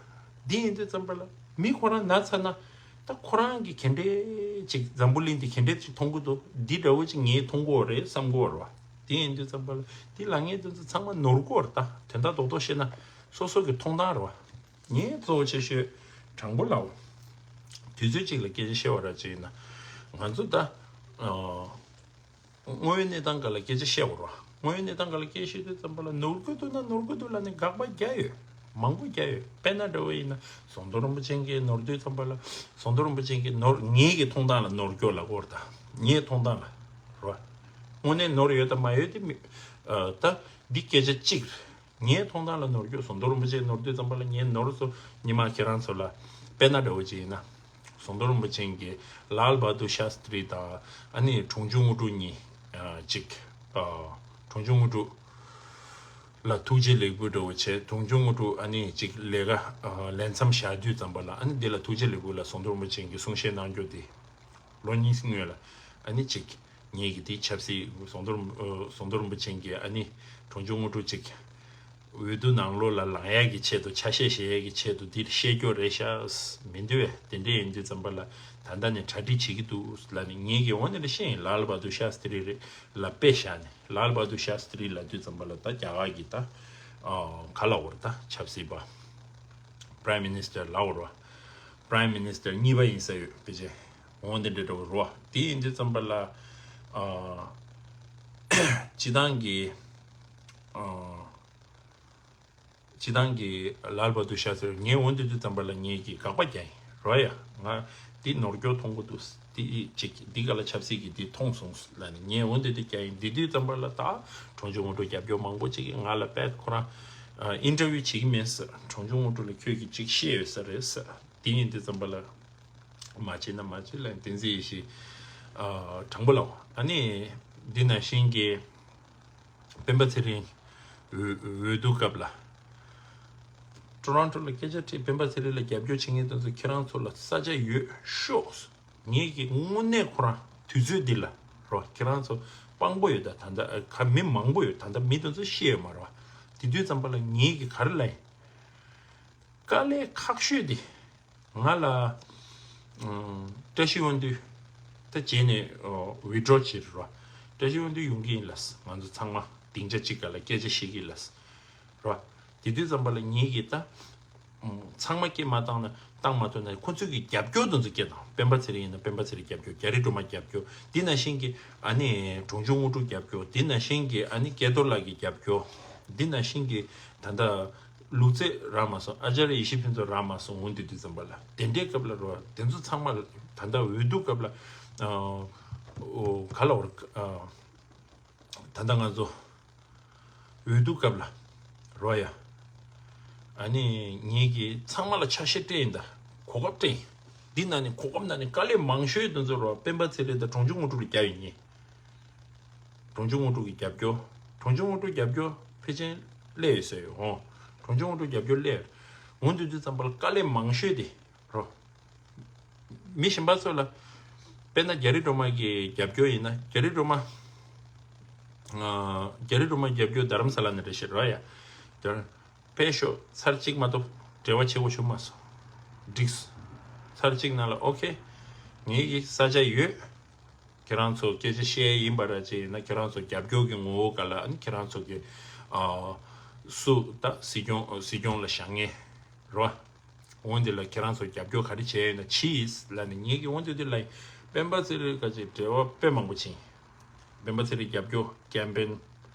འདི་ཡིན་དུས་ཙམ་པ་ལ་མི་ཁོ་རང་ན་ཚར་ན་ད་ཁོ་རང་གི་ག་འདྲས་ཅིག་འཛམ་བུ་གླིང་འདི་ག་འདྲས་ཅིག་མཐོང་གི་འདུག་འདི་འདྲ་བོ་ཅིག་ངས་མཐོང་གི་ཡོད་རེད་བསམ་གི་ཡོད་རེད་བ། དེ་ཡིན་དུས་ཙམ་པ་ལ་དེ་ལབ་མཁན་དེ་ཚོ་ཚང་མ་ནོར་གི་ཡོད་རེད། ད་དོན་དག་རྡོག་རྡོག་བཤད་ན་སོ་སོ་གི་མཐོང་སྟངས་རེད་བ། ངས་གཙོ་བོ་ཆེ་ཤོས་དྲང་པོ་ལབ། དུས་ཚོད་གཅིག་ལ་སྐད་ཆ་བཤད་པ་ར་ཅིག་ཡིན་ན། ང་ཚོ་ད་ཨ་དངོས་ཡོད་གནས་སྟངས་སྒང་ལ་སྐད་ཆ་བཤད་དགོས་ར། དངོས་ཡོད་གནས་སྟངས་སྒང་ལ་སྐད་བཤད་དུས་ཙམ་པ་ལ་ནོར་གི་འདུག་ན་ནོར་གི་འདུག་ལབ་ནས་དགག་པ་རྒྱག་ཡོད། མང་པོ་རྒྱག་ཡོད། དཔེར་ན་འདྲ་བོ་ཡིན་ན་ཟམ་གདོང་རིན་པོ་ཆེ་གིས་ནོར་དུས་ཙམ་པ་ལ་ཟམ་གདོང་རིན་པོ་ཆེ་གིས་ནོར་ངེད་ཀྱི་མཐོང་སྟངས་ལ་ནོར་སྐྱོ་ལབ་ཀྱི་ཡོད་རེད། ད་ངའི་མཐོང་སྟངས་ལ་ར། དངོས་གནས་ནོར་ཡོད་དང་མ་ཡོད་དེ་མི་ཨ་ད་འདི་སྐད་ཆ་གཅིག་རེད། ངའི་མཐོང་སྟངས་ལ་ནོར་རྒྱུ་ཟམ་གདོང་རིན་པོ་ཆེ་ནོར་དུས་ཙམ་པ་ལ་ངས་ནོར་སོ་ཉི་མ་ཁྱེད་རང་ཚོ་ལ་དཔེར་ན་འདྲ་བོ་ཅིག་ཡིན་ན། ཟམ་གདོང་རིན་པོ་ཆེ་གིས་ལཱལ་བྷ་དུར་ཤཱ་སྟྲི་དང་ཨ་ནི་དྲུང་ཆུང་དངོས་གྲུབ་གཉིས་ཅིག་དྲུང་ཆུང་དངོས་གྲུབ་ལ་ཐུགས་རྗེ་ལེགས་འབུལ་འདྲ་བོ་བྱས། དྲུང་ཆུང་དངོས་གྲུབ་ཨ་ནི་ཅིག་ལས་ཀ་ལས་མཚམས་བཞག་དུས་ཙམ་པ་ལ་ཨ་ནི་འདི་ལ་ཐུགས་རྗེ་ལེགས་འབུལ་ལ་ཟམ་གདོང་རིན་པོ་ཆེ་གིས་གསུང་བཤད་གནང་རྒྱུ་དེ། ལོ་གཉིས་སྔོན་ལ་ ཨ་ནི་ཅིག་ངེད་ཀྱི་དེ་ཆབ་སྲིད་ཟོང་དོར་ཟོང་དོར་རིན་པོ་ཆེན་གྱི་ཨ་ནི་གྲོང་ཆུང་དངོས་གྲུབ་ཅིག་འོས་བསྡུ་ནང་ལོགས་ལ་ལངས་ཡག་གི་ཆེད་དུ་ཆ་ཤས་བཞེས་ཡག་གི་ཆེད་དུ་འདིར་བཤད་རྒྱུ་རེད་ཤག་མི་འདུག་བས། དེ་འདྲ་ཡིན་དུས་ཙམ་པ་ལ་ད་ལྟ་ནས་གྲ་སྒྲིག་བྱེད་ཀྱི་འདུག་ལབ་ནས་ངེད་ཀྱི་འོ་ནས་ལ་ཤེས་ཡིན། ལཱལ་བྷ་དུར་ཤཱ་སྟི་རི་རེད་ལ་དཔེ་བཞག་ནས་ལཱལ་བྷ་དུར་ཤཱ་སྟི་རི་ལབ་དུས་ཙམ་པ་ལ་ད་རྒྱ་གར་གྱི་ད་ག་ལ་འོར་ད་ཆབ་སྲིད་པ་Prime Minister་ལ་འོར་བ། Prime Minister་གཉིས་པ་ཡིན་ས་ཡོད་པེ་ཅེ་འོ་འདི་འདྲ་འདྲ་བོ་རོ། དེ་ཡིན་དུས་ཙམ་པ་ལ་སྤྱི་བཏང་གི་སྤྱི་བཏང་གི་ལཱལ་བྷ་དུར་ཤཱ་སྟི་རི་ངས་འོ་འདི་དུས་ཙམ་པ་ལ་ངས་ཀྱི་དགག་པ་རྒྱག་ཡིན་རོ་ཡ། ང་འདི་ནོར་སྐྱོ་མཐོང་གི་འདུག་འདི་ཅིག་འདི་ག་ལ་ཆབ་སྲིད་ཀྱི་འདི་མཐོང་སོང་ལ་ནི་ངས་འོ་འདི་དུས་རྒྱག་ཡིན། འདི་དུས་ཙམ་པ་ལ་ད་གྲོང་ཆུང་དངོས་གྲུབ་རྒྱབ་སྐྱོར་མང་པོ་ཅིག་གིས་ང་ལ་དཔེ་ཁོ་རང་ཨིན་ཊར་བིའུ་བྱེད་ཀྱི་མིན་ཟེར། གྲོང་ཆུང་དངོས་གྲུབ་ལ་ཁྱོད་ཀྱིས་ཅིག་ཤེས་ཡོད་ས་རེད་ཟེར། དེ་ཡིན་དུས་ཙམ་པ་ལ་མ་བྱེད་ན་མ་བྱེད་ལ་བསྟན་འཛིན་ཡེ་ཤེས་དྲང་པོ་ལ་ཨ་ནི་འདི་ནང་བཞིན་གྱི་སྤེན་པ་ཚེ་རིང་འོས་འོས་བསྡུ་སྐབས་ལ་ཊོ་རོན་ཊོ་ལ་སྐད་ཆ་དྲིས། སྤེན་པ་ཚེ་རིང་ལ་རྒྱབ་སྐྱོར་བྱེད་མཁན་དེ་ཚོ་ཁྱེད་རང་ཚོ་ལ་ས་ཆ་ཡོད་ཤོག་ངེད་ཀྱི་དངོས་གནས་ཁོ་རང་དུས་ཚོད་འདི་ལ་རོ་ཁྱེད་རང་ཚོ་དཔང་པོ་ཡོད་ད། ད་ལྟ་ཁ་མི་མང་པོ་ཡོད། ད་ལྟ་མི་དེ་ཚོ་ཤེས་ཡོད་མ་རེད་བ། དེ་དུས་ཙམ་པ་ལ་ངེད་ཀྱི་ག་རེ་ལབ་ཡིན། དཀའ་ལས་ཁག་ཤོས་དེ་ང་ལ་ཨམ་བཀྲ་ཤིས་དབང་འདུས་ད་རྗེས་ནས་ཨོ་ཝི་ཌི་རོ་བྱེད་རོ། བཀྲ་ཤིས་དབང་འདུས་ཡོང་གི་ཡིན་ལབ། ང་ཚོ་ཚང་མ་སྡིངས་ཆ་གཅིག་སྒང་ལ་སྐད་ཆ་བཤད་ཀྱི་ལབ་རོ། དེ་དུས་ཙམ་པ་ལ་ངེད་ཀྱིས་ད་ཨམ་ཚང་མ་སྐད་མ་བཏང་ན་བཏང་མ་ཐུབ་ན་ཁོ་ཚོས་ཀྱི་རྒྱབ་སྐྱོར་དེ་ཚོ་སྐད་བཏང་། སྤེན་པ་ཚེ་རིང་ཡིན་ན་སྤེན་པ་ཚེ་རིང་རྒྱབ་སྐྱོར། རྒྱ་རི་སྒྲོལ་མ་རྒྱབ་སྐྱོར། འདི་ནང་བཞིན་གྱི་ཨ་ནི་གྲོང་ཆུང་དངོས་གྲུབ་རྒྱབ་སྐྱོར། འདི་ནང་བཞིན་གྱི་ཨ་ནི་སྐལ་རྡོར་ལགས་ཀྱི་རྒྱབ་སྐྱོར། འདི་ནང་བཞིན་གྱི་ད་ལྟ་ལུག་རྫི་རག་མ་སོང་། ཨ་ཅར་ཡེ་ཤེས་ཕུན་ཚོགས་རག་མ་སོང་། འོ་འདི་དུས་ཙམ་པ་ལ་དེ་འདྲའི་སྐབས་ལ་རོ་དེ་ཚོ་ཚང་མ་ད་ལྟ་འོས་བསྡུ་སྐབས་ལ་ཨོ་ག་ལ་བར་ད་ལྟ་ང་ཚོ་འོས་བསྡུ་སྐབས་ལ་རོ་ཡ། ཨ་ནི་ངེད་ཀྱིས་ཚང་མ་ལ་ཆ་ཤས་སྤྲད་ཡིན། ད་གོ་སྐབས་སྤྲད་ཡིན། འདི་ན་ནི་གོ་སྐབས་ན་ནི་དཀའ་ལས་མང་ཤོས་དེ་ཚོ་རོ་སྤེན་པ་ཚེ་རིང་དང་གྲོང་ཆུང་དངོས་གྲུབ་ལ་རྒྱབ་ཡིན་ངེད། གྲོང་ཆུང་དངོས་གྲུབ་ཀྱི་རྒྱབ་སྐྱོར། གྲོང་ཆུང་དངོས་གྲུབ་རྒྱབ་སྐྱོར་ཕལ་ཆེར་སླེབས་ཡོད་ཟེར་ཡོད་ཧོ། གྲོང་ཆུང་དངོས་གྲུབ་རྒྱབ་སྐྱོར་སླེབས་ཡོད། འོ་འདི་དུས་ཙམ་པ་ལ་དཀའ་ལས་མང་ཤོས་དེ་རོ། མི་གཞན་པ་ཚོ་ལ་དཔེར་ན་རྒྱ་རི་སྒྲོལ་མ་གི་རྒྱབ་སྐྱོར་ཡིན་ན་རྒྱ་རི་སྒྲོལ་མ་ཨ་རྒྱ་རི་སྒྲོལ་མ་རྒྱབ་སྐྱོར་རྡ་རམ་ས་ལ་ནས་རེད་ཤག་རོ་ཡ། དེར་ཕེབས་ཤོག་ཚར་གཅིག་མ་གཏོགས་འབྲེལ་བ་བྱེད་དགོས་བྱུང་མ་སོང་། འགྲིགས། ཚར་གཅིག་ནང་ལ་ཨོ་ཁེ། ངེད་ཀྱི་ས་ཆ་ཡོད། ཁྱེད་རང་ཚོ་སྐད་ཆ་བཤད་ཡིན་པ་ར་ཅིག་ཡིན་ན་ཁྱེད་རང་ཚོ་རྒྱབ་སྐྱོར་གྱི་ངོ་བོ་ག་ལ་ཨ་ནི་ཁྱེད་རང་ཚོ་གི་ཨ་སུ་ད་སྲིད་སྐྱོང་སྲིད་སྐྱོང་ལ་བཞེངས་ངེས་རོ། འོན་ཏེ་ལ་ཁྱེད་རང་ཚོ་རྒྱབ་སྐྱོར་ག་རེ་བྱས་ཡོད་ན་ཕྱིས་ལ་ནི་ངེད་ཀྱི་འོན་ཏེ་དེ་ལ་སྤེན་པ་ཚེ་རིང་ག་ཅིག་འབྲེལ་བ་དཔེ་མང་པོ་བྱིན། སྤེན་པ་ཚེ་རིང་རྒྱབ་སྐྱོར་ཀེམ་པེན།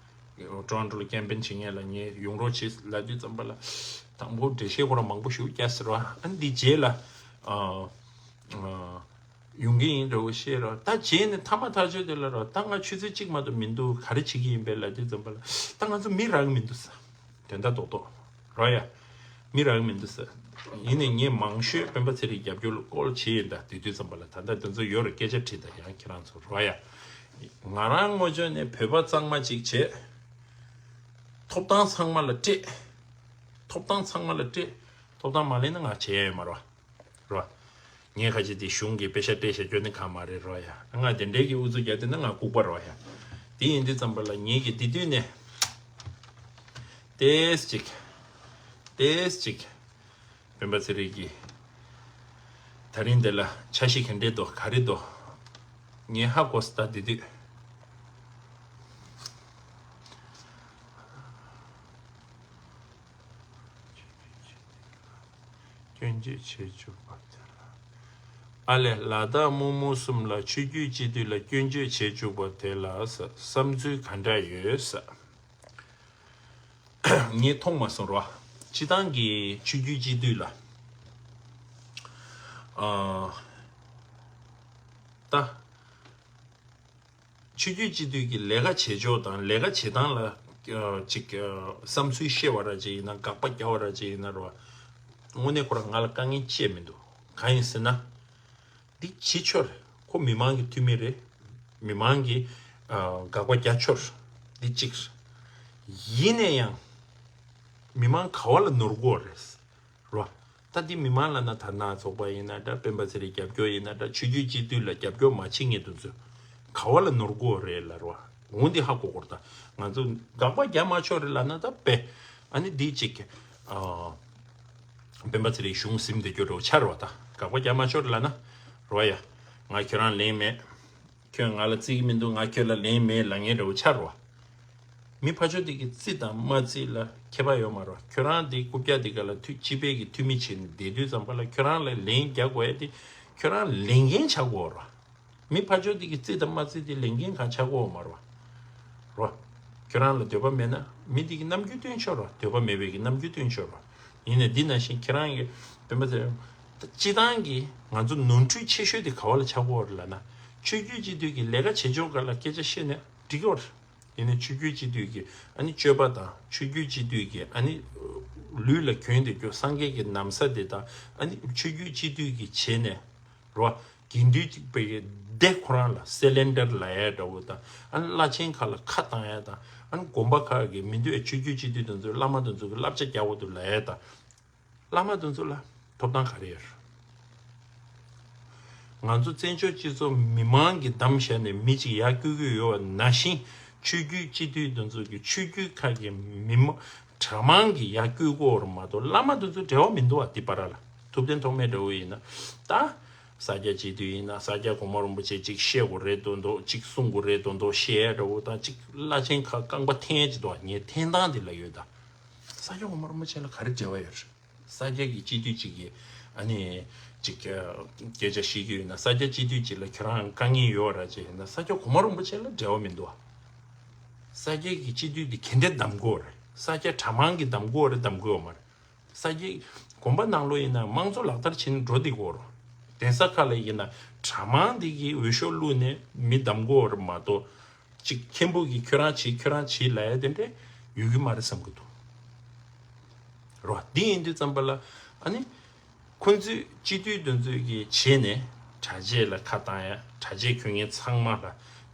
ཊོ་རོན་ཊོ་ལ་ཀེམ་པེན་བྱེད་མཁན་ལ་ངས་ཡོང་རོགས་བྱེད་ལབ་དུས་ཙམ་པ་ལ། དང་པོ་འགྲེལ་བཤད་ཁོ་རང་མང་པོ་ཞིག་བརྒྱབ་ཟེར་བ་ཨ་ནི་འདི་རྗེས་ལ། ཨ་ཨ་ཡོང་གི་ཡིན་འདྲ་བོ་བཤད་རོགས། ད་རྗེས་ནས་ཐ་མ་ཐག་ཆོད་དེ་ལ་རོགས་ད་ང་ཆུ་ཚོད་གཅིག་མ་གཏོགས་མི་འདུག་ག་རེ་བྱེད་ཀྱི་ཡིན་པས་ལབ་དུས་ཙམ་པ་ལ་ད་ང་ཚོ་མི་རག་གི་མི་འདུག་ས། དོན་དག་རྡོག་རྡོག་རོ་ཡ། མི་རག་མི་འདུག་ཟེར། ཡིན་ནས་ངས་མང་ཤོས་སྤེན་པ་ཚེ་རིང་རྒྱབ་སྐྱོར་ལ་སྐོར་བྱས་ཡིན། ད་དེ་དུས་ཙམ་པ་ལ་ད་ལྟ་དེ་ཚོ་ཡོད་རེད། སྐད་ཆ་དྲིས་དང་ཡང་ཁྱེད་རང་ཚོ་རོ་ཡ། ང་རང་ངོ་ཅོ་ནས་བོད་པ་གཙང་མ་ཅིག་བྱས། ཐོབ་ཐང་ཚང་མ་ལ་སྤྲད། ཐོབ་ཐང་ཚང་མ་ལ་སྤྲད། ཐོབ་ཐང་མ་ལེན་ན་ང་བྱས་ཡ་ཡོད་མ་རོ། རོ། ངས་ཁ་ཅིག་དེ་གཞུང་གི་པེ་ཤ་སྤྲད་བཞག་རྒྱུ་ནི་གང་མ་རེད་རོ་ཡ། ང་དེ་འདྲའི་གི་ཨུ་ཚུགས་རྒྱག་དེ་ན་ང་ལྐུགས་པ་རོ་ཡ། དེ་ཡིན་དུས་ཙམ་པ་ལ་ངེད་ཀྱི་དེ་དུས་ནས་ཏེས་ཅིག་ཏེས་ཅིག་སྤེན་པ་ཚེ་རིང་གི་ད་རིང་དེ་ལ་འཆར་གཞི་ག་འདྲས་འདུག་ག་རེ་འདུག་ངས་ཧ་གོ་སོང་། ད་དེ་དུས། སྐྱོན་བརྗོད་བྱེད་བཅུག་པ་དེ་ལ། ཨ་ལས་ལ་དྭགས་རྨོ་མོ་གསུམ་ལ་ཆོས་བརྒྱུད་སྤྱི་འཐུས་ལ་སྐྱོན་བརྗོད་བྱེད་བཅུག་པ་དེ་ལ་ས་བསམ་ཚུལ་ག་འདྲ་ཡོད་ས། ངས་མཐོང་མ་སོང་རོ། སྤྱི་བཏང་གི་ཆོས་བརྒྱུད་སྤྱི་འཐུས་ལ། ཨ། ད། ཆོས་བརྒྱུད་སྤྱི་འཐུས་ཀྱི་ལས་ཀ་བྱེད་ཕྱོགས་དང་ལས་ཀ་བྱེད་སྟངས་ལ་ཨ་ཅིག་ཨ་བསམ་ཚུལ་བཤད་པ་ར་ཅིག་ཡིན་ན། དགག་པ་རྒྱག་པ་ར་ཅིག་ཡིན་ན་རོ། དངོས་གནས་ཁོ་རང་ང་ལ་དཀའ་ངལ་བཅས་མི་འདུག་གང་ཡིན་ཟེར་ན། འདི་བྱེད་ཆོག་རེད། ཁོ་མི་མང་གི་འཐུས་མི་རེད། མི་མང་གི་ཨ་དགག་པ་རྒྱག་ཆོག་རེད། འདི་གཅིག་རེད། ཡིན་ན་ཡང་། མི་མང་ག་བ་ལ་ནོར་དགོས་རེད། རོ། ད་འདི་མི་མང་ལ་ན་དར་ནག་ཚོགས་པ་ཡིན་ན་འདྲ། སྤེན་པ་ཚེ་རིང་རྒྱབ་སྐྱོར་ཡིན་ན་འདྲ། ཆོས་བརྒྱུད་སྤྱི་འཐུས་ལ་རྒྱབ་སྐྱོར་མ་བྱེད་མཁན་དེ་ཚོ། ག་བ་ལ་ནོར་གོ་རེད་ལ་རོ། འོ་འདི་ཧ་གོ་གོ་ར་ད། ང་ཚོ་དགག་པ་རྒྱག་མ་ཆོག་རེད་ལ་ན་ད་པེ། ཨ་ནི་འདི་ཅིག་ཨ། སྤེན་པ་ཚེ་རིང་གཞུང་ཟིན་དེ་སྐྱོ་རོ་ཆ་རོ་ད། དགག་པ་རྒྱག་མ་ཆོག་རེད་ལ་ན་རོ་ཡ། ང་ཁྱོད་རང་ལེན་མེད། ཁྱོད་ང་ལ་བརྩི་གི་མི་འདུག་ང་ཁྱོད་ལ་ལན་མེད་ལབ་མཁན་འདྲ་བོ་ཆགས་རོ། མི་ཕར་ཕྱོགས་དེ་གི་བརྩི་དང་མ་བརྩི་ལ་ཁྱད་པར་ཡོད་མ་རོ། ཁྱོད་རང་དེ་རྐུབ་བཀྱག་དེ་ག་ལ་འཐུས་སྤྱི་པའི་གི་འཐུས་མི་བྱས་ནས་བསྡད་དུས་ཙམ་པ་ལ་ཁྱོད་རང་ལ་ལན་རྒྱག་དགོས་ཡ་དེ་ཁྱོད་རང་ལེན་མཁན་ཆགས་དགོས་རོ། མི་ཕར་ཕྱོགས་དེ་གི་བརྩི་དང་མ་བརྩི་དེ་ལེན་མཁན་གང་ཆགས་དགོས་མ་རོ། རོ། ཁྱོད་རང་ལ་འདོད་པ་མེད་ན་མི་དེ་གི་རྣམ་འགྱུར་སྟོན་ཆོག་རོ། འདོད་པ་མེད་པའི་གི་རྣམ་འགྱུར་སྟོན་ཆོག་རོ། ཡིན་ནའི་འདི་ནང་བཞིན་ཁྱེད་རང་གི་སྤེན་པ་ཚེ་སྤྱི་བཏང་གི་ང་ཚོ་ནོར་འཁྲུལ་ཆེ་ཤོས་དེ་ག་བ་ལ་ཆགས་ཀྱི་ཡོད་རེད་ལབ་ན། ཆོས་བརྒྱུད་སྤྱི་འཐུས་ཀྱི་ལས་ཀ་བྱེད་ཕྱོགས་སྒང་ལ་སྐད་ཆ་བཤད་ནས་འགྲིག་གི་ཡོད་རེད། ཡིན་ནའི་ཆོས་བརྒྱུད་སྤྱི་འཐུས་ཀྱི་ཨ་ནི་སྤྱོད་པ་དང་ཆོས་བརྒྱུད་སྤྱི་འཐུས་ཀྱི་ཨ་ནི་ལུས་ལ་གྱོན་བསྡད་རྒྱུ་སངས་རྒྱས་ཀྱི་ན་བཟའ་དེ་དང་ཨ་ནི་ཆོས་བརྒྱུད་སྤྱི་འཐུས་ཀྱི་བྱས་ནས་རོ། དགེ་འདུན་གཅིག་པའི་སྡེ་ཁོ་རང་ལ་སེ་ལེན་ཌར་ལབ་ཡ་འདྲ་བོ་དང་ཨ་ནི་བླ་ཆེན་ཁག་ལ་ཁ་བཏང་ཡ་དང་ཨ་ནི་དགོན་པ་ཁག་གི་མི་འདུག་ཨེ་ཆོས་བརྒྱུད་སྤྱི་འཐུས་དེ་ཚོས་བླ་མ་དེ་ཚོ་གི་བསླབ་བྱ་རྒྱག་དགོས་འདུག་ལབ་ཡ་དང་། བླ་མ་དེ་ཚོ་ལ་ཐོབ་ཐང་ག་རེ་ཡོད་རེད། ང་ཚོ་བཙན་བྱོལ་སྤྱི་ཚོགས་མི་མང་གིས་བདམས་བཞག་ནས་མི་གཅིག་ཡར་བསྐོ་གི་ཡོད་པ་ནང་བཞིན་ཆོས་བརྒྱུད་སྤྱི་འཐུས་དེ་ཚོ་གི་ཆོས་བརྒྱུད་ཁག་གི་མི་མང་གྲྭ་མང་གིས་ཡར་བསྐོ་གི་ཡོད་རེད་མ་གཏོགས་བླ་མ་དེ་ཚོ་འབྲེལ་བ་མི་འདུག་བ། དེ་བར་ལ་ཐུབ་བསྟན་ཐོགས་མེད་འདྲ་བོ་ཡིན་ན་ད། ས་སྐྱ་སྤྱི་འཐུས་ཡིན་ན་ས་སྐྱ་གོང་མ་རིན་པོ་ཆེ་གཅིག་བཤད་དགོས་རེད་མདོག་མདོག་གཅིག་གསུང་དགོས་རེད་མདོག་མདོག་བཤད་ཡ་འདྲ་བོ་དང་གཅིག་བླ་ཆེན་ཁག་རྐང་པ་འཐེན་ཡ་གཅིག་འདུག་བ། ངས་འཐེན་སྟངས་དེ་ལ་ཡོད་ད། ས་སྐྱ་གོང་མ་རིན་པོ་ཆེ་ལ་ག་རེ་འབྲེལ་བ་ཡོད་རེད། ས་སྐྱ་གི་སྤྱི་འཐུས་གཅིག་གིས་ཨ་ནི་གཅིག་སྐད་ཆ་བཤད་ཀྱི་ཡོད་ན་ས་སྐྱ་སྤྱི་འཐུས་གཅིག་ལ་ཁྱོད་རང་དཀའ་ངལ་ཡོད་ར་ཅེས་ཡིན་ན་ས་སྐྱ་གོང་མ་རིན་པོ་ཆེ་ལ་འབྲེལ་བ་མི་འདུག་བ། ས་སྐྱ་གི་སྤྱི་འཐུས་འདི་ག་འདྲས་བདམས་དགོས་རེད། ས་སྐྱ་གྲྭ་མང་གིས་བདམས་དགོས་རེད་བདམས་དགོས་མ་རེད། ས་སྐྱའི་དགོན་པ་ནང་ལོགས་ཡིན་ན་དམངས་གཙོ་ལག་བསྟར་བྱེད་ནས་འགྲོ་བསྡད་ཀྱི་ཡོད་རེད། གདན་ས་ཁག་ལ་ཡིན་ན་གྲྭ་མང་འདི་གིས་འོས་ཤོག་བླུགས་ནས་མི་བདམས་ཀྱི་ཡོད་རེད་མ་གཏོགས། ཅིག་མཁན་པོ་གིས་ཁྱོད་རང་བྱེད་ཁྱོད་རང་བྱེད་ལབ་ཡ་དེ་འདྲས་ཡོད་ཀྱི་མ་རེད་བསམ་གྱི་འདུག་རེད་བ། འདི་ཡིན་དུས་ཙམ་པ་ལ་ཨ་ནི་ཁོང་ཚོས་སྤྱི་འཐུས་དེ་ཚོས་ཀྱིས་བྱས་ནས་གྲྭ་ཆས་ལ་ཁ་བཏང་ཡ། གྲྭ་ཆས་གྱོན་མཁན་ཚང་མ་ལ་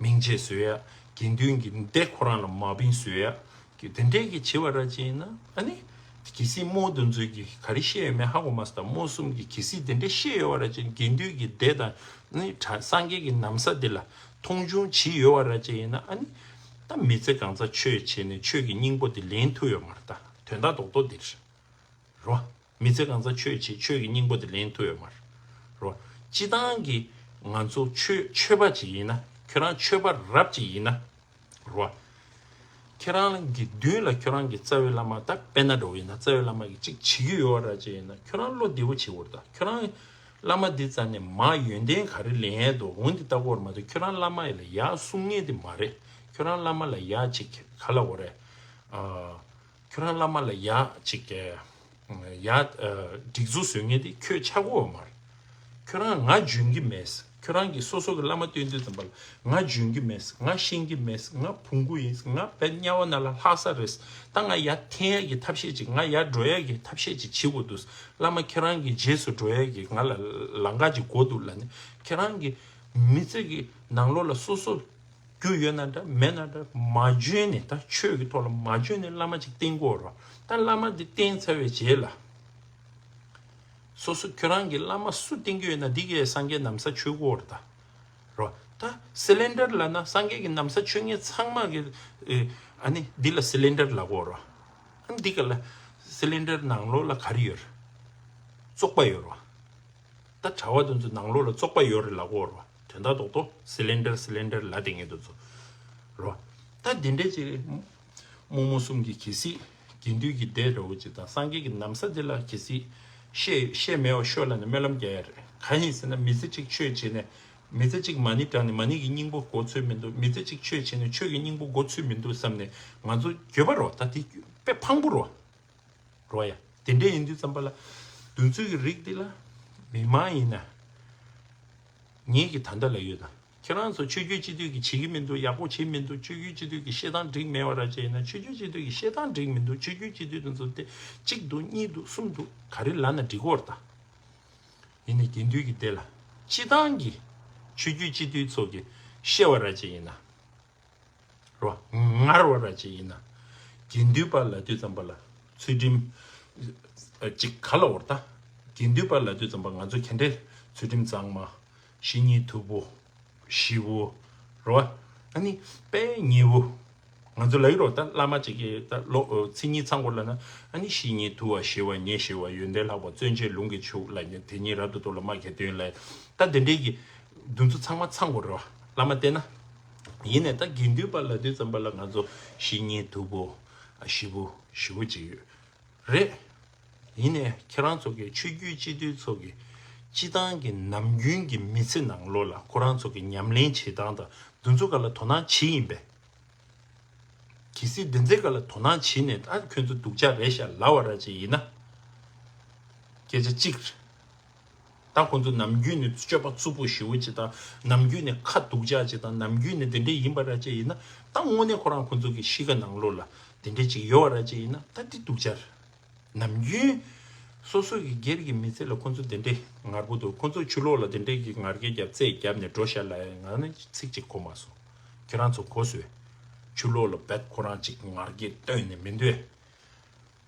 མིང་ཆད་བཟོ་ཡ། དགེ་འདུན་གྱི་སྡེ་ཁོ་རང་ལ་མ་བིན་བཟོ་ཡ། གི་དེ་འདྲས་ཀྱི་བྱེད་པ་ར་ཅིག་ཡིན་ན་ཨ་ནི་གལ་སྲིད་རྨོ་དེ་ཚོས་ཀྱིས་ག་རེ་བཤད་ཡོད་མེད་ཧ་གོ་མ་སོང་། རྨོ་གསུམ་གྱིས་གལ་སྲིད་དེ་འདྲས་བཤད་ཡོད་པ་ར་ཅིག་དགེ་འདུན་གྱི་སྡེ་དང་ཨ་ནི་གྲྭ་སངས་རྒྱས་ཀྱི་ན་བཟའ་འདི་ལ་མཐོང་ཆུང་བྱེད་ཡོད་པ་ར་ཅིག་ཡིན་ན་ཨ་ནི་ད་མི་ཚེ་གང་ཚ་ཆོས་བྱས་ནས་ཆོས་ཀྱི་སྙིང་པོ་དེ་ལེན་ཐུབ་ཡོད་མ་རེད། ད་དོན་དག་རྡོག་རྡོག་འདི་རེད། རོ། མི་ཚེ་གང་ཚ་ཆོས་བྱེད་ཆོས་ཀྱི་སྙིང་པོ་དེ་ལེན་ཐུབ་ཡོད་མ་རེད། རོ། སྤྱི་བཏང་གི་ང་ཚོ་ཆོས་ཆོས་པ་ཅིག་ཡིན་ན་ཁྱོད་རང་ཆོས་པ་རབ་ཅིག་ཡིན་ན། རོ། ཁྱེད་རང་གི་མདུན་ལ་ཁྱོད་རང་གི་རྩ་བའི་བླ་མ་ད་དཔེར་ན་འགྲོ་བ་ཡིན་ན་རྩ་བའི་བླ་མ་གི་ཅིག་བྱེད་ཀྱི་ཡོད་ར་ཅིག་ཡིན་ན་ཁྱོད་རང་བློ་བདེ་བོ་བྱེད་དགོས་རེད། ད་ཁྱོད་རང་བླ་མ་འདི་རྩ་ནས་མ་ཡོན་ཏན་ག་རེ་ལེན་ཡས་འདུག་འོན་ཏེ་ལྟ་དགོས་རེད་མ་གཏོགས་ཁྱོད་རང་བླ་མ་ཡི་ལ་ཡག་གསུང་མཁན་དེ་མ་རེད། ཁྱོད་རང་བླ་མ་ལ་ཡག་ཅིག་ག་ལ་འོ་རེད། ཨ། ཁྱོད་རང་བླ་མ་ལ་ཡག་ཅིག་གི་ཡག་སྒྲིག་འཛུགས་བཟོ་མཁན་དེ་ཁྱོད་ཆགས་ཀྱི་ཡོད་མ་རེད། ཁྱོད་རང་ང་འཇོན་གྱི་མེད། ཁྱོད་རང་གིས་སོ་སོ་གི་བླ་མ་བསྟེན་དུས་ཙམ་པ་ལ་ང་འཇོན་གྱི་མེད། ང་ཤེས་ཀྱི་མེད། ང་བོང་གུ་ཡིན། ང་དཔེ་དམྱལ་བ་ནང་ལ་ལྷག་ས་རེད། ད་ང་ཡར་འཐེན་ཡག་གི་ཐབས་ཤེས་ཅིག་ང་ཡར་འགྲོ་ཡག་གི་ཐབས་ཤེས་ཅིག་བྱེད་དགོས་འདུག་བླ་མ་ཁྱེད་རང་གི་རྗེས་སུ་འགྲོ་ཡག་གི་ང་ལ་ལམ་ཁ་ཅིག་དགོས་འདུག་ལབ་ནས་ཁྱེད་རང་གི་མི་ཚེ་གི་ནང་ལོགས་ལ་སོ་སོ་རྒྱུ་ཡོད་ན་འདྲ་མེད་ན་འདྲ་མ་འཇོན་ནས་ད་ཆོས་ཀྱི་ཐོག་ལ་མ་འཇོན་ནས་བླ་མ་ཅིག་བསྟེན་དགོས་རེད། ད་བླ་མ་འདི་བསྟེན་ཚར་བའི་རྗེས་ལ་སོ་སོ་ཁྱོད་རང་གི་བླ་མ་སུ་བསྟེན་གྱི་ཡོད་ན་འདི་གས་སངས་རྒྱས་ན་བཟའ་མཆོད་དགོས་རེད། ད་རོ། ད་སི་ལིན་ཌར་ལབ་ན་སངས་རྒྱས་ཀྱི་ན་བཟའ་མཆོད་མཁན་ཚང་མ་གི་ཨ་ནི་འདི་ལ་སི་ལིན་ཌར་ལབ་དགོས་རེད། ཨ་ནི་འདི་ག་ལ་སི་ལིན་ཌར་ནང་ལོགས་ལ་ག་རེ་ཡོད་རེད། བཙོག་པ་ཡོད་རེད། ད་གྲྭ་བ་དེ་ཚོ་ནང་ལོགས་ལ་བཙོག་པ་ཡོད་རེད་ལབ་ཀྱི་ཡོད་རེད་བ། དོན་དག་རྡོག་རྡོག་སི་ལིན་ཌར་སི་ལིན་ཌར་ལབ་བསྡད་མཁན་དེ་ཚོ་རེད་བ། ད་འདི་འདྲས་ཅིག་རྨོ་མོ་གསུམ་གྱིས་གལ་སྲིད་དགེ་འདུན་གྱི་སྡེ་འདྲ་བོ་ཅིག་དང་སངས་རྒྱས་ཀྱི་ན་བཟའ་འདི་ལ་གལ་སྲིད་བཤད་བཤད་མེད་པ་ཤོད་ལབ་ནས་སྨོན་ལམ་རྒྱག་ཡ་རེད། གང་ཡིན་ཟེར་ན་མི་ཚེ་གཅིག་ཆོས་བྱས་ནས་མི་ཚེ་གཅིག་མ་ཎི་བགྲངས་ནས་མ་ཎི་གི་སྙིང་པོ་གོ་ཚོད་མི་འདུག་མི་ཚེ་གཅིག་ཆོས་བྱས་ནས་ཆོས་ཀྱི་སྙིང་པོ་གོ་ཚོད་མི་འདུག་བསམ་ནས་ང་ཚོ་འགྱོད་པ་རེད་བ། ད་དེ་དཔེ་ཕངས་པོ་རེད་བ། རོ་ཡ། དེ་འདྲས་ཡིན་དུས་ཙམ་པ་ལ་གདུང་རྩུབ་ཀྱི་རིགས་འདི་ལ་མི་མང་ཡིན་ན་ངེད་ཀྱི་ད་ལྟ་ལ་ཡོད་ད། ཁྱེད་རང་ཚོ་ཆོས་བརྒྱུད་སྤྱི་འཐུས་ཀྱི་བྱེད་ཀྱི་མི་འདུག་ཡག་པོ་བྱེད་མི་འདུག་ཆོས་བརྒྱུད་སྤྱི་འཐུས་ཀྱི་བཤད་སྟངས་འགྲིག་མེད་པ་ར་ཅིག་ཡིན་ན་ཆོས་བརྒྱུད་སྤྱི་འཐུས་ཀྱི་བཤད་སྟངས་འགྲིག་མི་འདུག་ཆོས་བརྒྱུད་སྤྱི་འཐུས་དེ་ཚོ་དེ་གཅིག་འདུག་གཉིས་འདུག་གསུམ་འདུག་ག་རེ་ལབ་ན་འགྲིག་གི་ཡོད་རེད་ད། ཡིན་ནའི་དགེ་འདུན་གྱི་སྡེ་ལ་སྤྱི་བཏང་གི་ཆོས་བརྒྱུད་སྤྱི་འཐུས་ཚོ་གི་བཤད་པ་ར་ཅིག་ཡིན་ན། རོ། ངར་བ་ར་ཅིག་ཡིན་ན། དགེ་འདུན་པ་ལབ་དུས་ཙམ་པ་ལ་ཚུལ་ཁྲིམས་ཅིག་ག་ལ་འོར་ད། དགེ་འདུན་པ་ལབ་དུས་ཙམ་པ་ང་ཚོ་ག་འདྲས་ཚུལ་ཁྲིམས་གཙང་མ། བཤེས་གཉེན་མཐུ་བོ། ཞི་བོ། རེད་བ། ཨ་ནི་དཔེ་ཉེ་བོ། ང་ཚོ་ལ་ཡོད་རོགས། ད་བླ་མ་ཅིག་གིས་ད་ལོ་ཚིག་གཉིས་ཚང་དགོས་ལབ་ན། ཨ་ནི་བཤེས་གཉེན་དུལ་བ་ཞི་བ་ཉེ་ཞི་བ་ཡོན་ཏན་ལྷག་པ་བརྩོན་བཅས་ལུང་གིས་ཕྱུག་ལབ་མཁན་དེ་ཉིད་རབ་ཏུ་རྟོགས་ལ་མ་གལ་དོན་ལ། ད་དེ་འདྲའི་གི་འདི་ཚོ་ཚང་མ་ཚང་དགོས་རེད་བ། བླ་མ་བསྟེན་ན། ཡིན་ནས་ད་དགེ་འདུན་པ་ལབ་དུས་ཙམ་པ་ལ་ང་ཚོ་བཤེས་གཉེན་དུལ་བོ་ཞི་བོ་ཞི་བོ་ཅིག་ཡོད། རེད། ཡིན་ནས་ཁྱེད་རང་ཚོ་གི་ཆོས་བརྒྱུད་སྤྱི་འཐུས་ཚོ་གི་སྤྱི་བཏང་གི་ནམ་རྒྱུན་གྱི་མི་ཚེ་ནང་ལོགས་ལ་ཁོ་རང་ཚོ་གི་ཉམས་ལེན་བྱེད་སྟངས་དང་འདི་ཚོ་ག་ལ་དོ་སྣང་བྱེད་ཡིན་པས། གལ་སྲིད་འདི་ཚོའི་ག་ལ་དོ་སྣང་བྱེད་ནས་ད་ཁྱོད་ཚོ་སྡུག་ཅག་རེད་ཤག་ལབ་པ་ར་ཅིག་ཡིན་ན། སྐད་ཆ་གཅིག་རེད། ད་ཁོང་ཚོ་ནམ་རྒྱུན་ནས་སྤྱོད་པ་རྩུབ་པོ་ཞེ་པོ་ཅིག་དང་། ནམ་རྒྱུན་ནས་ཁ་སྡུག་ཅག་ཅིག་དང་། ནམ་རྒྱུན་ནས་དེ་འདྲས་ཡིན་པ་ར་ཅིག་ཡིན་ན། ད་དངོས་གནས་ཁོ་རང་ཁོང་ཚོ་གི་གཤིས་ཀ་ནང་ལོགས་ལ་དེ་འདྲས་ཅིག་ཡོད་པ་ར་ཅིག་ཡིན་ན། ད་འདི་སྡུག་ཅག་རེད། ནམ་རྒྱུན་སོ་སོ་གི་སྒེར་གྱི་མི་ཚེ་ལ་ཁོང་ཚོ་དེ་འདྲས་ངར་པོ་འདུག། ཁོང་ཚོ་ཕྱི་ལོགས་ལ་དེ་འདྲས་ཀྱི་ངར་སྐད་རྒྱབ་རྩེད་རྒྱབ་ནས་འགྲོ་ཤག་ལབ་ཡ་ང་ནི་ཚིག་གཅིག་གོ་མ་སོང་། ཁྱེད་རང་ཚོ་གོ་སོང་། ཕྱི་ལོགས་ལ་བེད་ཁོ་རང་ཅིག་ངར་སྐད་བཏོན་ནས་མི་འདུག་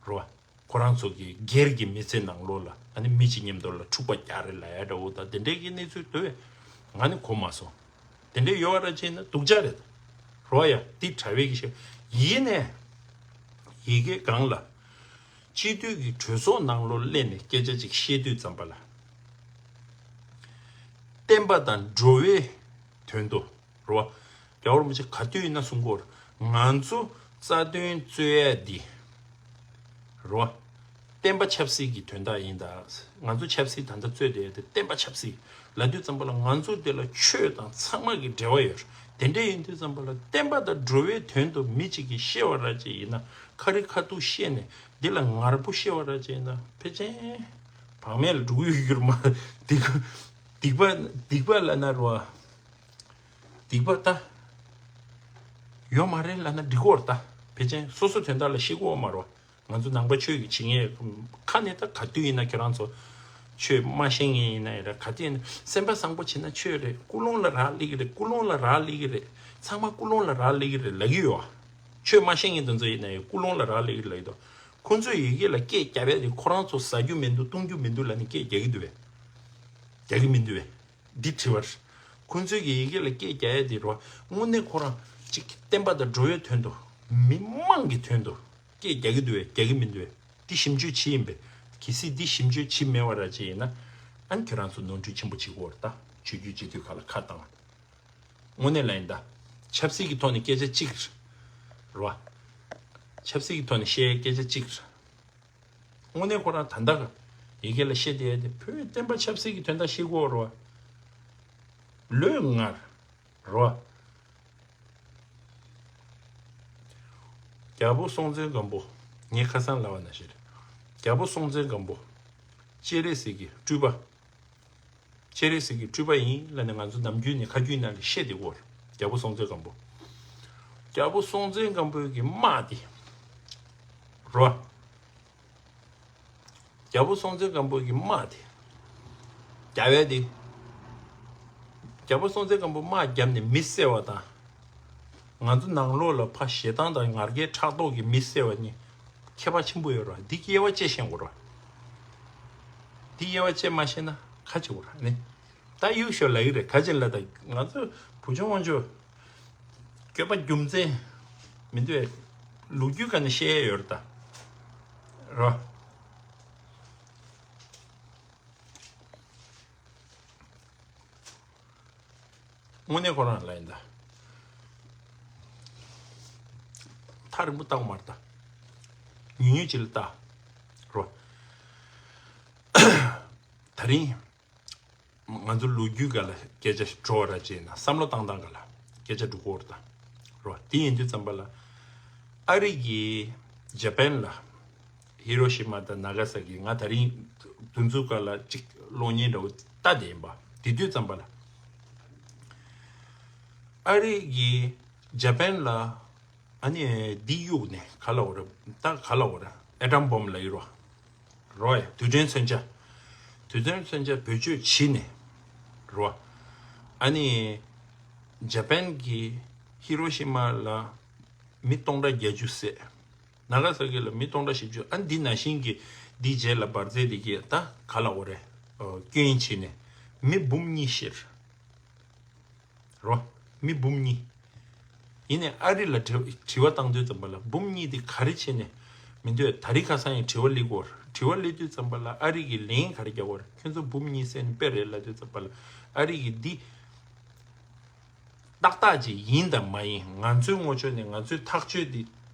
རོ། ཁོ་རང་ཚོ་གི་སྒེར་གྱི་མི་ཚེ་ནང་ལོགས་ལ་ཨ་ནི་མི་གཅིག་མཉམ་དུ་ལ་འཁྲུག་པ་རྒྱག་རེད་ལབ་ཡ་འདྲ་བོ་དང་དེ་འདྲས་ཀྱི་གནས་ཚུལ་འདུག་པས། ང་ནི་གོ་མ་སོང་། དེ་འདྲས་ཡོད་པ་ར་ཅིག་ན་སྡུག་ཅག་རེད། རོ་ཡ་འདི་གྲྭ་པའི་གི་ཤེས་ཡིན་ནས། ཡི་གེ་སྒང་ལ། སྤྱི་འཐུས་ཀྱི་གྲོས་ཚོགས་ནང་ལོགས་སླེབས་ནས་སྐད་ཆ་ཅིག་བཤད་དུས་ཙམ་པ་ལ། བསྟན་པ་དང་འགྲོ་བའི་དོན་དུ། རོ། རྒྱལ་བ་རིན་པོ་ཆེ་ག་དུས་ཡིན་ན་གསུང་གི་ཡོད་རེད། ང་ཚོ་རྩ་དོན་རྩོད་ཡ་འདི། རོ། བསྟན་པ་ཆབ་སྲིད་ཀྱི་དོན་དག་ཡིན་ད། ང་ཚོ་ཆབ་སྲིད་ད་ལྟ་རྩོད་བསྡད་ཡ་དེ་བསྟན་པ་ཆབ་སྲིད་ལབ་དུས་ཙམ་པ་ལ་ང་ཚོ་དེ་ལ་ཆོས་དང་ཚང་མ་གི་འབྲེལ་བ་ཡོད་རེད། དེ་འདྲ་ཡིན་དུས་ཙམ་པ་ལ་བསྟན་པ་དང་འགྲོ་བའི་དོན་དུ་མི་གཅིག་གིས་བཤད་པ་ར་ཅིག་ཡིན་ན་ཁ་རི་ཁ་ཐུག་བཤད་ནས་འདི་ལ་ངར་པོ་བཤད་པ་ར་ཅིག་ཡིན་ན་ཕལ་ཆེར་བག་མེད་ལ་འགྲོ་གི་ཡོད་རྒྱུ་རེད་མ། སྡིག་སྡིག་པ་སྡིག་པ་ལབ་ན་རོ། སྡིག་པ་ད་ཡོད་མ་རེད་ལབ་ན་འགྲིག་གི་ཡོད་རེད། ད་ཕལ་ཆེར་སོ་སོ་དོན་དག་ལ་ཤེས་ཀྱི་ཡོད་མ་རེད། ང་ཚོ་ནང་པ་ཆོས་ཀྱི་བྱེད་མཁན་ཁ་ནས་ད་ག་དུས་ཡིན་ན་ཁྱེད་རང་ཚོ་ཆོས་མ་ཤེས་མཁན་ཡིན་ན་ཡང་རེད། ག་དུས་ཡིན་ན་སེམས་པ་བཟང་པོ་བྱེད་ན་ཆོས་རེད། ཀུན་སློང་ལ་རག་ལས་ཀྱི་རེད། ཀུན་སློང་ལ་རག་ལས་ཀྱི་རེད། ཚང་མ་ཀུན་སློང་ལ་རག་ལས་ཀྱི་རེད་ལབ་ཀྱི་ཡོད། ཆོས་མ་ཤེས་མཁན་དེ་ཚོ་ཡིན་ན་ཡང་ཀུན་སློང་ལ་རག་ལས་ཀྱི་རེད་ལབ་ཀྱི་འདུག། ཁོང་ཚོས་ཡི་གེ་ལ་སྐད་རྒྱབ་ཡ་དེ་ཁོ་རང་ཚོ་ཟ་རྒྱུ་མི་འདུག། བཏུང་རྒྱུ་མི་འདུག་ལབ་ནས་སྐད་རྒྱག་གི་འདུག་བས། རྒྱག་གི་མི་འདུག་བས། འདི་དྲི་བར། ཁོང་ཚོས་ཀྱི་ཡི་གེ་ལ་སྐད་རྒྱག་ཡ་དེ་རོ། དངོས་གནས་ཁོ་རང་གཅིག་བསྟན་པ་དང་འགྲོ་བའི་དོན་དུ། མི་མང་གི་དོན་དུ་སྐད་རྒྱག་གི་འདུག་བས་རྒྱག་གི་མི་འདུག་བས། འདི་ཞིབ་འཇུག་བྱེད་ཡིན་པས། གལ་སྲིད་འདི་ཞིབ་འཇུག་བྱེད་མེད་པ་ར་ཅིག་ཡིན་ན། ཨ་ནི་ཁྱོད་རང་ཚོ་ནོར་འཁྲུལ་ཆེན་པོ་བྱེད་ཀྱི་ཡོད་རེད། ད་ཆོས་བརྒྱུད་སྤྱི་འཐུས་ཁག་ལ་ཁ་བཏང་། དངོས་གནས་ལ་ཡིན་ད། ཆབ་སྲིད་ཀྱི་ཐོག་ནས་སྐད་ཆ་གཅིག་རེད་བ། ཆབ་སྲིད་ཀྱི་ཐོག་ནས་བཤད་ཡ་སྐད་ཆ་གཅིག་རེད། དངོས་གནས་ཁོ་རང་ད་ལྟ་ག་ཡི་གེ་ལ་བཤད་བསྡད་ཡ་དེ་བོད་བསྟན་པ་ཆབ་སྲིད་ཀྱི་དོན་དག་བཤད་དགོས་རེད་བ། ལོས་ངར་རེད་བ། རྒྱལ་པོ་སྲོང་བཙན་སྒམ་པོ། ངས་ཁ་སང་ལབ་པ་ནང་བཞིན་རེད། རྒྱལ་པོ་སྲོང་བཙན་སྒམ་པོ། སྤྱན་རས་གཟིགས་ཀྱི་སྤྲུལ་པ། སྤྱན་རས་གཟིགས་ཀྱི་སྤྲུལ་པ་ཡིན་ལབ་ནས་ང་ཚོ་ནམ་རྒྱུན་ནས་ཁ་རྒྱུན་ནང་ལ་བཤད་བསྡད་ཡོད་རེད། རྒྱལ་པོ་སྲོང་བཙན་སྒམ་པོ། རྒྱལ་པོ་སྲོང་བཙན་སྒམ་པོའི་གི་དམག་དེ། རོ། རྒྱལ་པོ་སྲོང་བཙན་སྒམ་པོ་གི་དམག་དེ། རྒྱལ་བས་དེ། རྒྱལ་པོ་སྲོང་བཙན་སྒམ་པོ་དམག་བརྒྱབ་ནས་མི་བསད་པ་དང་། ང་ཚོ་ནང་ལོགས་ལ་ཕ་ཞེ་སྡང་དང་ངར་སྐད་ཕྲག་དོག་གིས་མི་བསད་པ་གཉིས་ཁྱད་པར་ཆེན་པོ་ཡོད་རེད། འདི་དབྱེ་བ་དཔྱད་ཤེས་དགོས་རེད། འདི་དབྱེ་བ་དཔྱད་མ་ཤེས་ན་ཁ་ཆེ་དགོས་རེད་ནི། ད་གཡུག་ཞོར་ལབ་ཀྱི་རེད། ག་ཅིག་ལ་ད་ང་ཚོ་བུ་ཆུང་དབང་ཕྱུག་སྐྱོན་པ་རྒྱུ་མཚན་མི་འདུག་བས། ལོ་རྒྱུས་སྒང་ནས་བཤད་ཡས་ཡོད་རེད་ད། རོ། དངོས་གནས་ཁོ་རང་ལ་ཡིན་ད། ཐག་རིང་པོ་བལྟ་དགོས་མ་རེད་ད། ཉུང་ཉུང་ཅིག་ལ་བལྟ། རོ། ད་རིང་ང་ཚོ་ལོ་རྒྱུས་སྒང་ལ་སྐད་ཆ་འགྲོ་བ་ར་ཅིག་ཡིན་ན་བསམ་བློ་བཏང་སྟངས་སྒང་ལ་སྐད་ཆ་འགྲོ་གི་ཡོད་རེད་ད། རོ། དེ་ཡིན་དུས་ཙམ་པ་ལ་ཨ་རི་གིས་ཇ་པན་ལ། ཧི་རོ་ཤི་མ་དང་ན་ག་ས་ཀི། ང་ད་རིང་དུས་ཚོད་སྒང་ལ་ཅིག་གློག་བརྙན་འདྲ་བོ་ལྟ་བསྡད་ཡིན་པ། དེ་དུས་ཙམ་པ་ལ་ཨ་རི་གིས་ཇ་པན་ལ་ཨ་ནི་འདི་གཡུགས་ནས་ག་ལབ་དགོས་རེད། ད་ག་ལབ་དགོས་རེད། ཨེ་ཊམ་བོམ་ལབ་ཀྱི་རེད་བ། རོ་ཡ། རྡུལ་ཕྲན་མཚོན་ཆ། རྡུལ་ཕྲན་མཚོན་ཆ་བེད་སྤྱོད་བྱས་ནས། རོ། ཨ་ནི་ཇ་པན་གྱིས་ཧི་རོ་ཤི་མ་ལ་མི་སྟོང་ཕྲག་བརྒྱད་ཅུ་བསད། ན་ག་ས་ཀི་ལ་མི་སྟོང་ཕྲག་བཞི་བཅུ། ཨ་འདི་ནང་བཞིན་གྱི་འདི་རྗེས་ལ་འབར་རྫས་འདི་གས་ད་ག་ལབ་དགོས་རེད། ཨོ། སྐྱོན་བྱས་ནས་མི་འབུམ་གཉིས་ཤི་རེད། རོ། མི་འབུམ་གཉིས། ཡིན་ནའི་ཨ་རི་ལ་དྲི་དྲི་བ་བཏང་དུས་ཙམ་པ་ལ་འབུམ་གཉིས་དེ་ག་རེ་བྱས་ནས་མི་འདོད། དེ་རིང་ཁ་སང་ཡང་དྲི་བ་སླེབས་ཀྱི་ཡོད་རེད། དྲི་བ་སླེབས་དུས་ཙམ་པ་ལ་ཨ་རི་གིས་ལན་ག་རེ་རྒྱག་གི་ཡོད་རེད། ཁྱོད་ཚོ་འབུམ་གཉིས་བསད་ནས་དཔེ་རེད་ལབ་དུས་ཙམ་པ་ལ་ཨ་རི་གིས་འདི་ཏག་ཏག་ཅིག་ཡིན་དང་མ་ཡིན། ང་ཚོའི་ངོ་ཕྱོགས་ནས་ང་ཚོའི་ཐག་གཅོད་འདི་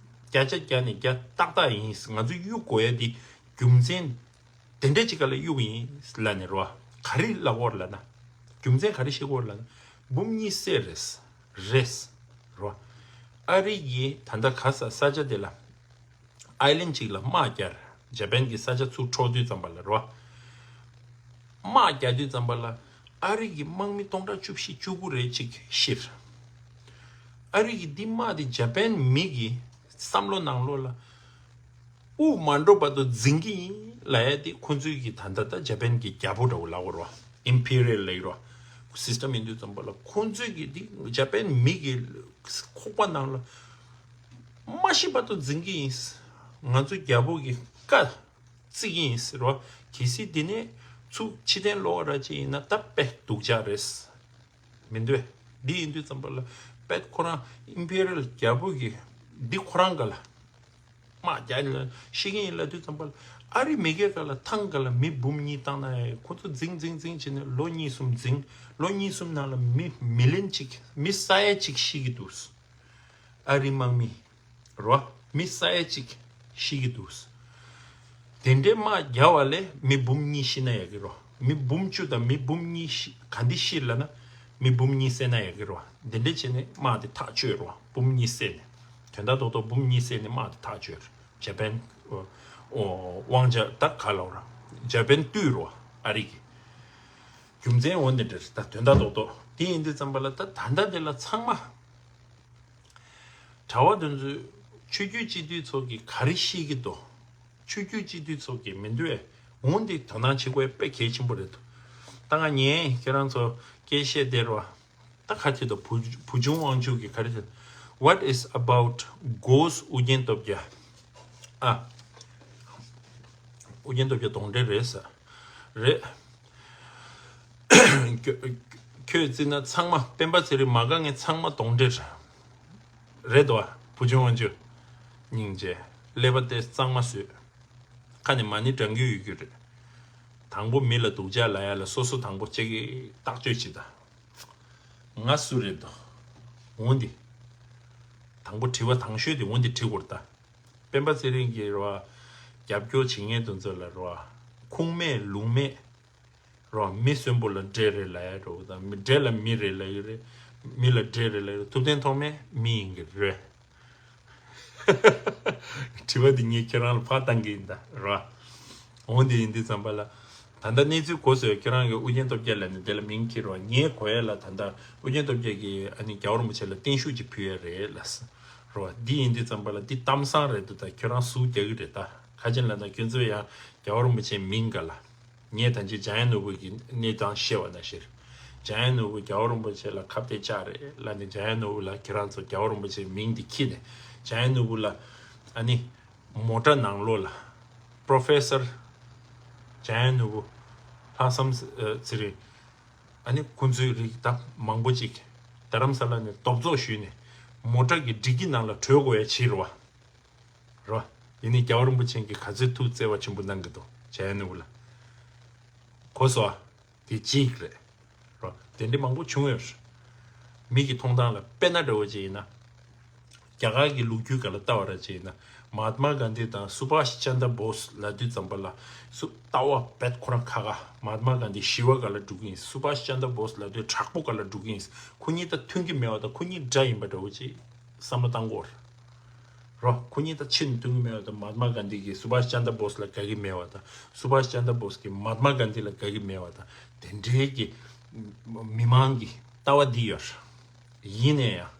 བརྒྱ་ཆ་བརྒྱ་ནས་བརྒྱ་ཏག་ཏག་ཡིན། ང་ཚོས་གཡུག་དགོས་ཡ་འདི་རྒྱུ་མཚན་དེ་འདྲ་ཅིག་ག་ལ་གཡུག་ཡིན་ལབ་ནས་རོ། ག་རེ་ལབ་ཀྱི་ཡོད་རེད་ལབ་ན། རྒྱུ་མཚན་ག་རེ་བཤད་ཀྱི་ཡོད་རེད་ལབ་ན། འབུམ་གཉིས་བསད་རེད། རེད། རོ། ཨ་རི་གིས་ད་ལྟ་ག་ས་ས་ཆ་དེ་ལ་ཨའི་ལན་ཅིག་ལ་དམག་རྒྱག་ཇ་པན་གྱི་ས་ཆ་ཚུར་འཕྲོག་དུས་ཙམ་པ་ལ་རོ། དམག་རྒྱག་དུས་ཙམ་པ་ལ་ཨ་རི་གི་དམག་མི་སྟོང་ཕྲག་བཅུ་བཞི་བཅུ་དགུ་རེ་ཅིག་ཤི་རེད། ཨ་རི་གི་འདི་དམག་དེ་ཇ་པན་མི་གི་བསམ་བློ་ནང་ལོགས་ལ་དབུགས་མ་འགྲོ་བར་དུ་འཛིང་གི་ཡིན་ལབ་ཡ་དེ་ཁོ་ཚོའི་གི་ད་ལྟ་ད་ཇ་པན་གི་རྒྱལ་པོ་འདྲ་བོ་ལབ་ཀྱི་ཡོད་རེད་བ། ཨིམ་པི་རི་ཡལ་ལབ་ཀྱི་ཡོད་རེད་བ། སིས་ཊམ་ཡིན་དུས་ཙམ་པ་ལ་ཁོ་ཚོའི་གི་འདི་ཇ་པན་མི་གི་ཁོག་པ་ནང་ལ་མ་ཤི་བར་དུ་འཛིང་གི་ཡིན། ང་ཚོ་རྒྱལ་པོ་གི་བཀའ་བརྩི་གི་ཡིན་ཟེར་བ། གལ་སྲིད་འདི་ནས་ཚུར་ཕྱིར་འཐེན་ལོག་ར་ཅིག་ཡིན་ན་ད་དཔེ་སྡུག་ཅག་རེད། མི་འདོད། འདི་ཡིན་དུས་ཙམ་པ་ལ་དཔེ་ཁོ་རང་ཨིམ་པི་རི་ཡལ་རྒྱལ་པོ་གི་འདི་ཁོ་རང་ག་ལ་དམག་རྒྱག་ལ་ཤི་གི་ཡིན་ལབ་དུས་ཙམ་པ་ལ་ཨ་རི་མི་སྒེར་ག་ལ་ཐང་ག་ལ་མི་འབུམ་གཉིས་བཏང་ན་ཡང་ཁོ་ཚོ་འཛིང་འཛིང་འཛིང་བྱས་ནས་ལོ་གཉིས་གསུམ་འཛིང་། ལོ་གཉིས་གསུམ་ནང་ལ་མི་མི་ལི་ཡོན་གཅིག་མི་ས་ཡ་གཅིག་ཤི་གི་འདུག་ཨ་རི་དམག་མི་རོ། མི་ས་ཡ་གཅིག་ཤི་གི་འདུག་དེ་འདྲའི་དམག་རྒྱག་པ་ལས་མི་འབུམ་གཉིས་ཤི་ན་ཡག་གི་རོ། མི་འབུམ་བཅུ་དང་མི་འབུམ་གཉིས་ཤི་ག་འདི་ཤི་ལབ་ན་མི་འབུམ་གཉིས་བསད་ན་ཡག་གི་རོ། འདི་འདྲ་བྱས་ནས་དམག་དེ་ཐག་གཅོད་རོ། འབུམ་གཉིས་བསད་ནས་དོན་དག་རྡོག་རྡོག་འབུམ་གཉིས་བསད་ནས་དམག་དེ་ཐག་གཅོད་རོ། ཇ་པན་ཨོ་ཨོ་དབང་ཆ་ད་ག་ལ་རོ། ཇ་པན་བཏུལ་རོ་ཨ་རི་གི། རྒྱུ་མཚན་འོ་འདི་འདྲ་རེད། ད་དོན་དག་རྡོག་རྡོག་དེ་ཡིན་དུས་ཙམ་པ་ལ་ད་ད་ལྟ་འདི་ལ་ཚང་མ། གྲྭ་བ་དེ་ཚོས་ཆོས་བརྒྱུད་སྤྱི་འཐུས་ཚོ་གིས་ག་རེ་ཤེས་ཀྱི་འདུག་ཆོས་བརྒྱུད་སྤྱི་འཐུས་ཚོ་གིས་མི་འདུག་ཨེ། འོང་དེ་དོ་སྣང་བྱེད་དགོས་དཔེ་གལ་ཆེན་པོ་རེད་འདུག་ད་ང་ངས་ཁྱེད་རང་ཚོ་སྐད་བཤད་བསྡད་རོགས། ད་ཁ་ཐུག་ཏུ་བུ་བུ་ཆུང་དབང་ཕྱུག་གིས་ག་རེ་ཟེར། What is about ghost ཨུ་རྒྱན་སྟོབས་རྒྱལ། ཨ། ཨུ་རྒྱན་སྟོབས་རྒྱལ་གདོན་འདྲེ་རེད་ཟེར། རེད། ཁྱོད་ཁྱོད་བརྩིས་ན་ཚང་མ་སྤེན་པ་ཚེ་རིང་མ་དགའ་མཁན་ཚང་མ་གདོན་འདྲེ་རེད། རེད་དོ། བུ་ཆུང་དབང་ཕྱུག་སྙིང་རྗེ། ཀླད་པ་དེ་གཙང་མ་བཟོས། ཁ་ནས་མ་ཎི་བགྲང་རྒྱུ་ཡོད་རྒྱུ་རེད། དང་པོ་མི་ལ་སྡུག་ཅག་ལབ་ཡ་ལ་སོ་སོ་དང་པོ་ཅིག་གིས་བརྟག་དཔྱད་བྱེད་ད། ང་སུ་རེད་དོ། འོང་འདི། དང་པོ་དྲི་བ་དང་ཤོས་དེ་འོང་འདི་དྲི་དགོས་རེད་ད། སྤེན་པ་ཚེ་རིང་གིས་རོ། རྒྱབ་སྐྱོར་བྱེད་མཁན་དེ་ཚོ་ལ་རོ། ཁུངས་མེད་ལུང་མེད། རོ། མི་གསོན་པོ་ལ་འདྲེ་རེད་ལབ་ཡ་རོ། ད་མི་འདྲེ་ལ་མི་རེད་ལབ་ཡོད་རེད། མི་ལ་འདྲེ་རེད་ལབ་ཡོད་རེད། ཐུབ་བསྟན་ཐོགས་མེད་མི་ཡིན་གྱི་རེད། དྲི་བ་འདི་ངས་ཁྱེད་རང་ལ་ཕར་བཏང་གི་ཡིན་ད་རོ། འོང་འདི་ཡིན་དུས་ཙམ་པ་ལ། ད་ལྟ་གནས་ཚུལ་གོ་སོང་། ཁྱེད་རང་གིས་ཨུ་རྒྱན་སྟོབས་རྒྱལ་ལབ་ནས་དེ་ལ་མིང་འཁྱེར་རོ། ངས་གོ་ཡ་ལ་ད་ལྟ་ཨུ་རྒྱན་སྟོབས་རྒྱལ་གྱིས་ཨ་ནི་རྒྱལ་བ་རིན་པོ་ཆེ་ལ་བརྟན་བཞུགས་ཅིག་ཕུལ་ཡ་རེད་ལབ་སོང་། རོ། འདི་ཡིན་དུས་ཙམ་པ་ལ་འདི་གཏམ་བཟང་རེད་འདུག་ད་ཁྱོད་རང་ཟུག་རྒྱག་གི་རེད་ད། ག་ཅི་ལབ་ན་ཁྱོད་ཚོས་ཡང་རྒྱལ་བ་རིན་པོ་ཆེའི་མིང་ག་ལ། ངས་ད་ཅི་འཇམ་དབྱངས་ནོར་བུ་གི་གནས་སྟངས་བཤད་པ་ནང་བཞིན། འཇམ་དབྱངས་ནོར་བུ་རྒྱལ་བ་རིན་པོ་ཆེ་ལ་ཁ་གཏད་བཅག་རེད་ལབ་ནས་འཇམ་དབྱངས་ནོར་བུ་ལ་ཁྱེད་རང་ཚོ་རྒྱལ་བ་རིན་པོ་ཆེའི་མིང་འདི་འཁྱེར་ནས་འཇམ་དབྱངས་ནོར་བུ་ལ་ཨ་ནི་མོ་ཊ་ནང་ལོགས་ལ་པྲོ་ཕེ་སར་འཇམ་དབྱངས་ནོར་བུ་ལྷག་བསམ་ཚེ་རིང་ཨ་ནི་ཁོང་ཚོའི་རིགས་ད་མང་པོ་ཅིག་རྡ་རམ་ས་ལ་ནས་རྡོབ་རྫོགས་ཞུས་ནས་མོ་ཊ་གི་ཌིག་གི་ནང་ལ་བྲོས་དགོས་ཡ་བྱེད་རེད་བ། རོ། ཡིན་ནའི་རྒྱལ་བ་རིན་པོ་ཆེ་གིས་ག་ཚོད་ཐུགས་བརྩེ་བ་ཆེན་པོ་གནང་གི་འདུག་འཇམ་དབྱངས་ནོར་བུ་ལ། གོ་སོང་ཨ། དེ་གཅིག་རེད། རོ། དེ་འདྲ་མང་པོ་བྱུང་ཡོད་རེད། མི་གི་མཐོང་སྟངས་ལ་དཔེར་ན་འདྲ་བོ་ཅིག་ཡིན་ན། རྒྱ་གར་གྱི་ལོ་རྒྱུས་སྒང་ལ་ལྟ་བ་ར་ཅིག་ཡིན་ན། མ་ཧཱ་ཏྨ་གྷན་དྷི་དང་སུ་བྷཱཤ་ཅན་དྲ་བྷོ་སི་ལབ་དུས་ཙམ་པ་ལ་སུ་ལྟ་བ་རྦད་ཁོ་རང་ཁ་ཁ། མ་ཧཱ་ཏྨ་གྷན་དྷི་ཞི་བ་སྒང་ལ་འགྲོ་གི་ཡིན། སུ་བྷཱཤ་ཅན་དྲ་བྷོ་སི་ལབ་དུས་དྲག་པོ་སྒང་ལ་འགྲོ་གི་ཡིན། ཁོ་གཉིས་ད་མཐུན་གྱི་མེད་པ་དང་ཁོ་གཉིས་དགྲ་ཡིན་པ་འདྲ་བོ་ཅིག་བསམ་བློ་བཏང་གི་ཡོད་རེད། རོ། ཁོ་གཉིས་ད་ཕྱི་ནས་མཐུན་གྱི་མེད་པ་དང་མ་ཧཱ་ཏྨ་གྷན་དྷི་གིས་སུ་བྷཱཤ་ཅན་དྲ་བྷོ་སི་ལ་དགའ་གི་མེད་པ་དང་སུ་བྷཱཤ་ཅན་དྲ་བྷོ་སི་གིས་མ་ཧཱ་ཏྨ་གྷན་དྷི་ལ་དགའ་གི་མེད་པ་དང་དེ་འདྲའི་གི་མི་མང་གི་ལྟ་བ་འདི་ཡོད་རེད། ཡིན་ནའི་ཡང་།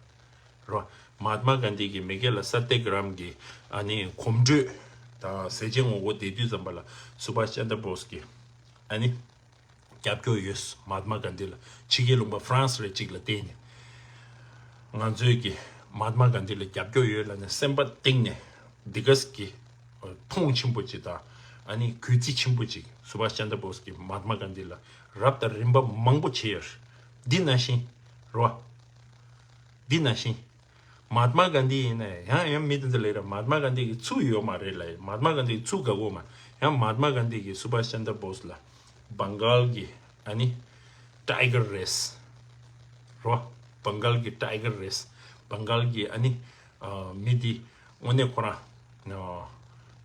རོ། མ་ཧཱ་ཏྨ་གྷན་དྷི་གིས་མི་སྒེར་ལ་སཏྱ་གྲམ་གྱི་ཨ་ནི་གོམ་བགྲོད་དང་ཟས་བཅད་ངོ་རྒོལ་བསྡད་དུས་ཙམ་པ་ལ་སུ་བྷཱཤ་ཅན་དྲ་བྷོ་སི་གིས་ཨ་ནི་རྒྱབ་སྐྱོར་ཡོད། མ་ཧཱ་ཏྨ་གྷན་དྷི་ལ་ཕྱི་རྒྱལ་ལུང་པ་ཧྥ་རན་སི་རེ་གཅིག་ལ་བརྟེན་ནས་ང་ཚོས་ཀྱི་མ་ཧཱ་ཏྨ་གྷན་དྷི་ལ་རྒྱབ་སྐྱོར་ཡོད་ལབ་ནས་སེམས་པ་གཏིང་ནས་འདི་ག་གི་མཐོང་ཆེན་པོ་ཅིག་དང་ཨ་ནི་གུས་བརྩི་ཆེན་པོ་ཅིག་སུ་བྷཱཤ་ཅན་དྲ་བྷོ་སི་གིས་མ་ཧཱ་ཏྨ་གྷན་དྷི་ལ་རབ་དང་རིམ་པ་མང་པོ་བྱས་ཡོད། འདི་ནང་བཞིན་རོ། འདི་ནང་བཞིན། མཧཱ་ཏྨ་གྷན་དྷི་ཡིན་ན་ཡང་ཡང་མི་དེ་ཚོ་ལས་ར་མཧཱ་ཏྨ་གྷན་དྷི་གི་ཚུགས་ཡོད་མ་རེད་ལ། མཧཱ་ཏྨ་གྷན་དྷི་གི་ཚུགས་དགའ་གོ་མ། ཡང་མཧཱ་ཏྨ་གྷན་དྷི་གི་སུ་བྷཱཤ་ཅན་དྲ་བོ་སི་ལ་བང་གལ་གི་ཨ་ནི་ཊའི་གར་རེད། རོ། བང་གལ་གི་ཊའི་གར་རེད། བང་གལ་གི་ཨ་ནི་ཨ་མི་དེ་དངོས་གནས་ཁོ་རང་ཨ་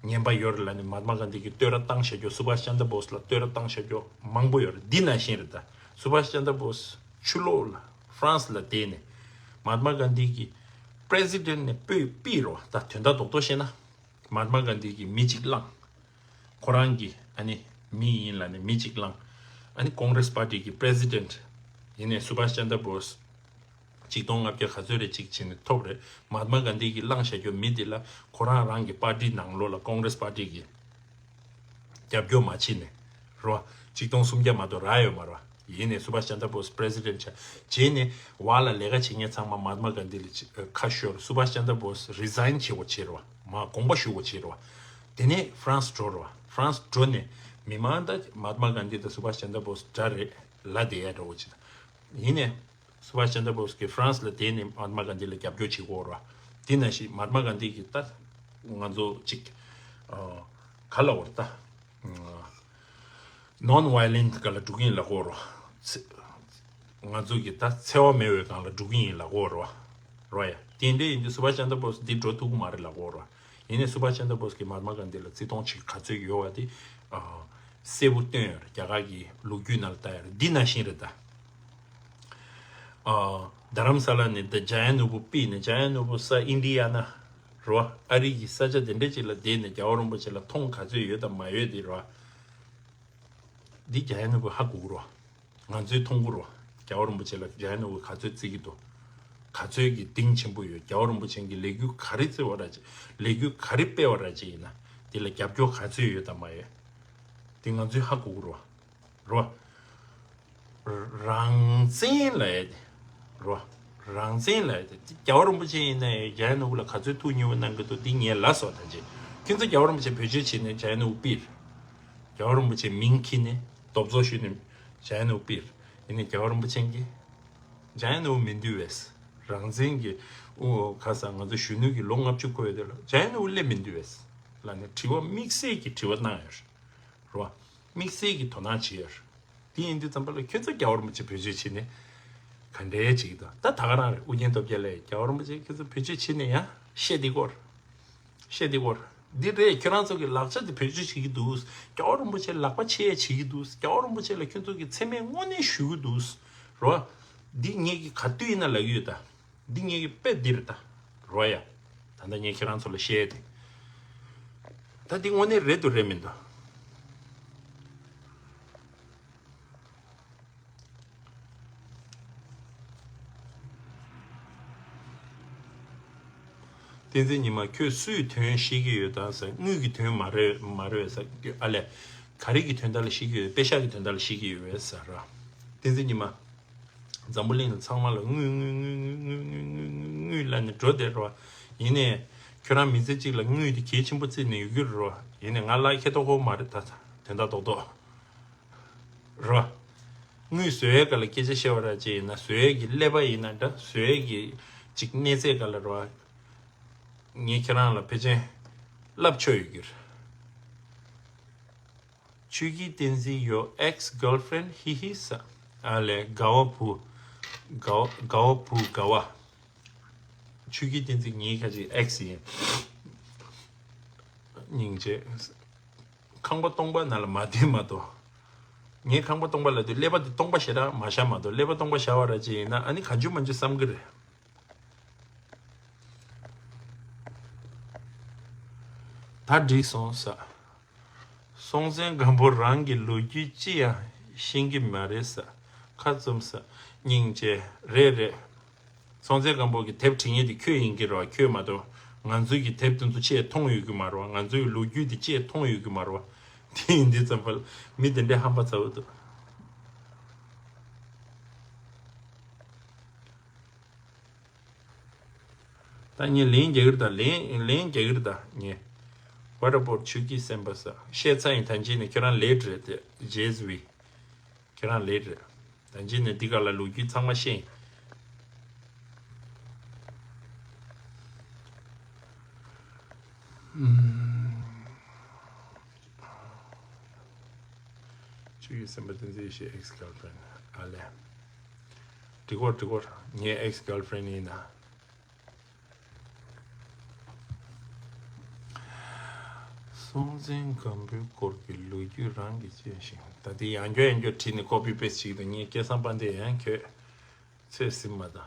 ངན་པ་ཡོད་རེད་ལ་ནི་མཧཱ་ཏྨ་གྷན་དྷི་གི་བསྟོད་ར་བཏང་བཞག་རྒྱུ། སུ་བྷཱཤ་ཅན་དྲ་བོ་སི་ལ་བསྟོད་ར་བཏང་བཞག་རྒྱུ་མང་པོ་ཡོད་རེད། འདི་ནང་བཞིན་རེད་ད། སུ་བྷཱཤ་ཅན་དྲ་བོ་སི་ཕྱི་ལོགས་ལ་ཧྥ་རན་སི་ལ་བསྡད་ནས་མཧཱ་ཏྨ་གྷན་དྷི་གི་པི་རེ་སི་ཌེན་ཊི་ནས་པུས་པིར་རོ། ད་དོན་དག་རྡོག་རྡོག་བཤད་ན་མཧཱ་ཏྨ་གྷན་དྷི་གི་མི་གཅིག་བླངས། ཁོ་རང་གི་ཨ་ནི་མི་ཡིན་ལ་ནི་མི་གཅིག་བླངས། ཨ་ནི་ཀོང་རེ་སི་པར་ཊི་གི་པི་རེ་སི་ཌེན་ཊི་ཡིན་ནས་སུ་བྷཱཤ་ཅན་དྲ་བོ་སི་ཆིག་སྟོང་ལྔ་བརྒྱ་ག་ཚོད་རེ་གཅིག་བྱས་ནས་ཐོབ་རེད། མཧཱ་ཏྨ་གྷན་དྷི་གིས་བླངས་བཞག་རྒྱུ་མི་དེ་ལ་ཁོ་རང་རང་གི་པར་ཊི་ནང་ལོགས་ལ་ཀོང་རེ་སི་པར་ཊི་གི་རྒྱབ་སྐྱོར་མ་བྱེད་ནས་རོ། ཆིག་སྟོང་སུམ་བརྒྱ་མ་གཏོགས་རག་ཡོད་མ་རོ། ཡིན་ནས་སུ་བྷཱཤ་ཅན་དྲ་བོ་སི་པི་རེ་སི་ཌེན་ཊི་ཆགས་རྗེས་ནས་བར་ལ་ལས་ཀ་བྱེད་མཁན་ཚང་མ་མཧཱ་ཏྨ་གྷན་དྷི་ལ་ཁ་ཤོར། སུ་བྷཱཤ་ཅན་དྲ་བོ་སི་རི་ཛའིན་བྱེད་དགོས་བྱེད་རོ། མ་དགོངས་པ་ཞུ་དགོས་བྱེད་རོ། དེ་ནས་ཧྥ་རན་སི་འགྲོ་རོ། ཧྥ་རན་སི་འགྲོ་ནས་མི་མང་ད་མཧཱ་ཏྨ་གྷན་དྷི་དང་སུ་བྷཱཤ་ཅན་དྲ་བོ་སི་འདྲ་རེད་ལ་དེ་ཡ་འགྲོ་དགོས་བྱེད། ཡིན་ནས། སུ་བྷཱཤ་ཅན་དྲ་བོ་སི་གིས་ཧྥ་རན་སི་ལ་བསྡད་ནས་མཧཱ་ཏྨ་གྷན་དྷི་ལ་རྒྱབ་སྐྱོར་བྱེད་ཀྱི་ཡོད་རེད་བ། དེ་ནང་བཞིན་མཧཱ་ཏྨ་གྷན་དྷི་གིས་ད་ང་ཚོ་ཅིག་ཨ་ག་ལབ་དགོས་རེད་ད། ནོན་ཝའི་ལེན་ཊི་སྒང་ལ་འགྲོ་གི་ཡིན་ལབ་ཀྱི་ཡོད་རེད་བ། ཚེ་ང་ཚོ་གིས་ད་འཚེ་བ་མེད་པའི་སྒང་ལ་འགྲོ་གི་ཡིན་ལབ་ཀྱི་ཡོད་རེད་བ། རེད་བ་ཡ། དེ་འདྲ་ཡིན་དུས་སུ་བྷཱཤ་ཅན་དྲ་བོ་སི་འདི་འགྲོ་ཐུབ་ཀྱི་མ་རེད་ལབ་ཀྱི་ཡོད་རེད་བ། ཡིན་ནའི་སུ་བྷཱཤ་ཅན་དྲ་བོ་སི་གིས་མཧཱ་ཏྨ་གྷན་དྷི་ལ་བརྩི་མཐོང་བྱེད་ག་ཚོད་ཡོད་པ་དེ་ཨ་གསལ་པོ་སྟོན་ཡོད་རེད། རྒྱ་གར་གྱི་ལོ་རྒྱུས་ནང་ལ་ལྟ་ཡ་རེད། འདི་ནང་བཞིན་རེད་ད། ཨ་རྡ་རམ་ས་ལ་ནས་ད་ཇ་ཡ་ནོར་བུ་པི་ནས་ཇ་ཡ་ནོར་བུ་ས་ཨིན་ཌི་ཡ་ན་རེད་བ། ཨ་རི་གི་ས་ཆ་དེ་འདྲ་ཅིག་ལ་བསྡད་ནས་རྒྱལ་བ་རིན་པོ་ཆེ་ལ་མཐོང་ག་ཚོད་ཡོད་དང་མ་ཡོད་དེ་རེད་བ། འདི་ཇ་ཡ་ནོར་བུ་ཧ་གོ་གི་རེད་བ། ང་ཚོས་མཐོང་གི་རེད་བ། རྒྱལ་བ་རིན་པོ་ཆེ་ལ་ཇ་ཡ་ནོར་བུ་ག་ཚོད་བརྩི་གི་འདུག་ག་ཚོད་ཀྱི་གདེང་ཆེན་པོ་ཡོད། རྒྱལ་བ་རིན་པོ་ཆེ་གིས་ལས་འགུལ་ག་རེ་བརྩི་བ་ར་ཅིག་ལས་འགུལ་ག་རེ་སྤེལ་བ་ར་ཅིག་ཡིན་ན་དེ་ལ་རྒྱབ་སྐྱོར་ག་ཚོད་ཡོད་དང་མ་ཡོད། དེ་ང་ཚོས་ཧ་གོ་གི་རེད་བ། རེད་བ། རང་བཙན་ལབ་ཡ་དེ། རེད་བ། རང་བཙན་ལབ་ཡ་དེ། རྒྱལ་བ་རིན་པོ་ཆེ་ཡིན་ན་ཡང་རྒྱ་ནག་ལ་ག་ཚོད་ཐུགས་མཉེས་པོ་གནང་གི་འདུག་འདི་ངས་ལབ་སོང་ད་ཅེ། ཁྱོད་ཚོ་རྒྱལ་བ་རིན་པོ་ཆེ་བེད་སྤྱོད་བྱས་ནས་རྒྱ་ནག་པིར། རྒྱལ་བ་རིན་པོ་ཆེ་མིང་འཁྱེར་ནས་རྡོབ་རྫོགས་ཞུས་ནས་རྒྱ་ནག་པིར། ཡིན་ནའི་རྒྱལ་བ་རིན་པོ་ཆེ་གིས་རྒྱ་ནག་མི་འདུལ་བས། རང་བཙན་གྱི་ཨོ་ཁ་ས་ང་ཚོ་གཞོན་ནུ་གི་ལོ་ལྔ་བཅུ་འཁོར་བའི་དེ་ལ་རྒྱ་ནག་སླེབས་མི་འདུལ་བས། ལབ་ནས་དྲི་བ་དམིགས་བསལ་གྱི་དྲི་བ་གནང་ཡོད་རེད། རེད་བ། དམིགས་བསལ་གྱི་དོ་སྣང་བྱེད་ཡོད་རེད། དེ་ཡིན་དུས་ཙམ་པ་ལ་ཁྱོད་ཚོ་རྒྱལ་བ་རིན་པོ་ཆེ་བེད་སྤྱོད་བྱེད་ནས་ག་འདྲའི་བྱེད་ཀྱི་འདུག་ད་ད་ག་རང་རེད། ཨུ་རྒྱན་སྟོབས་རྒྱལ་ལགས་རྒྱལ་བ་རིན་པོ་ཆེ་ཁྱོད་ཚོ་བེད་སྤྱོད་བྱེད་ནས་ཡང་བཤད་འདི་སྐོར། བཤད་འདི་སྐོར། འདི་རེད། ཁྱོད་རང་ཚོ་གི་ལག་ཆ་དེ་བེད་སྤྱོད་བྱེད་ཀྱི་འདུག་རྒྱལ་བ་རིན་པོ་ཆེ་ལག་པ་ཆེ་བྱེད་ཀྱི་འདུག་རྒྱལ་བ་རིན་པོ་ཆེ་ལ་ཁྱོད་ཚོ་གི་མཚན་སྨད་དངོས་གནས་ཞུ་གི་འདུག་རེད་བ། འདི་ངེད་ཀྱི་ག་དུས་ཡིན་ན་ལབ་ཀྱི་ཡོད་ད། འདི་ངེད་ཀྱི་དཔེ་འདི་རེད་ད། རོ་ཡ། ད་ལྟ་ངས་ཁྱེད་རང་ཚོ་ལ་བཤད་དེ། ད་འདི་དངོས་གནས་རེད་འདུག་རེད་མི་འདུག་བསྟན་འཛིན་ཉི་མ་ཁྱོད་སུའི་དོན་བཤད་ཀྱི་ཡོད་ད་ཟེར། དངུལ་གྱི་དོན་མ་རེད་མ་རེད་ཟེར། ཨ་ལས། ག་རེ་གི་དོན་དག་ལ་བཤད་ཀྱི་ཡོད། པེ་ཤག་གི་དོན་དག་ལ་བཤད་ཀྱི་ཡོད་ཟེར་ར། བསྟན་འཛིན་ཉི་མ། འཛམ་བུ་གླིང་ལ་ཚང་མ་ལ་དངུལ་དངུལ་དངུལ་དངུལ་དངུལ་དངུལ་དངུལ་དངུལ་ལབ་ནས་འགྲོ་བསྡད་རོ། ཡིན་ནའི། ཁྱོད་རང་མི་ཚེ་གཅིག་ལ་དངུལ་དེ་གལ་ཆེན་པོ་བརྩིས་ནས་ཡོད་རྒྱུ་རེད་རོ། ཡིན་ནའི་ང་ལ་ཁེ་ཐོག་ཁོ་མ་རེད་ད། དོན་དག་རྡོག་རྡོག་རོ། དངུལ་བཟོ་ཡས་སྒང་ལ་སྐད་ཆ་བཤད་པ་ར་ཅིག་ཡིན་ན། བཟོ་ཡས་ཀྱི་ཀླད་པ་ཡིན་ན་འདྲ། བཟོ་ཡས་ཀྱི་ཅིག་གནས་ཚད་སྒང་ལ་རོ། ངས་ཁྱེད་རང་ལ་ཕལ་ཆེར་བསླབ་ཆོག་ཡོད་རྒྱུ་རེད། ཆོས་སྐྱིད་བསྟན་འཛིན། Your ex girlfriend ཧི་ཧི་ས། ཨ་ལས། དགའ་བ་བུ། དགའ་བ་དགའ་བ་བུ་དགའ་བ། ཆོས་སྐྱིད་བསྟན་འཛིན་ངའི་ཁ་ཅིག་ཨེག་སི་ཡིན། སྙིང་རྗེ། ཁང་པ་སྟོང་པ་ནང་ལ་མ་བསྡད་མ་གཏོགས། ངས་ཁང་པ་སྟོང་པ་ལབ་དུས་ཀླད་པ་དེ་སྟོང་པ་ཞེ་དྲག་མ་བཞག་མ་གཏོགས། ཀླད་པ་སྟོང་པ་བཞག་པ་ར་ཅིག་ཡིན་ན་ཨ་ནི་གང་བྱུང་མང་བྱུང་བསམ་གི་རེད། ད་འགྲིག་སོང་ས། སྲོང་བཙན་སྒམ་པོ་རང་གི་ལོ་རྒྱུས་ཅི་ཡང་ཤེས་ཀྱི་མ་རེད་ས། ཁ་བཙུམ་ས། སྙིང་རྗེ། རེད་རེད། སྲོང་བཙན་སྒམ་པོ་གི་དེབ་བྲིས་མཁན་དེ་ཁྱོད་ཡིན་གྱི་རེད་བ། ཁྱོད་མ་གཏོགས་ང་ཚོའི་གི་དེབ་དེ་ཚོ་ཅིག་མཐོང་ཡོད་ཀྱི་མ་རེད་བ། ང་ཚོའི་ལོ་རྒྱུས་དེ་ཅིག་མཐོང་ཡོད་ཀྱི་མ་རེད་བ། དེ་ཡིན་དུས་ཙམ་པ་ལ་མི་དེ་འདྲའི་ཧམ་པ་ཚ་བོ་འདུག་ད་ངས་ལན་རྒྱག་གི་རེད་ད། ལན་ལན་རྒྱག་གི་རེད་ད་ངས། What about ཆོས་སྐྱིད་སེམས་པ་ས། བཤད་ཚར་ཡིན། ད་གཅིག་ནས་ཁྱོད་རང་ལེཊ་རེད་དེ། ཇེ་ཟི་བི། ཁྱོད་རང་ལེཊ་རེད། ད་གཅིག་ནས་འདི་ག་ལ་ལོ་རྒྱུས་ཚང་མ་ཤེས་ཡིན། ཆོས་ཀྱི་སེམས་དཔའ་བསྟན་འཛིན་ཡེ་ཤེས་ex girlfriend ཨ་ལས། འགྲིག་གོ་འགྲིག་གོ། ངའི་ex girlfriend ཡིན་ན། སྲོང་བཙན་སྒམ་པོའི་སྐོར་གྱི་ལོ་རྒྱུས་རང་གིས་དཔྱད་ཤིང་། ད་དེ་ཡང་བསྐྱར་ཡང་བསྐྱར་བྲིས་ནས་copy paste བྱེད་ཀྱི་འདུག་ངས་སྐལ་བཟང་དཔལ་ལྡན་ཡང་ཁྱོད་ཚོད་ཟིན་མ་ད།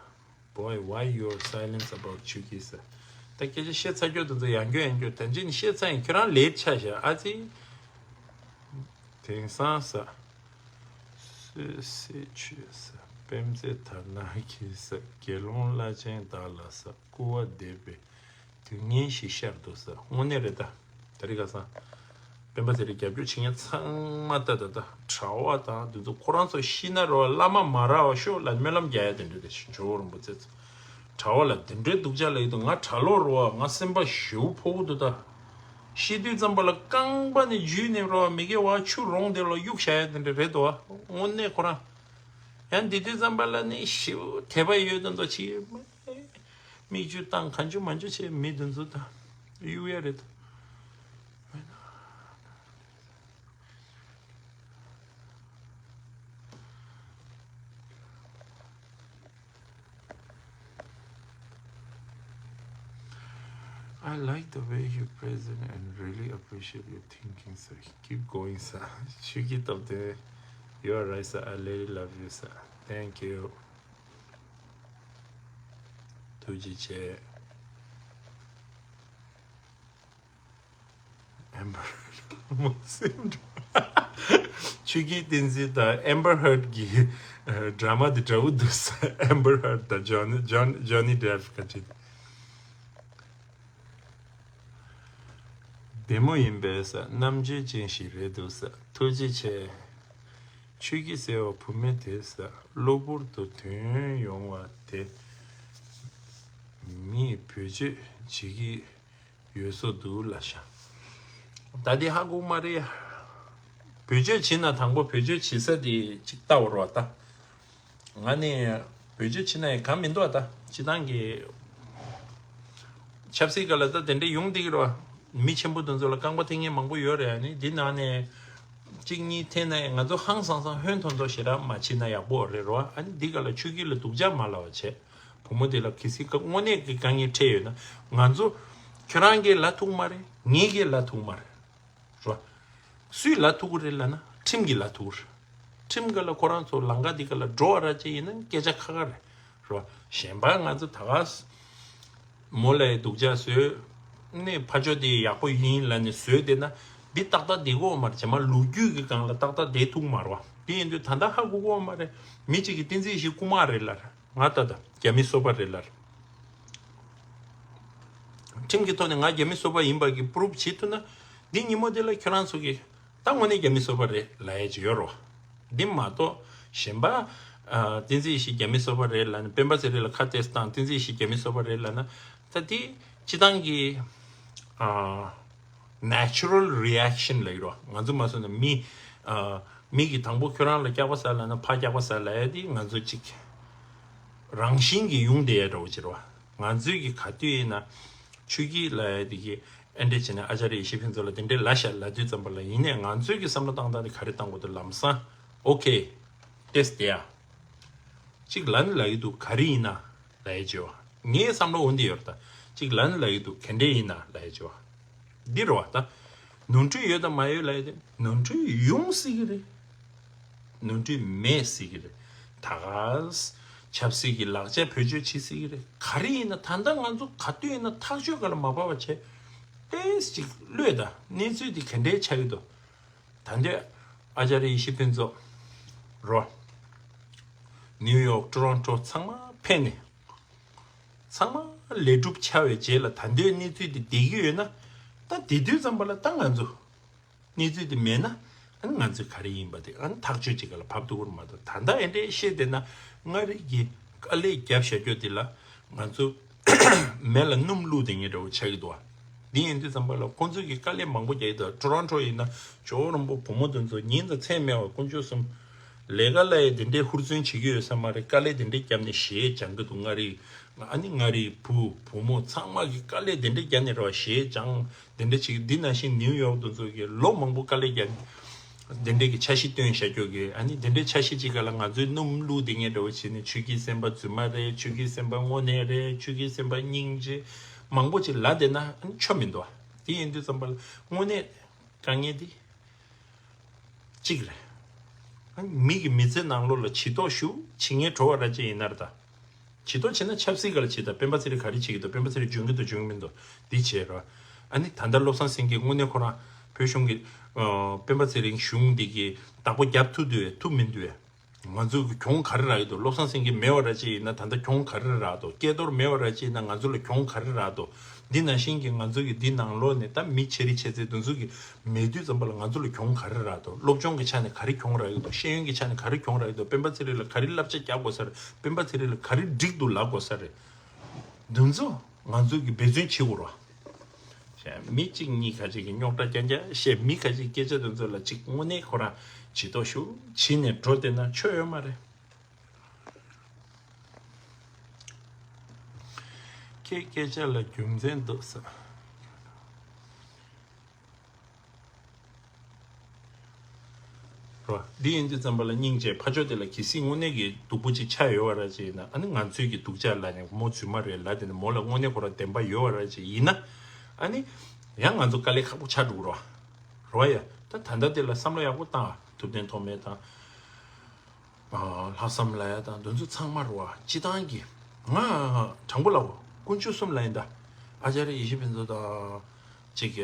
Boy, why your silence about ཆོས་ཀྱི་ཟེར། ད་སྐད་ཆ་བཤད་ཚར་རྒྱུ་དེ་ཚོ་ཡང་བསྐྱར་ཡང་བསྐྱར་ད་ཅི་ནས་བཤད་ཚར་ཡིན། ཁྱོད་རང་late ཆགས་ཤག་ཨ་ཙི། དེང་སང་ཟེར། སོད་སེ་ཆོས་ཟེར། པེམ་ཙེ་དར་ནག་གིས་ཟེར། དགེ་སློང་བླ་ཆེན་བདག་ལ་ཟེར། སྐུར་བ་འདེབས་པའི་དུས་ངན་ཞིག་ཤར་འདུག་ཟེར། དངོས་གནས་རེད་ད། དེ་རིང་ཁ་སང་། སྤེན་པ་ཚེ་རིང་རྒྱབ་སྐྱོར་བྱེད་མཁན་ཚང་མ་ལྟ་ད་ལྟ་གྲྭ་བ་དང་དེ་ཚོ་ཁོ་རང་ཚོ་ཤི་ན་རེད་བ། བླ་མ་མ་རག་བ་ཤོག་ལ་སྨོན་ལམ་རྒྱག་ཡ་དེ་འདྲ་རེད། ཇོ་བོ་རིན་པོ་ཆེ་ཚོ་གྲྭ་བ་ལ་དེ་འདྲའི་སྡུག་ཅག་ལ་ཡིན་དུས་ང་གྲྭ་ལོག་རེད་བ། ང་སེམས་པ་ཞེ་པོ་ཕོག་གི་འདུག་ད། ཤི་དུས་ཙམ་པ་ལ་རྐང་པ་ནས་འཇུས་ནས་རེད་བ། མི་དགེ་བ་ཆུ་རོང་དེ་ལ་གཡུག་བཞག་ཡ་དེ་འདྲ་རེད་འདུག་བ། དངོས་གནས་ཁོ་རང་། ཡང་འདི་དུས་ཙམ་པ་ལ་ནི་ཞེ་པོ་དད་པ་ཡོད་དོན་དུ་ཆི། མིག་ཆུ་བཏང་གང་ཆུ་མང་ཆུ་བྱས་མི་དེ་ཚོ་དང་གཡུག་ཡ་རེད། I like the way you present and really appreciate your thinking, sir. Keep going, sir. ཆོས་ཀྱི་སྟོབས་ལྡན། You are right, sir. I really love you, sir. Thank you. ཐུགས་རྗེ་ཆེ། Amber Heard མ་སེམས་འགྲོ། ཆོས་ཀྱི་བསྟན་འཛིན་དང་Amber Heard གི་ཨ་drama དེ་འདྲ་བོ་འདུག་ས། Amber Heard དང་Johnny Johnny Johnny Depp ག་ཅིག་བདེ་མོ་ཡིན་པས་ཟེར། རྣམ་དཔྱོད་ཅན་ཞིག་རེད་འདུག་ཟེར། ཐུགས་རྗེ་ཆེ། ཆོས་ཀྱི་ཟེར་བ་བུ་མོ་དེ་ཟེར། གློ་བུར་དུ་ཐོན་ཡོང་བ་དེ་མིས་བེད་སྤྱོད་བྱེད་ཀྱི་ཡོད་བཟོ་འདུག་ལ་ཤ། ད་དེ་ཧ་གོ་མ་རེད། བེད་སྤྱོད་བྱེད་ན་དང་པོ་བེད་སྤྱོད་བྱེད་ས་དེ་ཅིག་ལྟ་བར་བ་ད། ང་ནི་བེད་སྤྱོད་བྱེད་ན་ཡང་གང་མི་འདུག་ད། སྤྱི་བཏང་གི་ཆབ་སྲིད་སྒང་ལ་ད་དེ་འདྲ་ཡོང་བསྡད་ཀྱི་རེད་བ། མི་ཆེན་པོ་དེ་ཚོ་ལ་རྐང་པ་འཐེན་མཁན་མང་པོ་ཡོད་རེད། ཨ་ནི་འདི་ནང་ནས་གཅིག་གཉིས་འཐེན་ན་ཡང་ང་ཚོ་ཧང་སང་སང་ཧོན་ཐོར་ཐོར་ཞེ་དྲག་མ་བྱེད་ན་ཡག་པོ་རེད་རེད་བ། ཨ་ནི་འདི་སྒང་ལ་ཆོས་སྐྱིད་ལ་སྡུག་ཅག་མ་ལབ་པ་བྱས། བུ་མོ་དེ་ལ་གལ་སྲིད་དངོས་གནས་ཀྱི་དཀའ་ངལ་འཕྲད་ཡོད་ན། ང་ཚོ་ཁྱོད་རང་གིས་ལབ་ཐུབ་མ་རེད། ངས་ཀྱིས་ལབ་ཐུབ་མ་རེད། རོ། སུས་ལབ་ཐུབ་ཀྱི་རེད་ལབ་ན་ཁྲིམས་ཀྱིས་ལབ་ཐུབ་ཀྱི་རེད། ཁྲིམས་སྒང་ལ་ཁོ་རང་ཚོ་ལམ་ཁ་འདི་སྒང་ལ་འགྲོ་བ་ར་ཅིག་ཡིན་ན་སྐད་ཆ་ཁ་ཁ་རེད། རོ། གཞན་པ་ང་ཚོ་ད་ག་ས་མོ་ལ་ཡི་སྡུག་ཅག་བཟོས་ནས་ཕ་ཆོས་དེ་ཡག་པོ་ཡིན་ལབ་ནས་བཟོས་བསྡད་ན་འདི་ཏག་ཏག་བསྡད་ཀྱི་ཡོད་མ་རེད། རྗེས་མ་ལོ་རྒྱུས་ཀྱི་སྒང་ལ་ཏག་ཏག་བསྡད་ཐུབ་ཀྱི་མ་རེད་བ། དེ་ཡིན་དུས་ད་ལྟ་ཧ་གོ་གི་ཡོད་མ་རེད། མི་གཅིག་གིས་བསྟན་འཛིན་ཡེ་ཤེས་རྐུ་མ་རེད་ལབ་རེད། ང་ད་ལྟ་རྒྱ་མི་སོ་པ་རེད་ལབ་རེད། ཁྲིམས་ཀྱི་ཐོག་ནས་ང་རྒྱ་མི་སོ་པ་ཡིན་པ་གི་པུ་རུབ་བྱེད་ཐུབ་ན། འདི་ཉིན་མོ་དེ་ལ་ཁྱོད་རང་ཚོ་གིས་ད་དངོས་གནས་རྒྱ་མི་སོ་པ་རེད་ལབ་ཡ་ཅིག་ཡོད་རེད་བ། འདི་མ་གཏོགས་གཞན་པ། ཨ། བསྟན་འཛིན་ཡེ་ཤེས་རྒྱ་མི་སོ་པ་རེད་ལབ་ནས་སྤེན་པ་ཚེ་རིང་ལ་ཁ་གཏད་བཏང་། བསྟན་འཛིན་ཡེ་ཤེས་རྒྱ་མི་སོ་པ་རེད་ལབ་ན། ད་དེ་སྤྱི་བཏང་གི། ཨ། Natural reaction ལབ་ཀྱི་རེད་བ། ང་ཚོ་མ་སོང་ན་མི། ཨ། མི་གིས་དང་པོ་ཁྱོད་རང་ལ་སྐྱག་པ་ཟ་ལབ་ན་ཕར་སྐྱག་པ་ཟ་ལབ་ཡ་དེ་ང་ཚོ་གཅིག་རང་བཞིན་གྱིས་ཡོང་བསྡད་ཡ་འདྲ་བོ་ཅིག་རེད་བ། ང་ཚོས་ཀྱི་ག་དུས་ཡིན་ན་ཆོས་སྐྱིད་ལབ་ཡ་དེ་གི་ཨེ་འདྲ་བྱས་ན་ཨ་ཅཱརྱ་ཡེ་ཤེས་ཕུན་ཚོགས་ལ་དེ་འདྲས་ལབ་ཤག་ལབ་དུས་ཙམ་པ་ལ་ཡིན་ནའི་ང་ཚོས་ཀྱི་བསམ་བློ་བཏང་སྟངས་དེ་ག་རེ་བཏང་དགོས་འདུག་ལམ་སང་། ཨོ་ཁེ། ཏེས་དེ་ཡ། གཅིག་ལབ་ནི་ལབ་ཀྱི་འདུག་ག་རེ་ཡིན་ན། ལབ་ཡ་བྱེད་བ། ངའི་བསམ་བློ་འོ་འདི་ཡོད་རེད་ད། གཅིག་ལབ་ནི་ལབ་ཀྱི་འདུག་ག་འདྲས་ཡིན་ན་ལབ་ཡ་བྱེད་བ། འདི་རེད་བ་ད། ནོར་འཁྲུལ་ཡོད་དང་མ་ཡོད་ལབ་ཡ་དེ་ནོར་འཁྲུལ་ཡོང་སྲིད་ཀྱི་རེད། ནོར་འཁྲུལ་མེད་སྲིད་ཀྱི་རེད། ད་ག་ས་ཆབ་སྲིད་ཀྱི་ལག་ཆ་བེད་སྤྱོད་བྱེད་སྲིད་ཀྱི་རེད། ག་རེ་ཡིན་ན་ད་ལྟ་ང་ཚོ་ག་དུས་ཡིན་ན་ཐག་གཅོད་སྒང་ལ་མ་བབས་པ་བྱས། ཏེས་ཅིག་གློད་ད་གནས་ཚུལ་འདི་ག་འདྲས་ཆགས་ཀྱི་འདུག་ད་འདོད་ཨ་ཅཱརྱ་ཡེ་ཤེས་ཕུན་ཚོགས་རོ། ནིའུ་ཡོག་ཊོ་རོན་ཊོ་ཚང་མ་ཕེབས་ནས། ཚང་མ་ལས་སྒྲུབ་ཆགས་པའི་རྗེས་ལ་ད་འདོད་གནས་ཚུལ་འདི་བསྡད་ཀྱི་ཡོད་ན། ད་དེ་དུས་ཙམ་པ་ལ་ད་ང་ཚོ་གནས་ཚུལ་འདི་མེད་ན། ཨ་ནི་ང་ཚོས་ག་རེ་ཡིན་པ་དེ་ཨ་ནི་ཐག་གཅོད་ཅིག་ག་ལ་བབས་ཐུབ་ཀྱི་མ་གཏོགས། ད་ལྟ་ཨེ་འདྲས་བཤད་བསྡད་ན་མངའ་རིས་ཀྱི་དཀའ་ལས་བརྒྱབ་བཞག་རྒྱུ་འདི་ལ་ང་ཚོ་མེ་ལ་སྣུམ་བླུགས་བསྡད་མཁན་འདྲ་བོ་ཆགས་ཀྱི་འདུག་བ། འདི་ཡིན་དུས་ཙམ་པ་ལ་ཁོང་ཚོས་ཀྱི་དཀའ་ལས་མང་པོ་རྒྱག་གི་འདུག་ཊོ་རོན་ཊོ་ཡིན་ན་ཇོ་བོ་རིན་པོ་བུ་མོ་དེ་ཚོ་ཉིན་དང་མཚན་མེད་པར་དཀོན་མཆོག་གསུམ་ལས་ཀ་ལ་ཡ་དེ་འདྲའི་ཧུར་བརྩོན་བྱེད་ཀྱི་ཡོད་ས་མ་རེད། དཀའ་ལས་དེ་འདྲའི་བརྒྱབ་ནས་གཞས་སྦྱང་གི་འདུག་མངའ་རིས་ ཨ་ནི་མངའ་རིས་བུ་བུ་མོ་ཚང་མ་གི་དཀའ་ལས་དེ་འདྲས་བརྒྱབ་ནས་རེད་བ། གཞས་སྦྱངས་དེ་འདྲས་བྱེད། འདི་ནང་བཞིན་ནིའུ་ཡོག་དེ་ཚོ་གི་ལོ་མང་པོ་དཀའ་ལས་བརྒྱབ་ནས་དེ་འདྲས་ཀྱི་འཆར་གཞི་བཏོན་བཞག་རྒྱུ་གི། ཨ་ནི་དེ་འདྲས་འཆར་གཞི་ཅིག་ག་ལ་ང་ཚོའི་སྣུམ་བླུགས་དེ་ངས་འདྲ་བོ་བྱས་ནས་ཆོས་ཀྱི་སེམས་དཔའ་རྫུན་མ་རེད། ཆོས་ཀྱི་སེམས་དཔའ་དངོས་གནས་རེད། ཆོས་ཀྱི་སེམས་དཔའ་སྙིང་རྗེ་མང་པོ་ཅིག་ལབ་བསྡད་ན་ཨ་ནི་ཆོ་མི་འདུག་བ། དེ་ཡིན་དུས་ཙམ་པ་ལ་དངོས་གནས་དཀའ་ངལ་འདི་གཅིག་རེད། ཨ་ནི་མི་གི་མི་ཚེ་ནང་ལོགས་ལ་བྱི་དོགས་ཞུ་བྱེད་མཁན་བྲོ་བ་ར་ཅིག་ཡིན་ན་ར་ད། བྱི་དོགས་བྱས་ན་ཆབ་སྲིད་སྒང་ལ་བྱེད། ད་སྤེན་པ་ཚེ་རིང་ག་རེ་བྱེད་ཀྱི་འདུག་སྤེན་པ་ཚེ་རིང་འཇོན་གྱི་འདུག་འཇོན་གྱི་མི་འདུག་འདི་བྱས་ར། ཨ་ནི་ད་ལྟ་བློ་བཟང་སེང་གེ་དངོས་གནས་ཁོ་རང་བོད་གཞུང་གི་ཨ་སྤེན་པ་ཚེ་རིང་གཞུང་འདི་གི་བདག་པོ་རྒྱབ་ཐུབ་འདུག་ཐུབ་མི་འདུག་ང་ཚོ་གི་གྱོང་ག་རེ་རག་གི་འདུག་བློ་བཟང་སེང་གེ་མེད་པ་ར་ཅིག་ཡིན་ན་ད་ལྟ་གྱོང་ག་རེ་རག་འདུག་སྐལ་རྡོར་མེད་པ་ར་ཅིག་ཡིན་ན་ང་ཚོ་ལ་གྱོང་ག་རེ་རག་འདུག་འདི་ནང་བཞིན་གྱི་ང་ཚོ་གི་འདི་ནང་ལོགས་ནས་ད་མི་ཆེ་རིགས་ཆེ་ཚད་དེ་ཚོ་གི་མེད་དུས་ཙམ་པ་ལ་ང་ཚོ་ལ་གྱོང་ག་རེ་རག་འདུག་སློབ་སྦྱོང་གི་ཆ་ནས་ག་རེ་གྱོང་རག་གི་འདུག་ཤེས་ཡོན་གྱི་ཆ་ནས་ག་རེ་གྱོང་རག་གི་འདུག་སྤེན་པ་ཚེ་རིང་ལ་ག་རེ་བསླབ་བྱ་རྒྱག་དགོས་ས་རེད། སྤེན་པ་ཚེ་རིང་ལ་ག་རེ་འགྲིག་འདུག་ལབ་དགོས་ས་རེད། འདི་ཚོ་ང་ཚོ་གི་འབད་བརྩོན་བྱེད་དགོས་རེད། མི་གཅིག་གཉིས་ཁ་ཅིག་གི་རྙོག་དྲ་རྐྱང་རྐྱང་བཤད། མི་ཁ་ཅིག་སྐད་ཆ་དེ་ཚོ་ལ་ཅིག་དངོས་གནས་ཁོ་རང་བྱི་དོགས་ཞུ་བྱས་ནས་འགྲོ་བསྡད་ན་ཆོ་ཡོད་མ་རེད། ཁྱེད་སྐད་ཆ་ལ་རྒྱུ་མཚན་འདུག་ས། རོ། འདི་ཡིན་དུས་ཙམ་པ་ལ་སྙིང་རྗེ་ཕ་ཕྱོགས་དེ་ལ་གལ་སྲིད་དངོས་གནས་ཀྱི་སྡུག་པོ་ཅིག་ཆགས་ཡོད་པ་ར་ཅིག་ཡིན་ན། ཨ་ནི་ང་ཚོའི་གི་སྡུག་ཅག་ལབ་ནས་མོ་རྫུན་མ་རེད་ལབ་དེ་ནས་མོ་ལ་དངོས་གནས་ཁོ་རང་བདེན་པ་ཡོད་པ་ར་ཅིག་ཡིན་ན། ཨ་ནི་ཡང་ང་ཚོ་དཀའ་ལས་ཁག་པོ་ཆགས་འགྲོ་གི་རེད་བ། རེད་བ་ཡ། ད་ད་ལྟ་དེ་ལ་བསམ་བློ་ཡག་པོ་བཏང་། ཐུབ་བསྟན་ཐོགས་མེད་དང་། ལྷག་བསམ་ལ་ཡ་དང་འདི་ཚོ་ཚང་མ་རུ་བ་སྤྱི་བཏང་གི། ང་དྲང་པོ་ལབ་དགོས། དཀོན་མཆོག་གསུམ་ལ་ཡིན་ད། ཨ་ཅར་ཡེ་ཤེས་ཕུན་ཚོགས་དང་། ཅིག་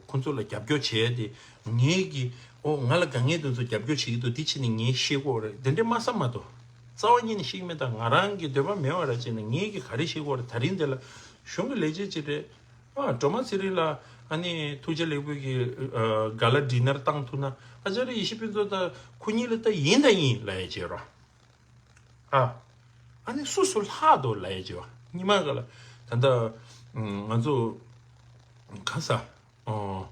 ཁོང་ཚོ་ལ་རྒྱབ་སྐྱོར་བྱས་ཏེ། ངེད་ཀྱི་ཨོ་ང་ལ་དཀའ་ངལ་དེ་ཚོ་རྒྱབ་སྐྱོར་བྱེད་ཀྱི་འདུག་འདི་བྱས་ནས་ངས་ཤེས་དགོས་རེད་དེ་འདྲས་མ་བསམ་མ་གཏོགས། རྩ་བ་ཉིད་ནས་ཤེས་ཀྱི་མེད་ད། ང་རང་གི་འདོད་པ་མེད་པ་ར་བྱས་ནས་ངེད་ཀྱི་ག་རེ་ཤེས་དགོས་རེད། ད་རིང་འདི་ལ་གཞུང་གི་ལས་བྱེད་ཅིག་རེད། ཨ་སྒྲོལ་མ་ཚེ་རིང་ལ་ཨ་ནི་ཐུགས་རྗེ་ལེགས་འབུལ་གྱི་ཨ་ག་ལ་ཌི་ནར་བཏང་ཐུབ་ན། ཨ་ཅར་ཡེ་ཤེས་ཕུན་ཚོགས་དང་ཁོ་གཉིས་ལ་ད་ཡིན་ད་ཡིན་ལབ་ཡ་བྱེད་རོགས། ཨ་ཨ་ནི་སུ་སུ་ལྷག་འདུག་ལབ་ཡ་བྱེད་བ། ཉི་མ་ག་ལ་ད་ལྟ་ང་ཚོ་ག་ས་ཨོ།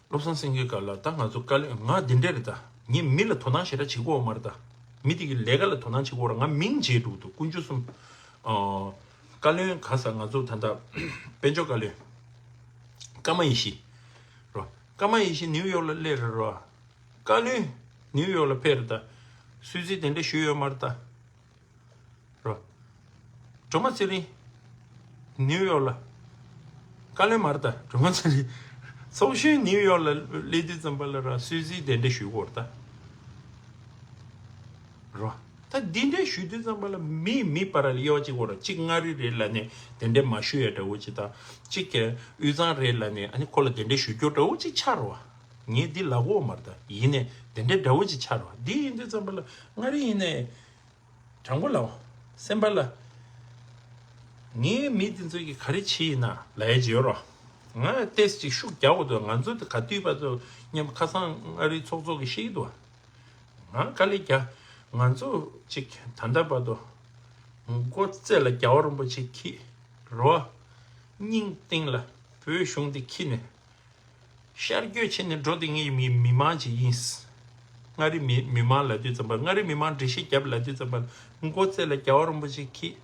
བློ་བཟང་སེང་གེ་ག་ལ་ད་ང་ཚོ་དཀའ་ལས་ང་འདི་འདྲས་རེད་ད། ངས་མི་ལ་དོ་སྣང་ཞེ་དྲག་བྱེད་དགོས་མ་རེད་ད། མི་དེ་གི་ལས་ཀ་ལ་དོ་སྣང་བྱེད་དགོས་རེད། ང་མིང་བརྗེད་འགྲོ་འདུག་དཀོན་མཆོག་གསུམ། ཨོ། བཀའ་བློན་ག་ས་ང་ཚོ་ད་ལྟ་དཔལ་འབྱོར་བཀའ་བློན། ཀརྨ་ཡེ་ཤེས། རོ། ཀརྨ་ཡེ་ཤེས་ནིའུ་ཡོག་ལ་སླེབས་རེད་རོ། བཀའ་བློན་ནིའུ་ཡོག་ལ་ཕེབས་རེད་ད། གསོལ་ཚིགས་དེ་འདྲས་ཞུས་ཡོད་མ་རེད་ད། རོ། སྒྲོལ་མ་ཚེ་རིང་། ནིའུ་ཡོག་ལ། བཀའ་བློན་མ་རེད་ད་སྒྲོལ་མ་ཚེ་རིང་། ཚོགས་གཞོན་ནིའུ་ཡོག་ལ་སླེབས་དུས་ཙམ་པ་ལ་ར་གསོལ་ཚིགས་དེ་འདྲས་ཞུ་དགོས་རེད་ད། རོ། ད་འདི་འདྲས་ཞུ་དུས་ཙམ་པ་ལ་མི་མི་བར་ལ་དབྱེ་བ་གཅིག་དགོས་རེད། གཅིག་མངའ་རིས་རེད་ལབ་ནས་དེ་འདྲས་མ་ཞུ་ཡ་འདྲ་བོ་ཅིག་དང་། གཅིག་གི་དབུས་གཙང་རེད་ལབ་ནས་ཨ་ནི་ཁོ་ལ་དེ་འདྲས་ཞུ་རྒྱུ་འདྲ་བོ་ཅིག་ཆགས་རོ། ངས་འདི་ལབ་དགོས་མ་རེད་ད། ཡིན་ནས་དེ་འདྲས་འདྲ་བོ་ཅིག་ཆགས་རོ། འདི་ཡིན་དུས་ཙམ་པ་ལ་མངའ་རིས་ཡིན་ནས། དྲང་པོ་ལབ། སེམས་པ་ལ། ངའི་མི་དེ་ཚོ་གིས་ག་རེ་བྱས་ཡིན་ན་ལབ་ཡ་ཅིག་ཡོད་རོ། ང་ཏེས་ཅིག་ཤུགས་རྒྱག་དགོས་འདུག་ང་ཚོ་དེ་ག་དུས་བར་དུ་མཉམ་ཁ་སང་མངའ་རིས་ཚོགས་གཙོ་གིས་བཤད་ཀྱི་འདུག་ང་དཀའ་ལས་རྒྱག་ང་ཚོ་ཅིག་ད་ལྟ་བར་དུ་མགོ་རྩེ་ལ་རྒྱལ་བ་རིན་པོ་ཆེ་འཁྱེར་རོ། སྙིང་གཏིང་ལ་བོད་གཞུང་འདི་འཁྱེར་ནས། ཤར་བསྐྱོད་བྱས་ནས་འགྲོ་དེ་ངའི་མི་མི་མང་ཅིག་ཡིན། མངའ་རིས་མི་མི་མང་ལབ་དུས་ཙམ་པ་མངའ་རིས་མི་མང་འགྲེལ་བཤད་རྒྱབ་ལབ་དུས་ཙམ་པ་མགོ་རྩེ་ལ་རྒྱལ་བ་རིན་པོ་ཆེ་འཁྱེར།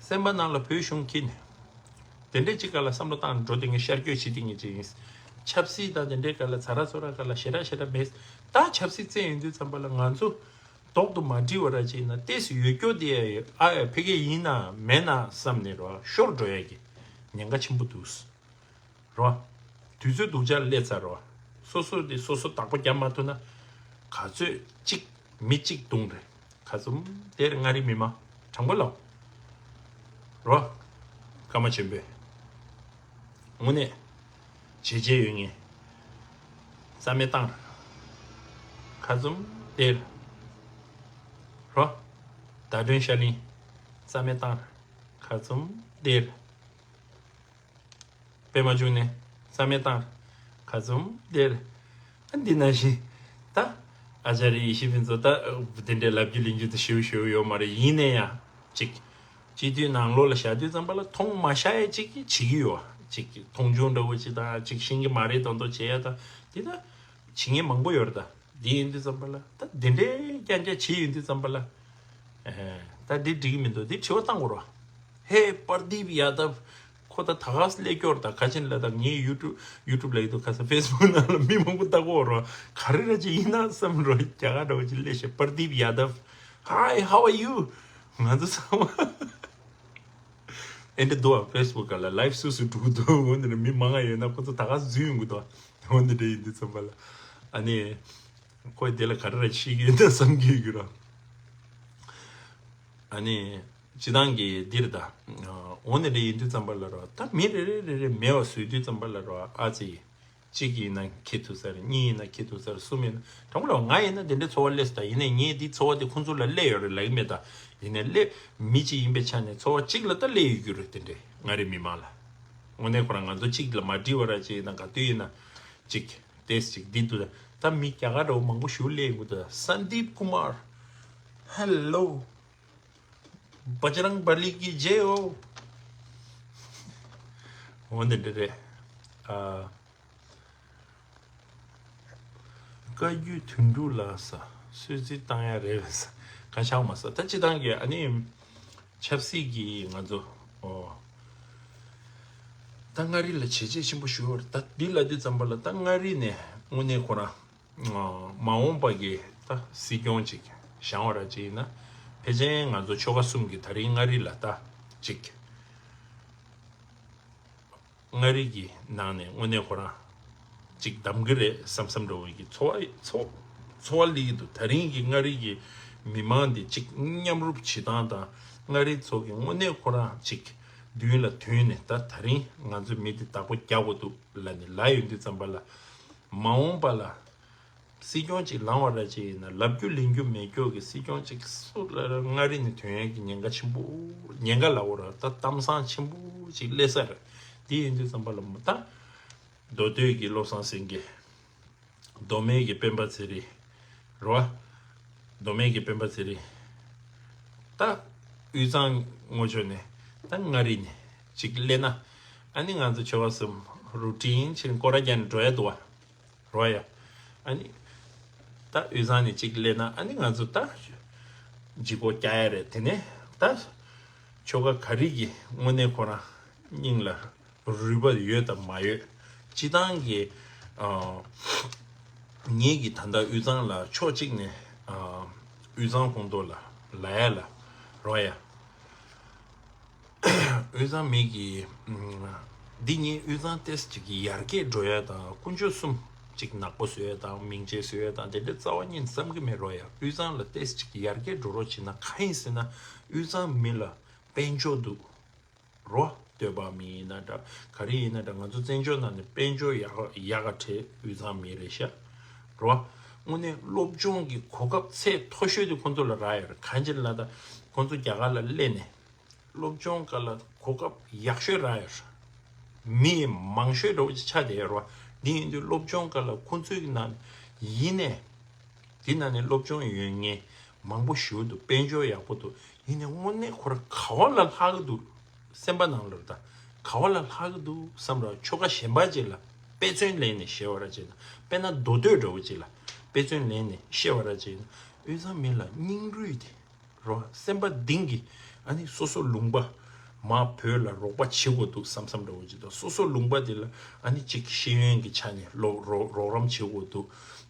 སེམས་པ་ནང་ལ་བོད་གཞུང་འཁྱེར་ནས། དེ་འདྲས་ཅིག་ག་ལ་བསམ་བློ་བཏང་འགྲོ་དེ་ངའི་ཤར་བསྐྱོད་བྱེད་དེ་ངའི་ཅིག་ཡིན། ཆབ་སྲིད་དང་དེ་འདྲས་ག་ལ་ཚ་ར་ཚོ་ར་ག་ལ་ཞེ་དྲག་ཞེ་དྲག་མེད། ད་ཆབ་སྲིད་བཙན་ཡོང་དུས་ཙམ་པ་ལ་ང་ཚོ་ལྡོག་ཏུ་མ་འགྲིལ་བ་ར་ཅིག་ཡིན་ན་ཏེས་ཡོད་སྐྱོ་དེ་ཨ་ཕ་གི་ཡིན་ན་མེད་ན་བསམ་ནས་རོ་ཤོར་འགྲོ་ཡ་གི་ཉེན་ཁ་ཆེན་པོ་འདུག་རོ། དུས་ཚོད་སྡུག་ཅག་སླེབས་ཚར་རོ། སོ་སོ་དེ་སོ་སོ་བདག་པོ་རྒྱབ་མ་ཐུབ་ན། ག་ཚོད་གཅིག་མི་གཅིག་བརྡུང་རེད། ཁ་ཚུམ་དེར་མངའ་རིས་མི་མང་དྲང་པོ་ལབ། རོ། ཀརྨ་ཆེན་པོས། དངོས་གནས། བྱས་རྗེས་ཡོད་ངེས། རྩ་མེད་བཏང་། ཁ་ཚུམ་དེར། རོ། ཟླ་སྒྲོན་ཤར་གླིང་། རྩ་མེད་བཏང་། ཁ་ཚུམ་དེར། པད་མ་འབྱུང་གནས། རྩ་མེད་བཏང་། ཁ་ཚུམ་དེར། ཨ་འདི་ནང་བཞིན། ད། ཨ་ཅར་ཡེ་ཤེས་ཕུན་ཚོགས་ད། དེ་འདྲའི་ལབ་རྒྱུ་ལེན་རྒྱུ་དེ་ཞེ་པོ་ཞེ་པོ་ཡོད་མ་རེད། ཡིན་ན་ཡང་། ཅིག་སྤྱི་འཐུས་ནང་ལོགས་ལ་བཞག་དུས་ཙམ་པ་ལ་མཐོང་མ་ཤ་ཡ་ཅིག་གིས་བྱེད་ཀྱི་ཡོད། ཅིག་མཐོང་ཆུང་འདྲ་བོ་ཅིག་དང་ཅིག་ཤེས་ཀྱི་མ་རེད་མདོག་མདོག་བྱེད་ཡ་དང་དེ་ད། བྱེད་མཁན་མང་པོ་ཡོད་རེད་ད། འདི་ཡིན་དུས་ཙམ་པ་ལ་ད་འདི་འདྲའི་རྐྱང་རྐྱང་བྱེད་ཡོང་དུས་ཙམ་པ་ལ། ཨེ། ད་འདི་འགྲིག་གི་མི་འདུག་འདི་དྲི་བ་བཏང་དགོས་རེད། Hey Pardeep Yadav. ཁོ་ད་ད་ག་སེ་སླེབས་ཀྱོག་རེད། ད་ཁ་ཆེན་ལ་ད་ངའི་YouTube YouTube ལ་ཡིན་དུས་ཁ་སང་Facebook ནང་ལ་མི་མང་པོ་ལྟ་གོ་རོ། ག་རེ་ར་ཅིག་ཡིན་ན་བསམ་རོ། རྒྱ་གར་འདྲ་བོ་ཅིག་སླེབས་ཤག Pardeep Yadav. Hi, how are you? ང་ཚོ་ཚང་མ་ཨེ་འདྲ་འདུག་ཨ། Facebook ལ་live སུ་སུ་འགྲོ་གི་འདུག་འོ་འདི་ནས་མི་མང་ང་ཡོད་ན་ཁོ་ཚོ་ད་ག་སེ་འཛུལ་ཡོང་གི་འདུག་འོ་འདི་འདྲ་ཡིན་དུས་ཙམ་པ་ལ་ཨ་ནི་ཁོས་དེ་ལ་ག་རེ་ར་བཤད་ཀྱི་ཡོད་ན་བསམ་གྱི་ཡོད་ཀྱི་རོ། ཨ་ནི་སྤྱི་བཏང་གི་འདིར་ད་འོ་ནི་རེ་ཡིན་དུས་ཙམ་པ་ལ་རོ། ད་མི་རེ་རེ་རེ་རེ་མེད་པ་བཟོས་དུས་ཙམ་པ་ལ་རོ། ཨ་ཙི་གཅིག་ཡིན་ན་ཁྱི་ཐུག་ས་རེད། གཉིས་ཡིན་ན་ཁྱི་ཐུག་ས་རེད། གསུམ་ཡིན་ན་དྲང་པོ་ལ་ང་ཡིན་ན་དེ་འདྲའི་ཚོར་བ་སླེབས་སོང་། ད་ཡིན་ནའི་ངས་འདི་ཚོར་བ་དེ་ཁོང་ཚོ་ལ་སླེབས་ཡོད་རེད་ལབ་ཀྱི་མེད། ད་ཡིན་ནའི་སླེབས་མི་གཅིག་ཡིན་པའི་ཆ་ནས་ཚོར་བ་གཅིག་ལ་ད་སླེབས་ཡོད་རྒྱུ་རེད། དེ་འདྲའི་མངའ་རིས་མི་མང་ལ་དངོས་གནས་ཁོ་རང་ང་ཚོ་གཅིག་ལ་མ་འགྲིག་པ་ར་ཅིག་ཡིན་ན་ག་དུས་ཡིན་ན་གཅིག་ཏེས་ཅིག་འདི་འདུག་ད་མི་རྒྱ་གར་འདྲ་བོ་མང་པོ་ཞིག་སླེབས་ཡོང་གི་འདུག Sandeep Kumar, hello. Bajrang Bali ki jai ho. འོ་འདི་འདྲ་རེད། ཨ། བཀའ་བརྒྱུད་དོན་གྲུབ་ལགས་ས་གསོལ་ཚིགས་བཏང་ཡ་རེད་པས། ཁ་ཤག་མ་ས་ད་སྤྱི་བཏང་གི་ཨ་ནི་ཆབ་སྲིད་ཀྱི་ང་ཚོ་ཨོ། ད་མངའ་རིས་ལ་བྱས་རྗེས་ཆེན་པོ་ཞུ་བར་ད་འདི་ལ་དུས་ཙམ་པ་ལ་ད་མངའ་རིས་ནས་དངོས་གནས་ཁོ་རང་མ་འོངས་པ་གི་ད་སྲིད་སྐྱོང་ཅིག་བཞེངས་པ་ར་ཅིག་ཡིན་ན་ཕལ་ཆེར་ང་ཚོ་ཆོལ་ཁ་གསུམ་གྱི་ད་རིང་མངའ་རིས་ལ་ད་ཅིག་མངའ་རིས་ཀྱི་ནང་ནས་དངོས་གནས་ཁོ་རང་ཅིག་བདམས་ཀྱི་རེད་བསམ་བསམ་འདྲ་བོ་གི་ཚོར་བ་ཚོར་ཚོར་བ་སླེབས་ཀྱི་འདུག་ད་རིང་གི་མངའ་རིས་ཀྱི་མི་མང་འདི་ཅིག་མཉམ་རུབ་བྱེད་སྟངས་དང་མངའ་རིས་ཚོ་གི་དངོས་གནས་ཁོ་རང་ཅིག་མདུན་ལ་ཐོན་ནས་ད་ད་རིང་ང་ཚོ་མི་འདི་བདག་པོ་རྒྱག་དགོས་འདུག་ལབ་ནས་ལབ་ཡོང་དུས་ཙམ་པ་ལ་མ་འོངས་པ་ལ། སྲིད་སྐྱོང་ཅིག་ལངས་པ་ར་ཅིག་ཡིན་ན་ལབ་རྒྱུ་ལེན་རྒྱུ་མེད་རྒྱུ་གི་སྲིད་སྐྱོང་ཅིག་སུ་ལ་ར་མངའ་རིས་ནས་ཐོན་ཡས་ཀྱི་ཉེན་ཁ་ཆེན་པོ། ཉེན་ཁ་ལབ་དགོས་ར་ད་གཏམ་བཟང་ཆེན་པོ་ཅིག་སླེབས་ས་རེད། དེ་ཡིན་དུས་ཙམ་པ་ལ་མ་ད་མདོ་སྟོད་ཀྱི་བློ་བཟང་སེང་གེ་མདོ་སྨད་ཀྱི་སྤེན་པ་ཚེ་རིང་རོ། མདོ་སྨད་ཀྱི་སྤེན་པ་ཚེ་རིང་ད་དབུས་གཙང་ངོ་ཕྱོགས་ནས་ད་མངའ་རིས་ནས་ཅིག་སླེབས་ན་ཨ་ནི་ང་ཚོ་ཆོལ་ཁ་གསུམ་རུ་ཊིན་ཕྱིན་སྐོར་ར་རྒྱག་ནས་འགྲོ་ཡ་འདུག་བ། རོ་ཡ། ཨ་ནི། ད་དབུས་གཙང་ནས་གཅིག་སླེབས་ན་ཨ་ནི་ང་ཚོ་ད། ལྗིད་ཁོག་རྒྱག་ཡ་རེད། དེ་ནས་ད། ཆོལ་ཁ་ག་རེ་གི་དངོས་གནས་ཁོ་རང་སྙིང་ལ་རུས་པ་ཡོད་དམ་མ་ཡོད། སྤྱི་བཏང་གི་ཨ། ངེད་ཀྱི་ད་ལྟ་དབུས་གཙང་ལ་ཕྱོགས་གཅིག་ནས་ཨ། དབུས་གཙང་ཁོངས་གཏོགས་ལ་ལ་ཡ་ལ་རོ་ཡ། དབུས་གཙང་མི་གི་འདི་ཉིད་དབུས་གཙང་ཏེས་ཅིག་གི་ཡར་རྒྱས་འགྲོ་ཡ་དང་ཀུན་སྤྱོད་གསུམ་ཅིག་ནག་པོ་བཟོ་ཡ་དང་མིང་ཆད་བཟོ་ཡ་དང་དེ་འདྲ་རྩ་བ་ཉིད་བསམ་གི་མེད་རོ་ཡ། དབུས་གཙང་ལ་ཏེས་ཅིག་གི་ཡར་རྒྱས་འགྲོ་རོགས་བྱེད་ན་གང་ཡིན་ཟེར་ན་དབུས་གཙང་མི་ལ་དཔལ་འབྱོར་འདུག་རོ། སྟོད་པ་མི་ཡིན་ན་འདྲ་ག་རེ་ཡིན་ན་འདྲ་ང་ཚོ་བཙན་བྱོལ་ནང་ནས་དཔལ་འབྱོར་ཡག་ཡག་ག་ཁྲེལ་དབུས་གཙང་མི་རེད་ཤག་རོ། དངོས་གནས་སློབ་སྦྱོང་གི་གོ་སྐབས་ཚད་མཐོ་ཤོས་དེ་ཁོང་ཚོ་ལ་རག་ཡོད་རེད། གང་ཅི་ལ་ད་ཁོང་ཚོ་རྒྱ་གར་ལ་སླེབས་ནས། སློབ་སྦྱོང་སྐབས་ལ་གོ་སྐབས་ཡག་ཤོས་རག་ཡོད། མི་མང་ཤོས་འདྲ་བོ་ཅིག་ཆགས་བསྡད་ཡོད་རེད་བ། འདི་ཡིན་དུས་སློབ་སྦྱོང་སྐབས་ལ་ཁོང་ཚོའི་ནང་ཡིན་ནས། འདི་ནང་ནས་སློབ་སྦྱོང་ཡོད་མཁན་མང་པོ་ཞེ་པོ་འདུག་དཔལ་འབྱོར་ཡག་པོ་འདུག་ཡིན་ནའི་དངོས་གནས་ཁོ་རང་ག་བ་ལ་ལྷག་གི་འདུག་སེམས་པ་ནང་ལ་ད་ག་བ་ལ་ལྷག་གི་འདུག་བསམ་ར་ཆོལ་ཁ་གཞན་པ་ཅིག་ལ་དཔེ་མཚོན་ལེན་ནས་བཤད་པ་ར་ཅིག་ན་དཔེར་ན་མདོ་སྟོད་འདྲ་བོ་ཅིག་ལ་དཔེ་མཚོན་ལེན་ནས་བཤད་པ་ར་ཅིག་ན་དབུས་གཙང་མི་ལ་སྙིང་རུས་དེ། རོ། སེམས་པ་གཏིང་གི་ཨ་ནི་སོ་སོ་ལུང་པ་མ་བོད་ལ་རོགས་པ་བྱེད་དགོས་འདུག་བསམ་བསམ་འདྲ་བོ་ཅིག་དང་སོ་སོ་ལུང་པ་དེ་ལ་ཨ་ནི་ཅིག་ཤེས་ཡོན་གྱི་ཆ་ནས་ལོ་རོགས་རོགས་རམ་བྱེད་དགོས་འདུག་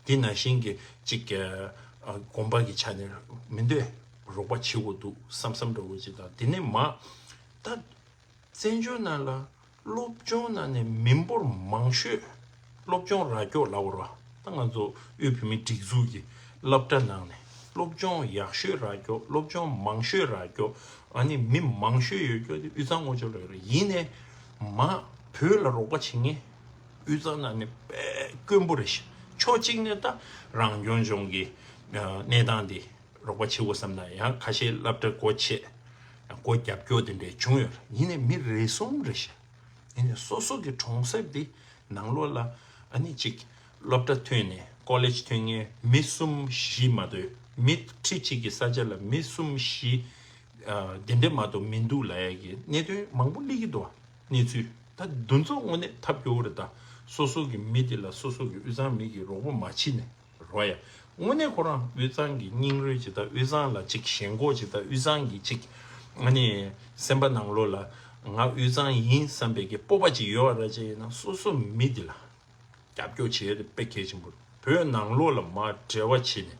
དེ་ནང་བཞིན་གྱི་ཅིག་ཨ་གོམ་པ་གི་ཆ་ནས་མི་འདོད་རོགས་པ་བྱེད་དགོས་འདུག་བསམ་བསམ་འདྲ་བོ་ཅིག་དང་དེ་ནས་མ་ད། བཙན་བྱོལ་ནང་ལ་སློབ་སྦྱོང་ནང་ནས་མི་འབོར་མང་ཤོས་སློབ་སྦྱོང་རག་ཀྱོག་ལབ་དགོས་རེད་བ། ད་ང་ཚོ་དབུས་བོད་མིའི་སྒྲིག་འཛུགས་ཀྱི་སློབ་གྲྭ་ནང་ནས་སློབ་སྦྱོང་ཡག་ཤོས་རག་ཀྱོག་སློབ་སྦྱོང་མང་ཤོས་རག་ཀྱོག་ཨ་ནི་མི་མང་ཤོས་ཡོད་ཀྱོག་དེ་དབུས་གཙང་ངོ་ཅོག་ལ་ཡོད་རེད། ཡིན་ནའི་མ་བོད་ལ་རོགས་པ་བྱེད་མཁན་དབུས་གཙང་ནང་ནས་དཔེ་དཀོན་པོ་རེད་ཤག་ཕྱོགས་གཅིག་ནས་ད་རང་སྐྱོང་ལྗོངས་ཀྱི་གནས་སྟངས་དེ། རོགས་པ་བྱེད་དགོས་བསམ་ན་ཡང་ཁ་ཤས་སློབ་གྲྭ་སྒོ་ཕྱེ། སྒོ་རྒྱབ་སྐྱོར་དེ་འདྲས་བྱུང་ཡོད་རེད། ཡིན་ནའི་མི་རེ་ཟུང་རེད་ཤག་ཡིན་ནའི་སོ་སོ་གི་གྲོང་གསེབ་དེ་ནང་ལོགས་ལ་ཨ་ནི་ཅིག་སློབ་གྲྭ་ཐོན་ནས་ཀོ་ལེཇ་ཐོན་མཁན་མི་གསུམ་བཞི་མ་གཏོགས་མི་ཁྲི་གཅིག་གི་ས་ཆ་ལ་མི་གསུམ་བཞི་དེ་འདྲས་མ་གཏོགས་མི་འདུག་ལབ་ཡ་གི་གནད་དོན་མང་པོ་སླེབས་ཀྱི་འདུག་གནས་ཚུལ་ད་འདུ་ཚོགས་དངོས་གནས་ཐབས་སྐྱོ་བོ་རེད། ད་སོ་སོ་གི་མི་དེ་ལ་སོ་སོ་གི་དབུས་གཙང་མི་གི་རོགས་པ་མ་བྱེད་ནས། རོ་ཡ། དངོས་གནས་ཁོ་རང་དབུས་གཙང་གི་སྙིང་རུས་ཅིག་དང་དབུས་གཙང་ལ་ཅིག་ཞེན་ཁོག་ཅིག་དང་དབུས་གཙང་གི་ཅིག་ ཨ་ནི་སེམས་པ་ནང་ལོགས་ལ་ང་དབུས་གཙང་ཡིན་བསམ་པའི་གི་སྤོབས་པ་ཅིག་ཡོད་པ་ར་ཅིག་ཡིན་ན། སོ་སོ་མི་འདི་ལ་རྒྱབ་སྐྱོར་བྱེད་ཡ་དེ་དཔེ་གལ་ཆེན་པོ་རེད། བོད་ནང་ལོགས་ལ་མར་འབྲེལ་བ་བྱེད་ནས་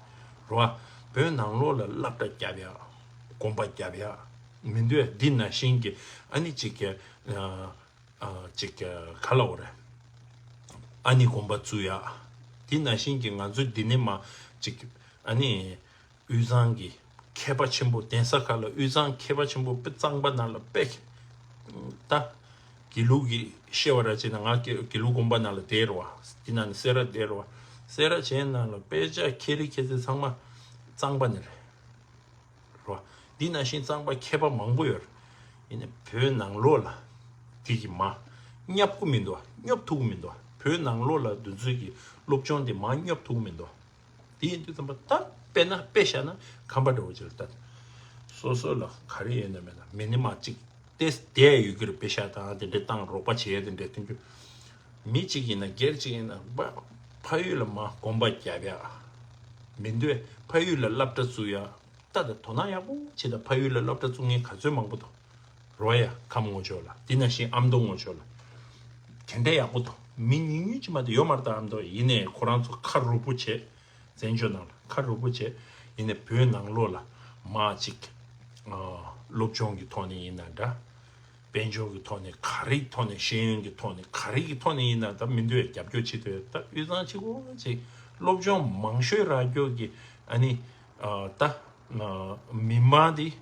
རོ། བོད་ནང་ལོགས་ལ་སློབ་གྲྭ་རྒྱབ་ཡ། དགོན་པ་རྒྱབ་ཡ་མི་འདུག་ཨ། འདི་ནང་བཞིན་གྱི་ཨ་ནི་ཅིག་གི་ཨ་ཅིག་ག་ལབ་དགོས་རེད། ཨ་ནི་དགོན་པ་བཙུགས་ཡ། འདི་ནང་བཞིན་གྱི་ང་ཚོ་འདི་ནས་མར་ཅིག་ཨ་ནི་དབུས་གཙང་གི་མཁས་པ་ཆེན་པོ། གདན་ས་ཁག་ལ་དབུས་གཙང་མཁས་པ་ཆེན་པོ་དཔེ་གཙང་པ་ནང་ལ་དཔེ། ད་དགེ་ལུགས་ཀྱི་བཤད་པ་ར་བྱས་ན་ང་དགེ་དགེ་ལུགས་དགོན་པ་ནང་ལ་བསྡད་རེད་བ། འདི་ནང་ནས་སེ་ར་བསྡད་རེད་བ། སེ་ར་བྱེས་ནང་ལ་དཔེ་ཆ་མཁས་རིགས་མཁས་ཚད་ཚང་མ་གཙང་པ་ནས་རེད། རོ། འདི་ནང་བཞིན་གཙང་པ་མཁས་པ་མང་པོ་ཡོད་རེད། ཡིན་ནའི་བོད་ནང་ལོགས་ལ་དེ་གི་མར་བསྙབ་ཀྱི་མི་འདུག་བ། སྙོབ་ཐུབ་ཀྱི་མི་འདུག་བ། བོད་ནང་ལོགས་ལ་འདི་ཚོའི་གི་སློབ་སྦྱོང་དེ་མར་བསྙབ་ཐུབ་ཀྱི་མི་འདུག་བ། དེ་ཡིན་དུས་ཙམ་པ་ད་དཔེར་ན་དཔེ་བཞག་ན་ཁམས་པ་འདྲ་བོ་ཅིག་ལ་ལྟ། སོ་སོ་ལ་ག་རེ་ཡོད་ན་མེད་ན་མི་ནི་མ་གཅིག་ཏེས་བསྡད་ཡོད་ཀྱི་རེད། དཔེ་བཞག་དང་དེ་འདྲའི་བཏང་རོགས་པ་བྱེད་ཡ་དེ་འདྲའི་མཐུན་རྒྱུ། མི་གཅིག་ཡིན་ན་སྒེར་གཅིག་ཡིན་ན་ཕ་ཕ་ཡུལ་ལ་མར་དགོན་པ་རྒྱབ་ཡ་མི་འདུག་བས། ཕ་ཡུལ་ལ་སློབ་གྲྭ་བཙུགས་ཡ། ད་ལྟ་དོ་སྣང་ཡག་པོ་བྱེད་དང་། ཕ་ཡུལ་ལ་སློབ་གྲྭ་བཙུགས་མཁན་ག་ཚོད་མང་པོ་འདུག་རོ་ཡ། ཁམས་ངོ་ཕྱོགས་ལ། དེ་ནང་བཞིན་ཨ་མདོ་ངོ་ཕྱོགས་ལ། དེ་འདྲ་ཡག་པོ་འདུག་མི་ཉུང་ཉུང་ཅིག་མ་གཏོགས་ཡོད་མ་རེད་ད་ཨ་མདོ། ཡིན་ནའི་ཁོ་རང་ཚོ་ཁ་རུབ་པོ་བྱས། བཙན་བྱོལ་ནང་ལ་ཁ་རུབ་པོ་བྱས། ཡིན་ནའི་བོད་ནང་ལོགས་ལ་མར་ཅིག་ཨ་སློབ་སྦྱོང་གི་ཐོག་ནས་ཡིན་ན་འདྲ། དཔལ་འབྱོར་གྱི་ཐོག་ནས། ག་རེའི་ཐོག་ནས། ཤེས་ཡོན་གྱི་ཐོག་ནས། ག་རེ་གི་ཐོག་ནས་ཡིན་ན་ད་མི་འདུག་བས། རྒྱབ་སྐྱོར་བྱེད་ཐུབ་ཡ། ད་དབུས་གཙང་གཅིག་པོ་ཅིག་སློབ་སྦྱོང་མང་ཤོས་རག་རྒྱུ་གི་ཨ་ནི་ཨ་ད་ཨ་མི་མང་འདི་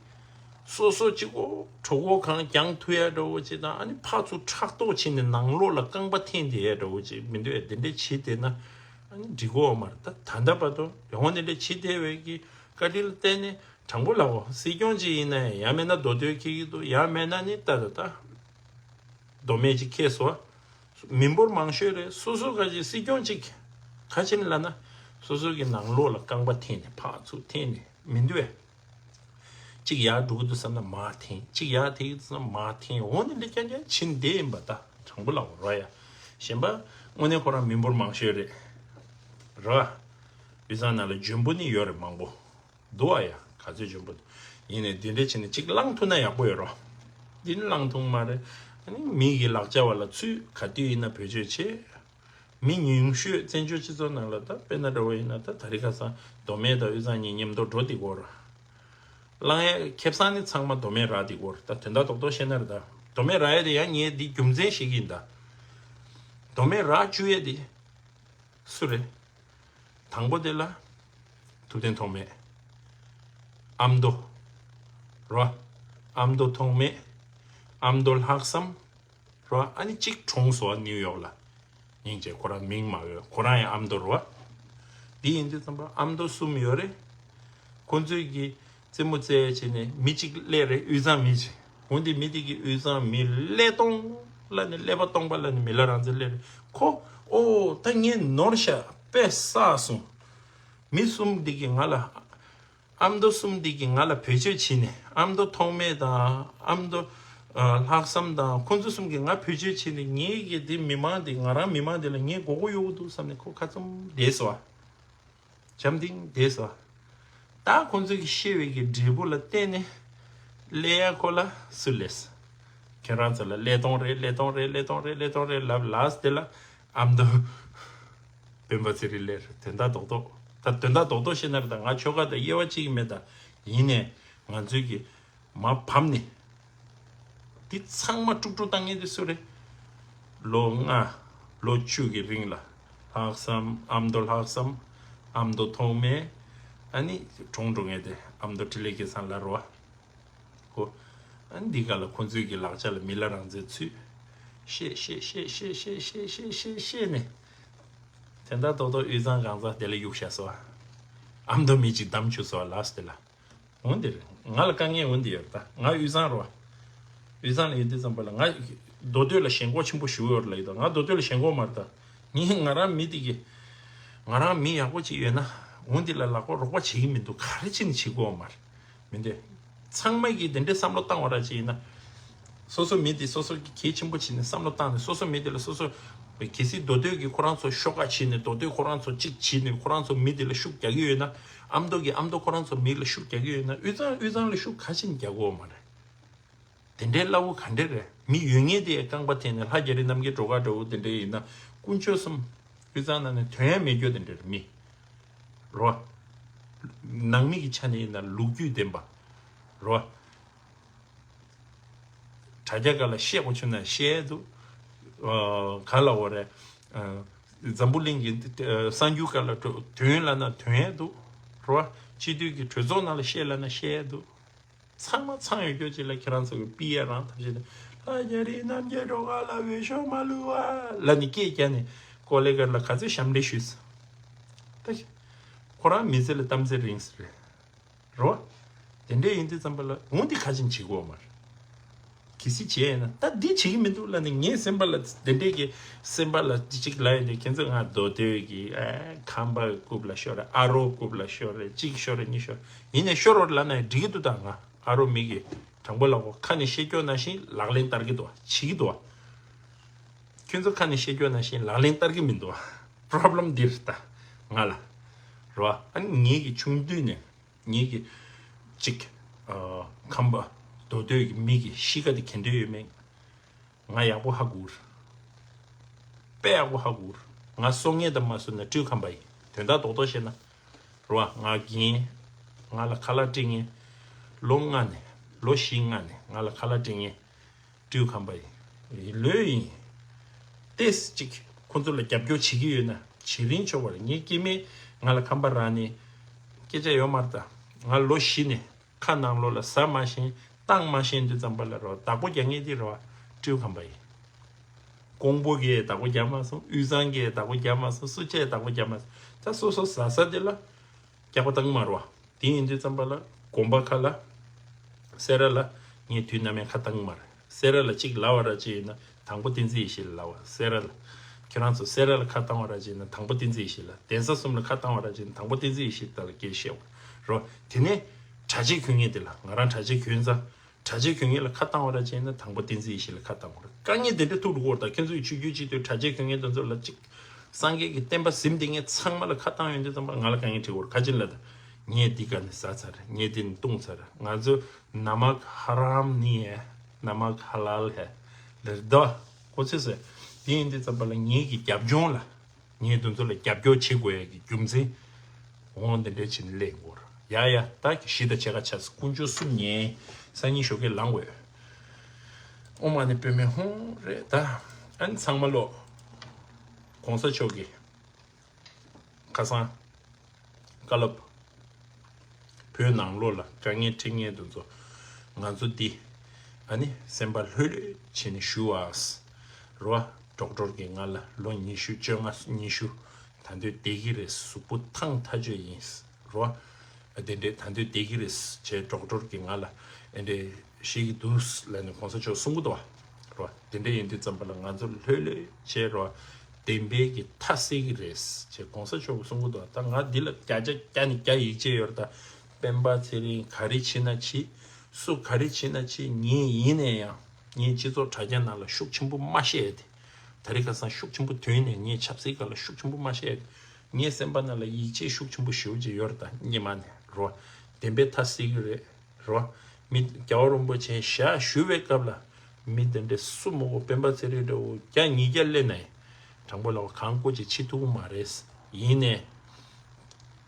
སོ་སོ་གཅིག་པོ་གྲོད་ཁོག་གང་བརྒྱངས་ཐུབ་ཡ་འདྲ་བོ་ཅིག་དང་། ཨ་ནི་ཕར་ཚུར་ཕྲག་དོག་བྱས་ནས་ནང་ལོགས་ལ་རྐང་པ་འཐེན་བསྡད་ཡ་འདྲ་བོ་ཅིག་མི་འདུག་བས། དེ་འདྲ་བྱེད་བསྡད་ན་ཨ་ནི་འགྲིག་གི་ཡོད་མ་རེད། ད་ད་ལྟ་བར་དུ་ཡོང་དེ་འདྲ་བྱེད་བསྡད་པའི་གི་བཀའ་དྲིན་ལ་བརྟེན་ནས། དྲང་པོ་ལབ་གོ། སྲིད་སྐྱོང་ཅིག་ཡིན་ན་ཡང་མིན་ན་མདོ་སྟོད་འཁྱེར་གྱི་འདུག་ཡང་མིན་ན་ནི་ད་ད་ད་མདོ་སྨད་ཅིག་འཁྱེར་སོང་། མི་འབོར་མང་ཤོས་རེད། སོ་སོ་ག་ཅིག་སྲིད་སྐྱོང་ཅིག་ག་ཅིག་ལབ་ན་སོ་སོ་གི་ནང་ལོགས་ལ་རྐང་པ་འཐེན་ནས་ཕར་ཚུར་འཐེན་ནས་མི་འདུག་བས། གཅིག་ཡར་འགྲོ་གི་འདུག་བསམ་ན་མར་འཐེན། གཅིག་ཡར་འཐེན་གི་འདུག་བསམ་ན་མར་འཐེན། འོ་ནི་འདི་རྐྱང་རྐྱང་ཕྱིན་བསྡད་ཡིན་པ། ད་དྲང་པོ་ལབ་གོ་ར་ཡ། གཞན་པ་དངོས་གནས་ཁོ་རང་མི་འབོར་མང་ཤོས་རེད་ར། དབུས་གཙང་ནང་ལ་འཇོན་པོ་ནི་ཡོད་རེད། མང་པོ་འདུག་ཨ་ཡ། ག་ཚོད་འཇོན་པོ་འདུག་ཡིན་ནའི་འདི་འདྲ་བྱས་ནས་གཅིག་བླང་ཐུབ་ན་ཡག་པོ་ཡོད་རོ། འདི་ནི་བླང་ཐུབ་མ་རེད། ཨ་ནི་མི་གི་ལག་ཆ་བ་ལ་ཚུད། ག་དུས་ཡིན་ན་བེད་སྤྱོད་བྱེད། མི་ཉུང་ཤོས་བཙན་བྱོལ་སྤྱི་ཚོགས་ནང་ལ་ད་དཔེར་ན་འདྲ་བོ་ཡིན་ན་ད་དེ་རིང་ཁ་སང་མདོ་སྨད་དང་དབུས་གཙང་གཉིས་མཉམ་དུ་འགྲོ་བསྡད་ཀྱི་ཡོད་རེད། གླེང་ཡ་ཁེ་བཟང་ནི་ཚང་མ་མདོ་སྨད་རག་བསྡད་ཀྱི་ཡོད་རེད། ད་དོན་དག་རྡོག་རྡོག་བཤད་ན་རེད། ད་མདོ་སྨད་རག་ཡ་དེ་ཡང་ངས་འདི་རྒྱུ་མཚན་བཤད་ཀྱི་ཡིན། ད་མདོ་སྨད་རག་བཅུག་ཡ་དེ་སུ་རེད། དང་པོ་དེ་ལ་ཐུབ་བསྟན་ཐོགས་མེད། ཨ་མདོ་རོ། ཨ་མདོ་ཐོགས་མེད། ཨ་མདོ་ལྷག་བསམ་རོ། ཨ་ནི་གཅིག་གྲོངས་སོང་ནིའུ་ཡོག་ལ། སྙིང་རྗེ། ཁོ་རང་མིང་མ་འོས། ཁོ་རང་ཡང་ཨ་མདོ་རོ། འདི་ཡིན་དུས་ཙམ་པ་ཨ་མདོ་གསུམ་ཡོད་རེད། ཁོ་ཚོས་ཀྱི་རྩེད་མོ་རྩེ་བྱས་ནས་མི་གཅིག་སླེབས་རེད། དབུས་གཙང་མི་གཅིག་འོ་འདི་མི་དེ་གི་དབུས་གཙང་མི་ཀླད་སྟོང་ལ་ནི། ཀླད་པ་སྟོང་པ་ལ་ནི་མི་ལ་རང་བཙན་སླེབས་རེད། ཁོ་ཨོ་ད་ངས་ནོར་ཤག་དཔེ་བསགས་སོང་། མི་གསུམ་འདི་གི་ང་ལ། ཨ་མདོ་གསུམ་འདི་གི་ང་ལ་བེད་སྤྱོད་བྱས་ནས། ཨ་མདོ་ཐོགས་མེད་དང་ཨ་མདོ་ཨ་ལྷག་བསམ་དང་ཁོ་ཚོ་གསུམ་གྱིས་ང་བེད་སྤྱོད་བྱས་ནས། ངའི་གི་འདི་མི་མང་འདི། ང་རང་མི་མང་འདི་ལ་ངས་མགོ་སྐོར་གཡོག་གི་འདུག་བསམ་ནས་ཁོ་ཁ་བཙུམ་བསྡད་སོང་བ། འཇམ་ཐིང་བསྡད་སོང་བ། ད་ཁོ་ཚོ་གིས་བཤད་པའི་གི་འབྲས་བུ་ལ་བརྟེན་ནས་སླེབས་ཡ་ཁོ་ལ་སུ་སླེབས། ཁྱེད་རང་ཚོ་ལ་ཀླད་སྟོང་རེད། ཀླད་སྟོང་རེད། ཀླད་སྟོང་རེད། ཀླད་སྟོང་རེད་ལབ་ལབ་དེ་ལ་ཨ་མདོ་སྤེན་པ་ཚེ་རིང་སླེབས་རེད། དོན་དག་རྡོག་རྡོག་ད་དོན་དག་རྡོག་རྡོག་བཤད་ན་རེད། ད་ང་ཆོལ་ཁ་དང་དབྱེ་བ་གཅིག་མེད། ད་ཡིན་ནས་ང་ཚོའི་གི་མར་བབས་ནས་འདི་ཚང་མ་དཀྲུག་དཀྲུག་བཏང་མཁན་དེ་སུ་རེད། ལོ་ལྔ་ལོ་བཅུ་གི་རིང་ལ་ལྷག་བསམ། ཨ་མདོ་ལྷག་བསམ། ཨ་མདོ་ཐོགས་མེད། ཨ་ནི་གྲོངས་འགྲོ་མཁན་དེ་ཨ་མདོ་འཕྲིན་ལས་སྐལ་བཟང་ལགས་རེད་བ། ཁོ། ཨ་ནི་འདི་ག་ལ་ཁོ་ཚོའི་གི་ལག་ཆ་ལ་མི་ལ་རང་བཙན་ཚུད། བཤད་བཤད་བཤད་ནས། དོན་དག་རྡོག་རྡོག་དབུས་གཙང་གངས་གཙང་དེ་ལ་གཡུག་བཞག་སོང་བ། ཨ་མདོ་མི་གཅིག་བདམས་བཅུག་སོང་བ་ལགས་དེ་ལ། འོ་འདི་རེད། ང་ལ་དཀའ་ངལ་འོ་འདི་ཡོད་ད། ང་དབུས་གཙང་རེད་བ། དབུས་གཙང་ལ་ཡོད་དུས་ཙམ་པ་ལ་ང་མདོ་སྟོད་ལ་ཞེན་ཁོག་ཆེན་པོ་ཞེ་པོ་ཡོད་རེད་ལབ་ཡོད་ད། ང་མདོ་སྟོད་ལ་ཞེན་ཁོག་མ་རེད་ད། ངས་ང་རང་མི་དེ་གི་ང་རང་མི་ཡག་པོ་ཅིག་ཡོད་ན་འོ་འདི་ལ་ལག་པ་རོགས་པ་བྱེད་ཀྱི་མི་འདུག་ག་རེ་བྱས་ནས་བྱེད་དགོས་བ་མ་རེད། མི་འདོད། ཚང་མ་གིས་དེ་འདྲའི་བསམ་བློ་བཏང་བ་ར་ཅིག་ཡིན་ན། སོ་སོ་མི་དེ་སོ་སོ་གི་གལ་ཆེན་པོ་བྱས་ནས་བསམ་བློ་བཏང་ནས། སོ་སོ་མི་དེ་ལ་སོ་སོ་གལ་སྲིད་མདོ་སྟོད་ཀྱིས་ཁོ་རང་ཚོ་ཤོག་ཁག་བྱས་ནས། མདོ་སྟོད་ཁོ་རང་ཚོ་གཅིག་བྱས་ནས་ཁོ་རང་ཚོ་མི་དེ་ལ་ཤུགས་རྒྱག་གི་ཡོད་ན། ཨ་མདོ་གིས་ཨ་མདོ་ཁོ་རང་ཚོ་མི་ལ་ཤུགས་རྒྱག་གི་ཡོད་ན། དབུས་གཙང་དབུས་གཙང་ལ་ཤུགས་ག་ཅིག་རྒྱག་དགོས་བ་མ་རེད། དེ་འདྲའི་སླ་བོ་ག་འདྲ་རེད། མི་ཡོད་ངེས་དེ་རྐང་པ་འཐེན་ནས་ལྷ་རྒྱ་རི་རྣམ་རྒྱལ་སྒྲོལ་དཀར་འདྲ་བོ་དེ་འདྲ་ཡིན་ན་དཀོན་མཆོག་གསུམ་དབུས་གཙང་ནང་ནས་དོན་ཡང་མེད་རྒྱུ་དེ་འདྲ་རེད་མི། རོ། ནང་མི་གི་ཆ་ནས་ཡིན་ན་ལོ་རྒྱུས་ལྡན་པ། རོ། དྲ་རྒྱ་སྒང་ལ་བཤད་དགོས་བྱུང་ན་བཤད་འདུག་ཨ། ག་ལ་འོ་རེད། ཨ། འཛམ་བུ་གླིང་གི་ཨ། གསར་འགྱུར་སྒང་ལ་དོན་ལབ་ན་དོན་ཡང་འདུག་རོ། སྤྱི་འཐུས་ཀྱི་གྲོས་ཚོགས་ནང་ལ་བཤད་ལབ་ན་བཤད་འདུག་ཚང་མ་ཚང་ཡོད་རྒྱུ་ཅིག་ལ་ཁྱེད་རང་ཚོ་གི་པི་ཡ་རང་ཐབས་ཤེས་དང་། ལྷ་རྒྱ་རི་རྣམ་རྒྱལ་སྒྲོལ་དཀར་ལ་འོས་ཤོག་མ་བླུགས་པ་ལབ་ནས་སྐད་རྒྱག་ནས་ཀོ་ལེ་གར་ལ་ག་ཚོད་ཞབས་འདྲེན་ཞུས་སོང་། ད་ཁོ་རང་མི་ཚེ་ལ་གཏམ་ཚེ་རིང་ཟེར་རེད། རོ། དེ་འདྲས་ཡིན་དུས་ཙམ་པ་ལ་འོང་འདི་ག་ཅིན་བྱེད་དགོས་མ་རེད། གལ་སྲིད་བྱས་ཡིན་ན་ད་འདི་བྱེད་ཀྱི་མི་འདུག་ལབ་ནས་ངའི་སེམས་པ་ལ་དེ་འདྲས་ཀྱི་སེམས་པ་ལ་ཅིག་ལབ་ཡིན་དུས་ཁྱེད་ཚོས་ང་མདོ་སྟོད་ཀྱི་ཨ། ཁམས་པ་རྐུབ་ལ་ཤོར་རེད། ཨ་རོགས་རྐུབ་ལ་ཤོར་རེད། གཅིག་ཤོར་རེད། གཉིས་ཤོར་ཡིན་ནས་ཤོར་རོགས་ལབ་ན་འགྲིག་གི་འདུག་ད་ང་ཨ་རོགས་མི་གི་དྲང་པོ་ལབ་གོ་ཁ་ནས་བཤད་རྒྱུ་ནང་བཞིན་ལག་ལེན་བསྟར་གི་འདུག་བ་བྱེད་ཀྱི་འདུག་བ། ཁྱོད་ཚོ་ཁ་ནས་བཤད་རྒྱུ་ནང་བཞིན་ལག་ལེན་བསྟར་གི་མི་འདུག་བ། པྲོབ་ལེམ་འདིར་ད་ང་ལ་རོ། ཨ་ནི་ངེད་ཀྱི་ཆུང་དུས་ནས་ངེད་ཀྱི་གཅིག་ཨ། ཁམས་པ་མདོ་སྟོད་ཀྱི་མི་གི་གཤིས་ཀ་དེ་ག་འདྲ་ཡོད་མེད་ང་ཡག་པོ་ཧ་གོ་རེད། དཔེ་ཡག་པོ་ཧ་གོ་རེད། ང་སྲོག་ངན་དང་མ་སོན་ན་སྤྲེའུ་ཁམས་པ་ཡིན། དོན་དག་རྡོག་རྡོག་བཤད་ན་རོ། ང་རྒན། ང་ལ་ཁ་ལག་སྤྲད་མཁན་ལོ་ལྔ་ནས་ལོ་བཞི་ལྔ་ནས་ང་ལ་ཁ་ལག་སྤྲད་མཁན་སྤྲེའུ་ཁམས་པ་ཡིན། ལོས་ཡིན། ཏེས་གཅིག་ཁོ་ཚོ་ལ་རྒྱབ་སྐྱོར་བྱེད་ཀྱི་ཡོད་ན་བྱེད་རིན་ཆོག་པ་རེད། ངའི་སྐྱེ་དམན་ང་ལ་ཁམས་པ་རང་ནས་སྐད་ཆ་ཡོད་མ་རེད་ད། ང་ལོ་བཞི་ནས་ཁ་ནང་ལོགས་ལ་ཟ་མ་ཤེས་བཏང་མ་ཤེས་དུས་ཙམ་པ་ལ་རོ། བདག་པོ་རྒྱག་མཁན་དེ་རོ། སྤྲེའུ་ཁམས་པ་ཡིན། ཀོང་པོ་གིས་བདག་པོ་རྒྱག་མ་སོང་། དབུས་གཙང་གིས་བདག་པོ་རྒྱག་མ་སོང་། སུ་གཅིག་བདག་པོ་རྒྱག་མ་སོང་། ད་སོ་སོ་ཟ་ས་དེ་ལ་རྒྱག་པ་བཏང་མ་རོ། དེ་ཡིན་དུས་ཙམ་པ་ལ་དགོན་པ་ཁ་ལ་སེ་ར་ལ་ངས་དུས་ནམ་ཡང་ཁ་བཏང་མ་རེད། སེ་ར་ལ་གཅིག་ལབ་པ་ར་ཅིག་ཡིན་ན་དང་པོ་བསྟན་འཛིན་ཡེ་ཤེས་ལ་ལབ་པ། སེ་ར་ལ་ཁྱོད་རང་ཚོ་སེ་ར་ལ་ཁ་བཏང་བ་ར་ཅིག་ཡིན་ན་དང་པོ་བསྟན་འཛིན་ཡེ་ཤེས་ལ། གདན་ས་གསུམ་ལ་ཁ་བཏང་བ་ར་ཅིག་ཡིན་ན་དང་པོ་བསྟན་འཛིན་ཡེ་ཤེས་ལ་སྐད་བཤད་པ་རོ། དེ་ནས་གྲྭ་ཆས་གྱོན་མཁན་དེ་ལ་ང་རང་གྲྭ་ཆས་གྱོན་ཙང་། གྲྭ་ཆས་གྱོན་མཁན་ལ་ཁ་བཏང་བ་ར་ཅིག་ཡིན་ན་དང་པོ་བསྟན་འཛིན་ཡེ་ཤེས་ལ་ཁ་བཏང་བ་རེད། དཀའ་ངལ་དེ་འདྲ་ཐུག་འགྲོ་གི་རེད། ད་ཁྱེད་ཚོའི་ཆོས་བརྒྱུད་སྤྱི་འཐུས་གྲྭ་ཆས་གྱོན་མཁན་དེ་ཚོ་ལ་གཅིག་སངས་རྒྱས་ཀྱི་བསྟན་པ་ཟིན་བསྡད་མཁན་ཚང་མ་ལ་ཁ་བཏང་ཡོང་དུས་ཙམ་པ་ང་ལ་དཀའ་ངལ་འཕྲད་ཀྱི་ཡོད་རེད། ག་ཅི་ལ་ད་ངས་འདི་ག་ནས་ཟ་ཚར་རེད། ངས་འདི་ནས་བཏུང་ཚར་རེད། ང་ཚོ་ནམག་ཧ་རམ་ནི་ཧེ། ནམག་ཧ་ལལ་ཧེ། ལེར་ད་གོ་ཚེ་ཟེར། དེ་ཡིན་དུས་ཙམ་པ་ལ་ངེད་ཀྱི་རྒྱབ་ལྗོངས་ལ། ངས་དེ་ཚོ་ལ་རྒྱབ་སྐྱོར་བྱེད་དགོས་ཡ་གི་རྒྱུ་མཚན། འོང་འདི་འདྲའི་ཕྱིན་ནས་སླེབས་འགོར་ཡ་ཡ། ད་གི་གཞི་དང་ཕྱེད་ཀ་ཆགས་སོང་། དཀོན་མཆོག་གསུམ་ཉན། སང་ཉིན་ཞོགས་ཀས་ལངས་འོས། ཨོཾ་མ་ཎི་པདྨེ་ཧཱུྃ་རེད་ད། ཨ་ནི་ཚང་མ་ལོ། གོང་ས་མཆོག་གི་ཁ་སང་བཀའ་སློབ། བོད་ནང་ལོགས་ལ་དཀའ་ངལ་འཕྲད་མཁན་དེ་ཚོ་ང་ཚོ་འདི་ཨ་ནི་སེམས་པ་ལྷོད་ལྷོད་བྱས་ནས་ཞུ་བ། རོ། ཌོག་ཊར་གྱིས་ང་ལ་ལོ་ཉི་ཤུ་བཅོ་ལྔ་ཉི་ཤུ་ད་དུང་བསྡད་ཀྱི་རེད། གཟུགས་པོ་ཐང་ཐག་ཆོད་ཡིན། རོ། དེ་འདྲས་ད་དུང་བསྡད་ཀྱི་རེད་ཅེས་ཌོག་ཊར་གྱིས་ང་ལ་ཨེ་འདྲས་བཤད་ཀྱི་འདུག་ལབ་ནས་གོང་ས་མཆོག་གསུང་གི་འདུག་བ། རོ། དེ་འདྲས་ཡིན་དུས་ཙམ་པ་ལ་ང་ཚོ་ལྷོད་ལྷོད་བྱས་རོ། བདེན་པའི་གི་མཐའ་གསལ་གྱི་རེད་ཅེས་གོང་ས་མཆོག་གིས་གསུང་གི་འདུག་ད་ང་འདི་ལ་བརྒྱ་ཆ་བརྒྱ་ནས་བརྒྱ་ཡིད་ཆེས་ཡོད་རེད། ད་སྤེན་པ་ཚེ་རིང་ག་རེ་བྱེད་ན་བྱེད། སུ་ག་རེ་བྱེད་ན་བྱེད། ངས་ཡིན་ན་ཡང་ངས་སྤྱི་ཚོགས་དྲ་རྒྱ་ནང་ལ་ཤུགས་ཆེན་པོ་མ་བཤད་དེ། ད་རེས་ཁ་སང་ཤུགས་ཆེན་པོ་ཐོན་ནས་ངས་ཆབ་སྲིད་སྒང་ལ་ཤུགས་ཆེན་པོ་མ་བཤད་དེ། ངའི་སེམས་པ་ནང་ལ་ཡིད་ཆེས་ཤུགས་ཆེན་པོ་ཞེ་པོ་ཅིག་ཡོད་རེད། ད་སྔོན་མ་ནས་རོ། བདེན་པའི་མཐའ་གསལ་གྱི་རེད། རོ། མི་རྒྱལ་བ་རིན་པོ་ཆེ་ཞལ་བཞུགས་པའི་སྐབས་ལ་མི་དེ་འདྲས་སུ་མ་གོ་སྤེན་པ་ཚེ་རིང་འདྲ་བོ་བརྒྱ་ཉིས་བརྒྱ་སླེབས་ན་ཡང་དྲང་པོ་ལབ་པ་གང་བཀོད་ཅིག་བྱེད་ཐུབ་ཀྱི་མ་རེད། ཡིན་ནའི་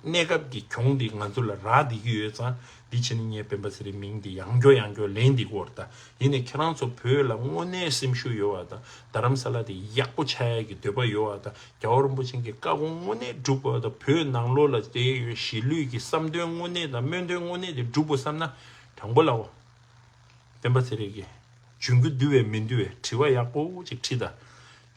གནས་སྐབས་ཀྱི་གྱོང་འདི་ང་ཚོ་ལ་རག་བསྡད་ཀྱི་ཡོད་ཙང་འདི་བྱས་ན་ངས་སྤེན་པ་ཚེ་རིང་མིང་འདི་ཡང་བསྐྱར་ཡང་བསྐྱར་ལེན་བསྡད་ཀྱི་ཡོད་རེད། ད་ཡིན་ནའི་ཁྱེད་རང་ཚོ་བོད་ལ་དངོས་གནས་སེམས་ཤུགས་ཡོད་པ་དང་རྡ་རམ་ས་ལ་དེ་ཡག་པོ་ཆགས་ཡ་གི་འདོད་པ་ཡོད་པ་དང་རྒྱལ་བ་རིན་པོ་ཆེ་གི་བཀའ་དགོངས་དངོས་གནས་སྒྲུབ་དགོས་པ་དང་བོད་ནང་ལོགས་ལ་དེ་ཡོད་གཞིས་ལུས་ཀྱི་བསམ་དོན་དངོས་གནས་དང་སྨོན་འདུན་དངོས་གནས་དེ་སྒྲུབ་དགོས་བསམ་ན་དྲང་པོ་ལབ་པ། སྤེན་པ་ཚེ་རིང་གིས་འཇོན་རྒྱུ་འདུལ་བས་མི་འདུལ་བའི་དྲི་བ་ཡག་པོ་ཅིག་དྲིས་དང་།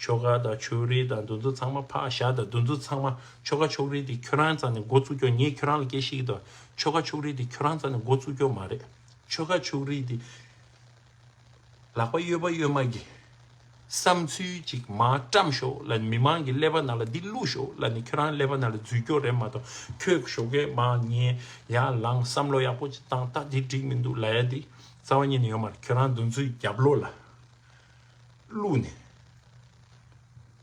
ཆོལ་ཁ་དང་ཕྱོགས་རིས་དང་འདི་ཚོ་ཚང་མ་ཕར་བཞག་དང་། འདི་ཚོ་ཚང་མ་ཆོལ་ཁ་ཕྱོགས་རིས་དེ་ཁྱོད་རང་རྩ་ནས་འགོ་བཙུགས་རྒྱུ། ངས་ཁྱོད་རང་ལ་སྐད་བཤད་ཀྱི་འདུག་ཆོལ་ཁ་ཕྱོགས་རིས་དེ་ཁྱོད་རང་རྩ་ནས་འགོ་བཙུགས་རྒྱུ་མ་རེད། ཆོལ་ཁ་ཕྱོགས་རིས་དེ་ལག་པ་གཡོ་བ་གཡོན་མ་གི་བསམ་ཚུལ་ཅིག་མར་བཀྲམ་ཤོག་ལབ་ནས། མི་མང་གི་ཀླད་པ་ནང་ལ་འདི་བླུགས་ཤོག་ལབ་ནས་ཁྱོད་རང་ཀླད་པ་ནང་ལ་འཛུལ་སྐྱོ་རེད་མ་གཏོགས། ཁྱོད་ཞོགས་ཀས་མར་ཉལ་ཡར་ལངས་བསམ་བློ་ཡག་པོ་ཅིག་བཏང་། ད་འདི་འགྲིག་མི་འདུག་ལབ་ཡ་འདི་རྩ་བ་ཉིད་ནས་ཡོད་མ་རེད། ཁྱོད་རང་འདི་ཚོའི་རྒྱབ་ལོགས་ལ་བླུགས་ནས་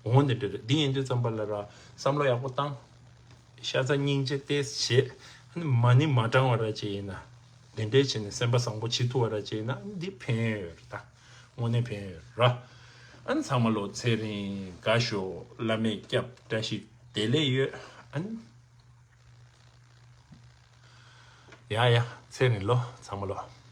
འོང་། འདི་འདྲ་རེད། འདི་ཡིན་དུས་ཙམ་པ་ལ་ར་བསམ་བློ་ཡག་པོ་བཏང་། ཤ་ཚ་སྙིང་རྗེ་ཏོག་ཙམ་བྱེད། ཨ་ནི་མ་ཎི་མ་བགྲང་བ་ར་ཅིག་ཡིན་ན། དེ་འདྲའི་བྱས་ནས་སེམས་པ་བཟང་པོ་བྱེད་ཐུབ་པ་ར་བྱས་ན་འདི་ཕན་ཡོད་རེད་ད། དངོས་གནས་ཕན་ཡོད་ར། ཨ་ནི་ཚང་མ་ལོ་ཚེ་རིང་དགའ་ཤོག་བླ་མས་སྐྱབས། བཀྲ་ཤིས་བདེ་ལེགས་ཡོད། ཨ་ནི་ཡ་ཡ་ཚེ་རིང་ལོ་ཚང་མ་ལོ།